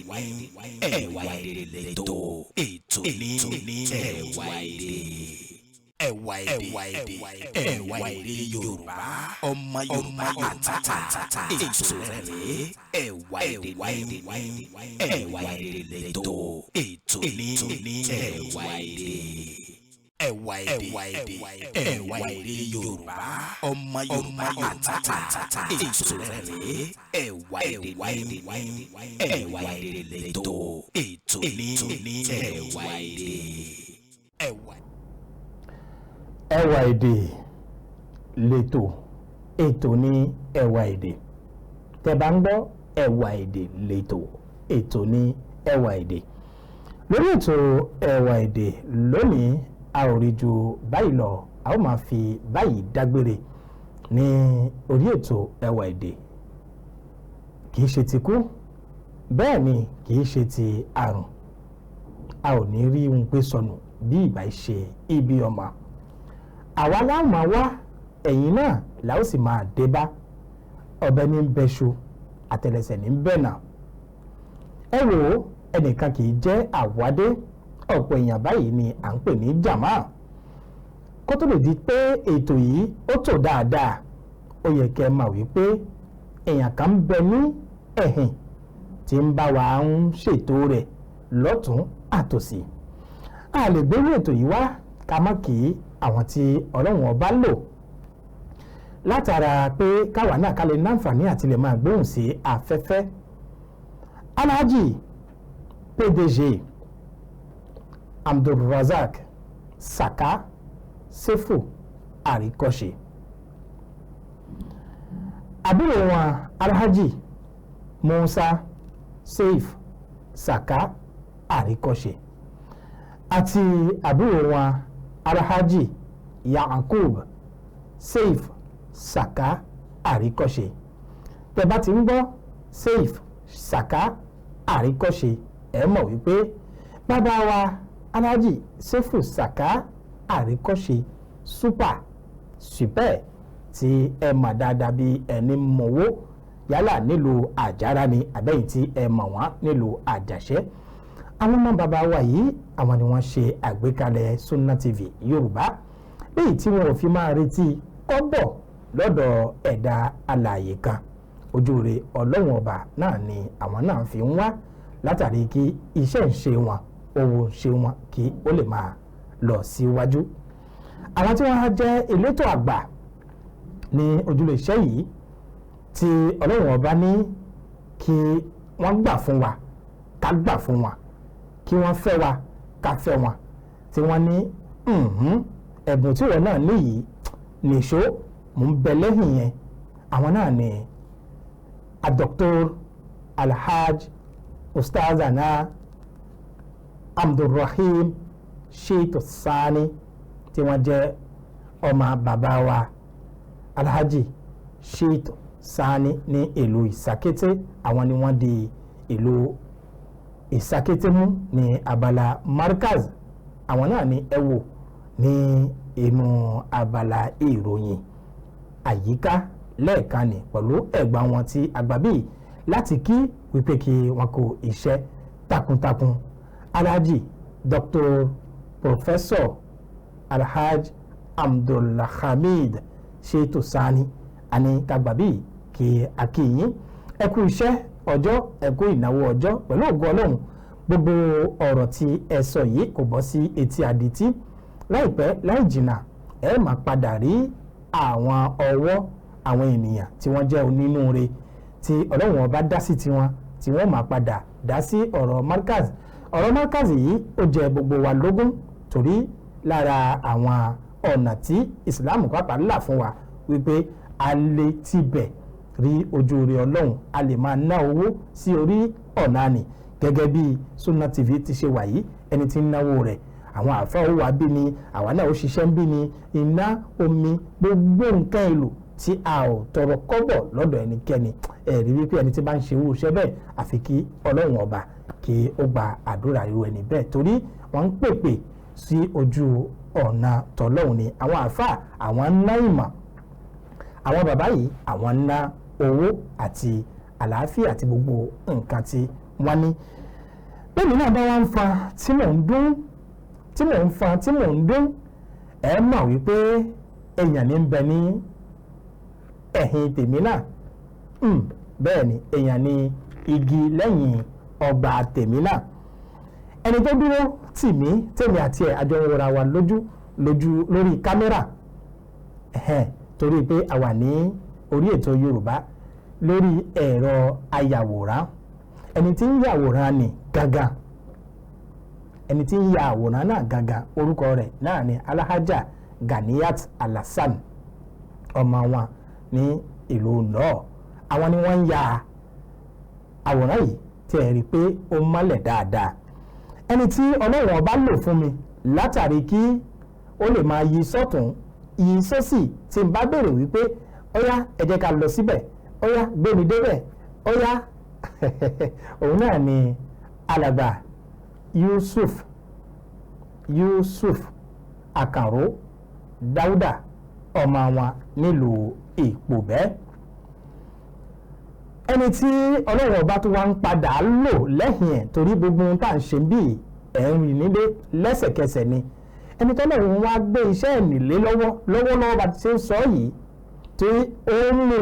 ẹwà èdè lẹ́tọ̀, ètò ní ẹwà èdè. Ẹwà èdè, ẹwà èdè Yorùbá, ọmọ Yorùbá àtàtà, ètò rẹ̀ rèé, ẹwà èdè ní ẹwà èdè lẹ́tọ̀, ètò ní ẹwà èdè. Ẹwà èdè, ẹwà èdè Yorùbá, ọmọ Yorùbá àtàtà, ètò rẹ̀ rèé, ẹwà èdè ní ẹwà èdè lẹ́tọ̀, ètò ní ẹwà èdè. Ẹwà èdè lẹ́tọ̀, ètò ní ẹwà èdè. Tẹ́ bá ń gbọ́ ẹwà èdè lẹ́tọ̀, ètò ní ẹwà èdè. Lórí ètò ẹwà èdè lónìí, a ò rí ju báyìí lọ, a ó máa fi báyìí dágbére ní orí ètò ẹwà èdè. Kì í ṣe ti kú, bẹ́ẹ̀ ni kì í ṣe ti àrùn. A ò ní rí ohun pé sọnù bí ìbá ṣe ibi ọmọ. Àwa la máa wá, ẹ̀yin náà la ó sì máa dé bá. Ọ̀bẹ ní bẹ́ṣu, àtẹlẹsẹ̀ ní bẹ́nà. Ẹ wò ó, ẹnìkan kì í jẹ́ àwádé, ọ̀pọ̀ èèyàn báyìí ni à ń pè ní jàmá. Kó tó lè di pé ètò yìí ó tò dáadáa, ó yẹ kẹ́ ẹ mọ̀ wípé èèyàn kan ń bẹ ní ẹ̀hìn tí ń bá wa ń ṣètò rẹ̀ lọ́tún àtòsí. A lè gbérú ètò yìí wá ká má kí àwọn tí Ọlọ́run ọba lò látara pé káwa náà ká lè náǹfààní àti lè máa gbóhùn sí afẹ́fẹ́. Alhaji PDG Abdulrazak Saka Sefu Àríkọ́ṣe, àbúrò wọn Alhaji Musa Seif Saka Àríkọ́ṣe àti àbúrò wọn Alhaji Yakub Seif Saka Àríkọ́ṣe. Tẹ́ bá ti ń gbọ́ Seif Saka Àríkọ́ṣe, ẹ mọ̀ wípé bàbá wa Alhaji Sefu Saka Àríkọ́ṣe super super tí ẹ mọ̀ dáadáa bí ẹni mọ̀wó yálà nílùú Àjàrà ni àbẹ́yìn tí ẹ mọ̀ wọ́n nílùú Àjàṣẹ́. Àwọn ọmọ bàbá wa yìí, àwọn ni wọ́n ṣe àgbékalẹ̀ Sunna TV Yorùbá, léyìí tí wọn ò fi máa retí kọ́bọ̀ lọ́dọ̀ ẹ̀dá alààyè kan. Ojúure Ọlọ́run ọba náà ni àwọn náà fi ń wá látàrí kí iṣẹ́ ń ṣe wọn, owó ń ṣe wọn, kí ó lè máa lọ síwájú. Àwọn tí wọ́n á jẹ́ elétò àgbà ní ojúlé iṣẹ́ yìí tí Ọlọ́run ọba ní kí wọ́n gbà fún wa, ká gbà fún wa, kí wọ́n fẹ́ wa, ká fẹ́ wọn, tí wọ́n ní ẹ̀bùn tí wọ́n náà níyìí nìṣó mò ń bẹ lẹ́yìn yẹn. Àwọn náà ní Dr. Alhaj Ustazana Abdulrahim Shitu Sani tí wọ́n jẹ́ ọmọ bàbá wa Alhaji Shitu Sani ní ìlú Ìsàkété. Àwọn ni wọ́n di ìlú Ìsàkété mú ní abala Markaz. Àwọn náà ní ẹ wò ní inú abala ìròyìn àyíká lẹ́ẹ̀kan ní pẹ̀lú ẹ̀gbọ́n wọn tí àgbàbí láti kí wípé kí wọn kó iṣẹ́ takuntakun. Alhaji Dr. Professor Alhaj Abdulhamid Shitu Sani àní kàgbàbí kí akíyín ẹ kú iṣẹ́ ọjọ́, ẹ kú ìnáwó ọjọ́. Pẹ̀lú ògo Ọlọ́run, gbogbo ọ̀rọ̀ tí ẹ sọ yìí kò bọ́ sí etí adití. Láìpẹ́ láì jìnnà, ẹ máa padà rí àwọn ọwọ́ àwọn ènìyàn tí wọ́n jẹ́ onínúure tí Ọlọ́run ọba dá sí tiwọn, tí wọ́n máa padà dá sí ọ̀rọ̀ Markaz. Ọ̀rọ̀ Markaz yìí ó jẹ gbogbo wa lógún, torí lára àwọn ọ̀nà tí Islam pàápàá là fún wa wípé a lè tibẹ̀ rí ojú rere Ọlọ́run, a lè máa ná owó sí orí ọ̀nà nì gẹ́gẹ́ bí Sunna TV ti ṣe wà yìí. Ẹni tí ń náwó rẹ̀, àwọn àáfàá ó wà bí ni, àwa náà ó ṣiṣẹ́ ń bí ni, iná, omi, gbogbo nǹkan èlò tí a ò tọrọ kọ́bọ̀ lọ́dọ̀ ẹnikẹ́ni. Ẹ̀rí wípé ẹni tí bá ń ṣe irú iṣẹ́ bẹ́ẹ̀, àfi kí Ọlọ́run ọba kí ó gba àdúrà irú ẹni bẹ́ẹ̀, torí wọ́n ń pèpè sí ojú ọ̀nà tọ́lọ́hun ni. Àwọn àáfàá àwọn ń ná ìmọ̀, àwọn bàbá yìí àwọn ń ná owó àti àlàáfíà àti gbogbo nǹkan tí wọ́n ní. Bẹ́ẹ̀ni náà bá wá ń fa tí mò ń dún, tí mò ń fa tí mò ń dún, ẹ mọ̀ wípé èèyàn ní ń bẹ ní ẹ̀yìn tèmi náà. Bẹ́ẹ̀ ni, èèyàn ní igi lẹ́yìn ọgbà tèmi náà. Ẹni tó dúró tì mí, tèmi àti ẹ̀ àjọ ń wòra wa lójú lójú lórí kámẹ́rà, torí pé a wà ní orí ètò Yorùbá lórí ẹ̀rọ ayàwòrán. Ẹni tí ń yàwòrán ni gangan, ẹni tí ń ya àwòrán náà gangan, orúkọ rẹ̀ náà ni Alhaja Ganiyat Alhassan, ọmọ wọn ní ìlú náà. Àwọn ni wọ́n ń ya àwòrán yìí tí ẹ rí i pé ó mọ́lẹ̀ dáadáa. Ẹni tí Ọlọ́run ọba lò fún mi látàrí kí ó lè máa yí sọ́tún yí sósì tí n bá béèrè wípé óyá ẹ jẹ́ ká lọ síbẹ̀, óyá gbé mi débẹ̀, óyá, òun náà ni alàgbà Yusuf Àkànró Dáúdà, ọmọ wọn nílùú Ìpòbẹ́. Ẹni tí Ọlọ́run ọba tó wá ń padà lò lẹ́yìn ẹ̀, torí gbogbo ohun tá à ń ṣe bí ẹ̀ ń rìn nílé lẹ́sẹ̀kẹsẹ̀ ni. Ẹni tọ́lọ́run wá gbé iṣẹ́ ìnílé lọ́wọ́ lọ́wọ́lọ́wọ́ bá ti ṣe ń sọ yìí, tí ó ń mú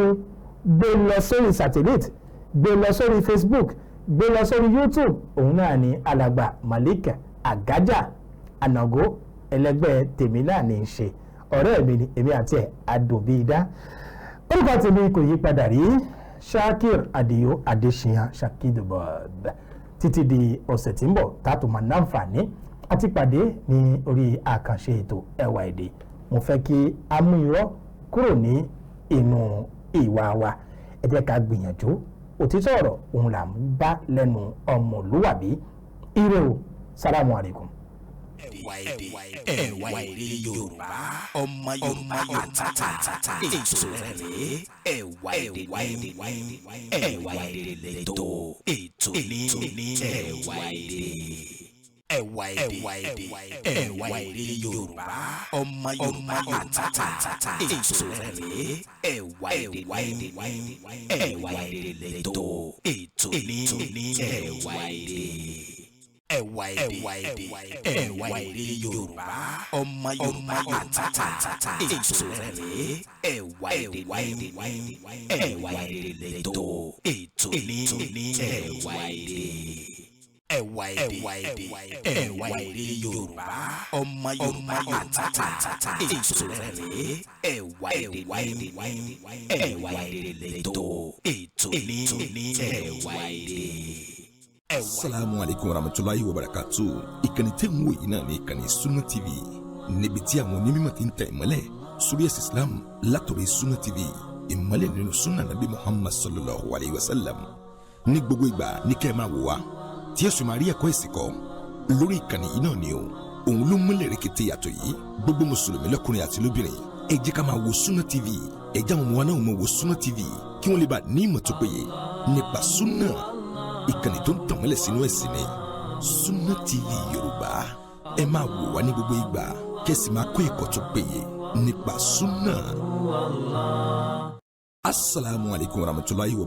gbé lọ sórí satellite, gbé lọ sórí Facebook, gbé lọ sórí YouTube, òun náà ni alàgbà Malik Agaja Anago. Ẹlẹgbẹ́ tèmi náà ní í ṣe, ọ̀rẹ́ mi ni, èmi àti ẹ̀ adùnbíidá. Orúkọ tèmi kò yí padà rí, Shakir Adio Adesina Shakidobob. Títí di ọ̀sẹ̀ tí ń bọ̀ tààtò máa náǹfààní àti pàdé ní orí àkànṣe ètò Ẹwà Èdè, mo fẹ́ kí a mú irọ́ kúrò ní inú ìwà wa. Ẹ jẹ́ ká gbìyànjú òtítọ́ ọ̀rọ̀, òun là ń bá lẹ́nu ọmọlúwàbí. Ire o, salamu alaykum. Ẹwà èdè, Ẹwà Èdè Yorùbá, ọmọ Yorùbá àtàtà, ètò rẹ̀ Ẹwà Èdè ní Ẹwà Èdè lẹ́tọ̀, ètò ní Ẹwà Èdè. Ẹwà Èdè, Ẹwà Èdè Yorùbá, ọmọ Yorùbá àtàtà, ètò rẹ̀ Ẹwà Èdè ní Ẹwà Èdè lẹ́tọ̀, ètò ní Ẹwà Èdè. Ẹwà Èdè, Ẹwà Èdè Yorùbá, ọmọ Yorùbá àtàtà, ètò rẹ̀ Ẹwà Èdè ní Ẹwà Èdè lẹ́tọ̀, ètò ní Ẹwà Èdè. Ẹwà Èdè, Ẹwà Èdè Yorùbá, ọmọ Yorùbá àtàtà, ètò rẹ̀ Ẹwà Èdè ní Ẹwà Èdè lẹ́tọ̀, ètò ní Ẹwà Èdè. Asalaamu aleykum warahmatulahi wabarakatu. Ìkànnì tẹ́ ń wò yìí náà ní ìkànnì Sunna TV, níbi tí àwọn onímọ̀ ti ń tẹ̀ ìmọ́lẹ̀ sórí ẹ̀sìn Islam látọ̀rọ̀ Sunna TV, ìmọ́lẹ̀ nínú sunna nabi Muhammad sallallahu alayhi wa sallam. Ní gbogbo ìgbà ní kẹ́ ẹ máa wò wá, tí ẹ sì máa rí ẹ̀kọ́ ẹ̀sìn kọ́ lórí ìkànnì yìí náà ni o. Òun ló múlẹ̀ rẹ̀kẹ̀tẹ̀ yàtọ̀ yìí. Gbogbo mùsùlùmí lọ́kùnrin àti lóbìnrin, ẹ jẹ́ ká máa wo Sunna TV. Ẹ jẹ́ àwọn ọmọ wa náà máa wo Sunna TV, kí wọ́n lè bá ní ìmọ̀ tó péye nípa sunna. Ìkànnì tó ń tànmọ́lẹ̀ sínú ẹ̀sìn ni Sunna TV Yorùbá. Ẹ máa wò wá ní gbogbo ìgbà, kẹ́sì máa kó ẹ̀kọ́ tó péye nípa sunna. Asalaamu alaykum warahmatulahi wa.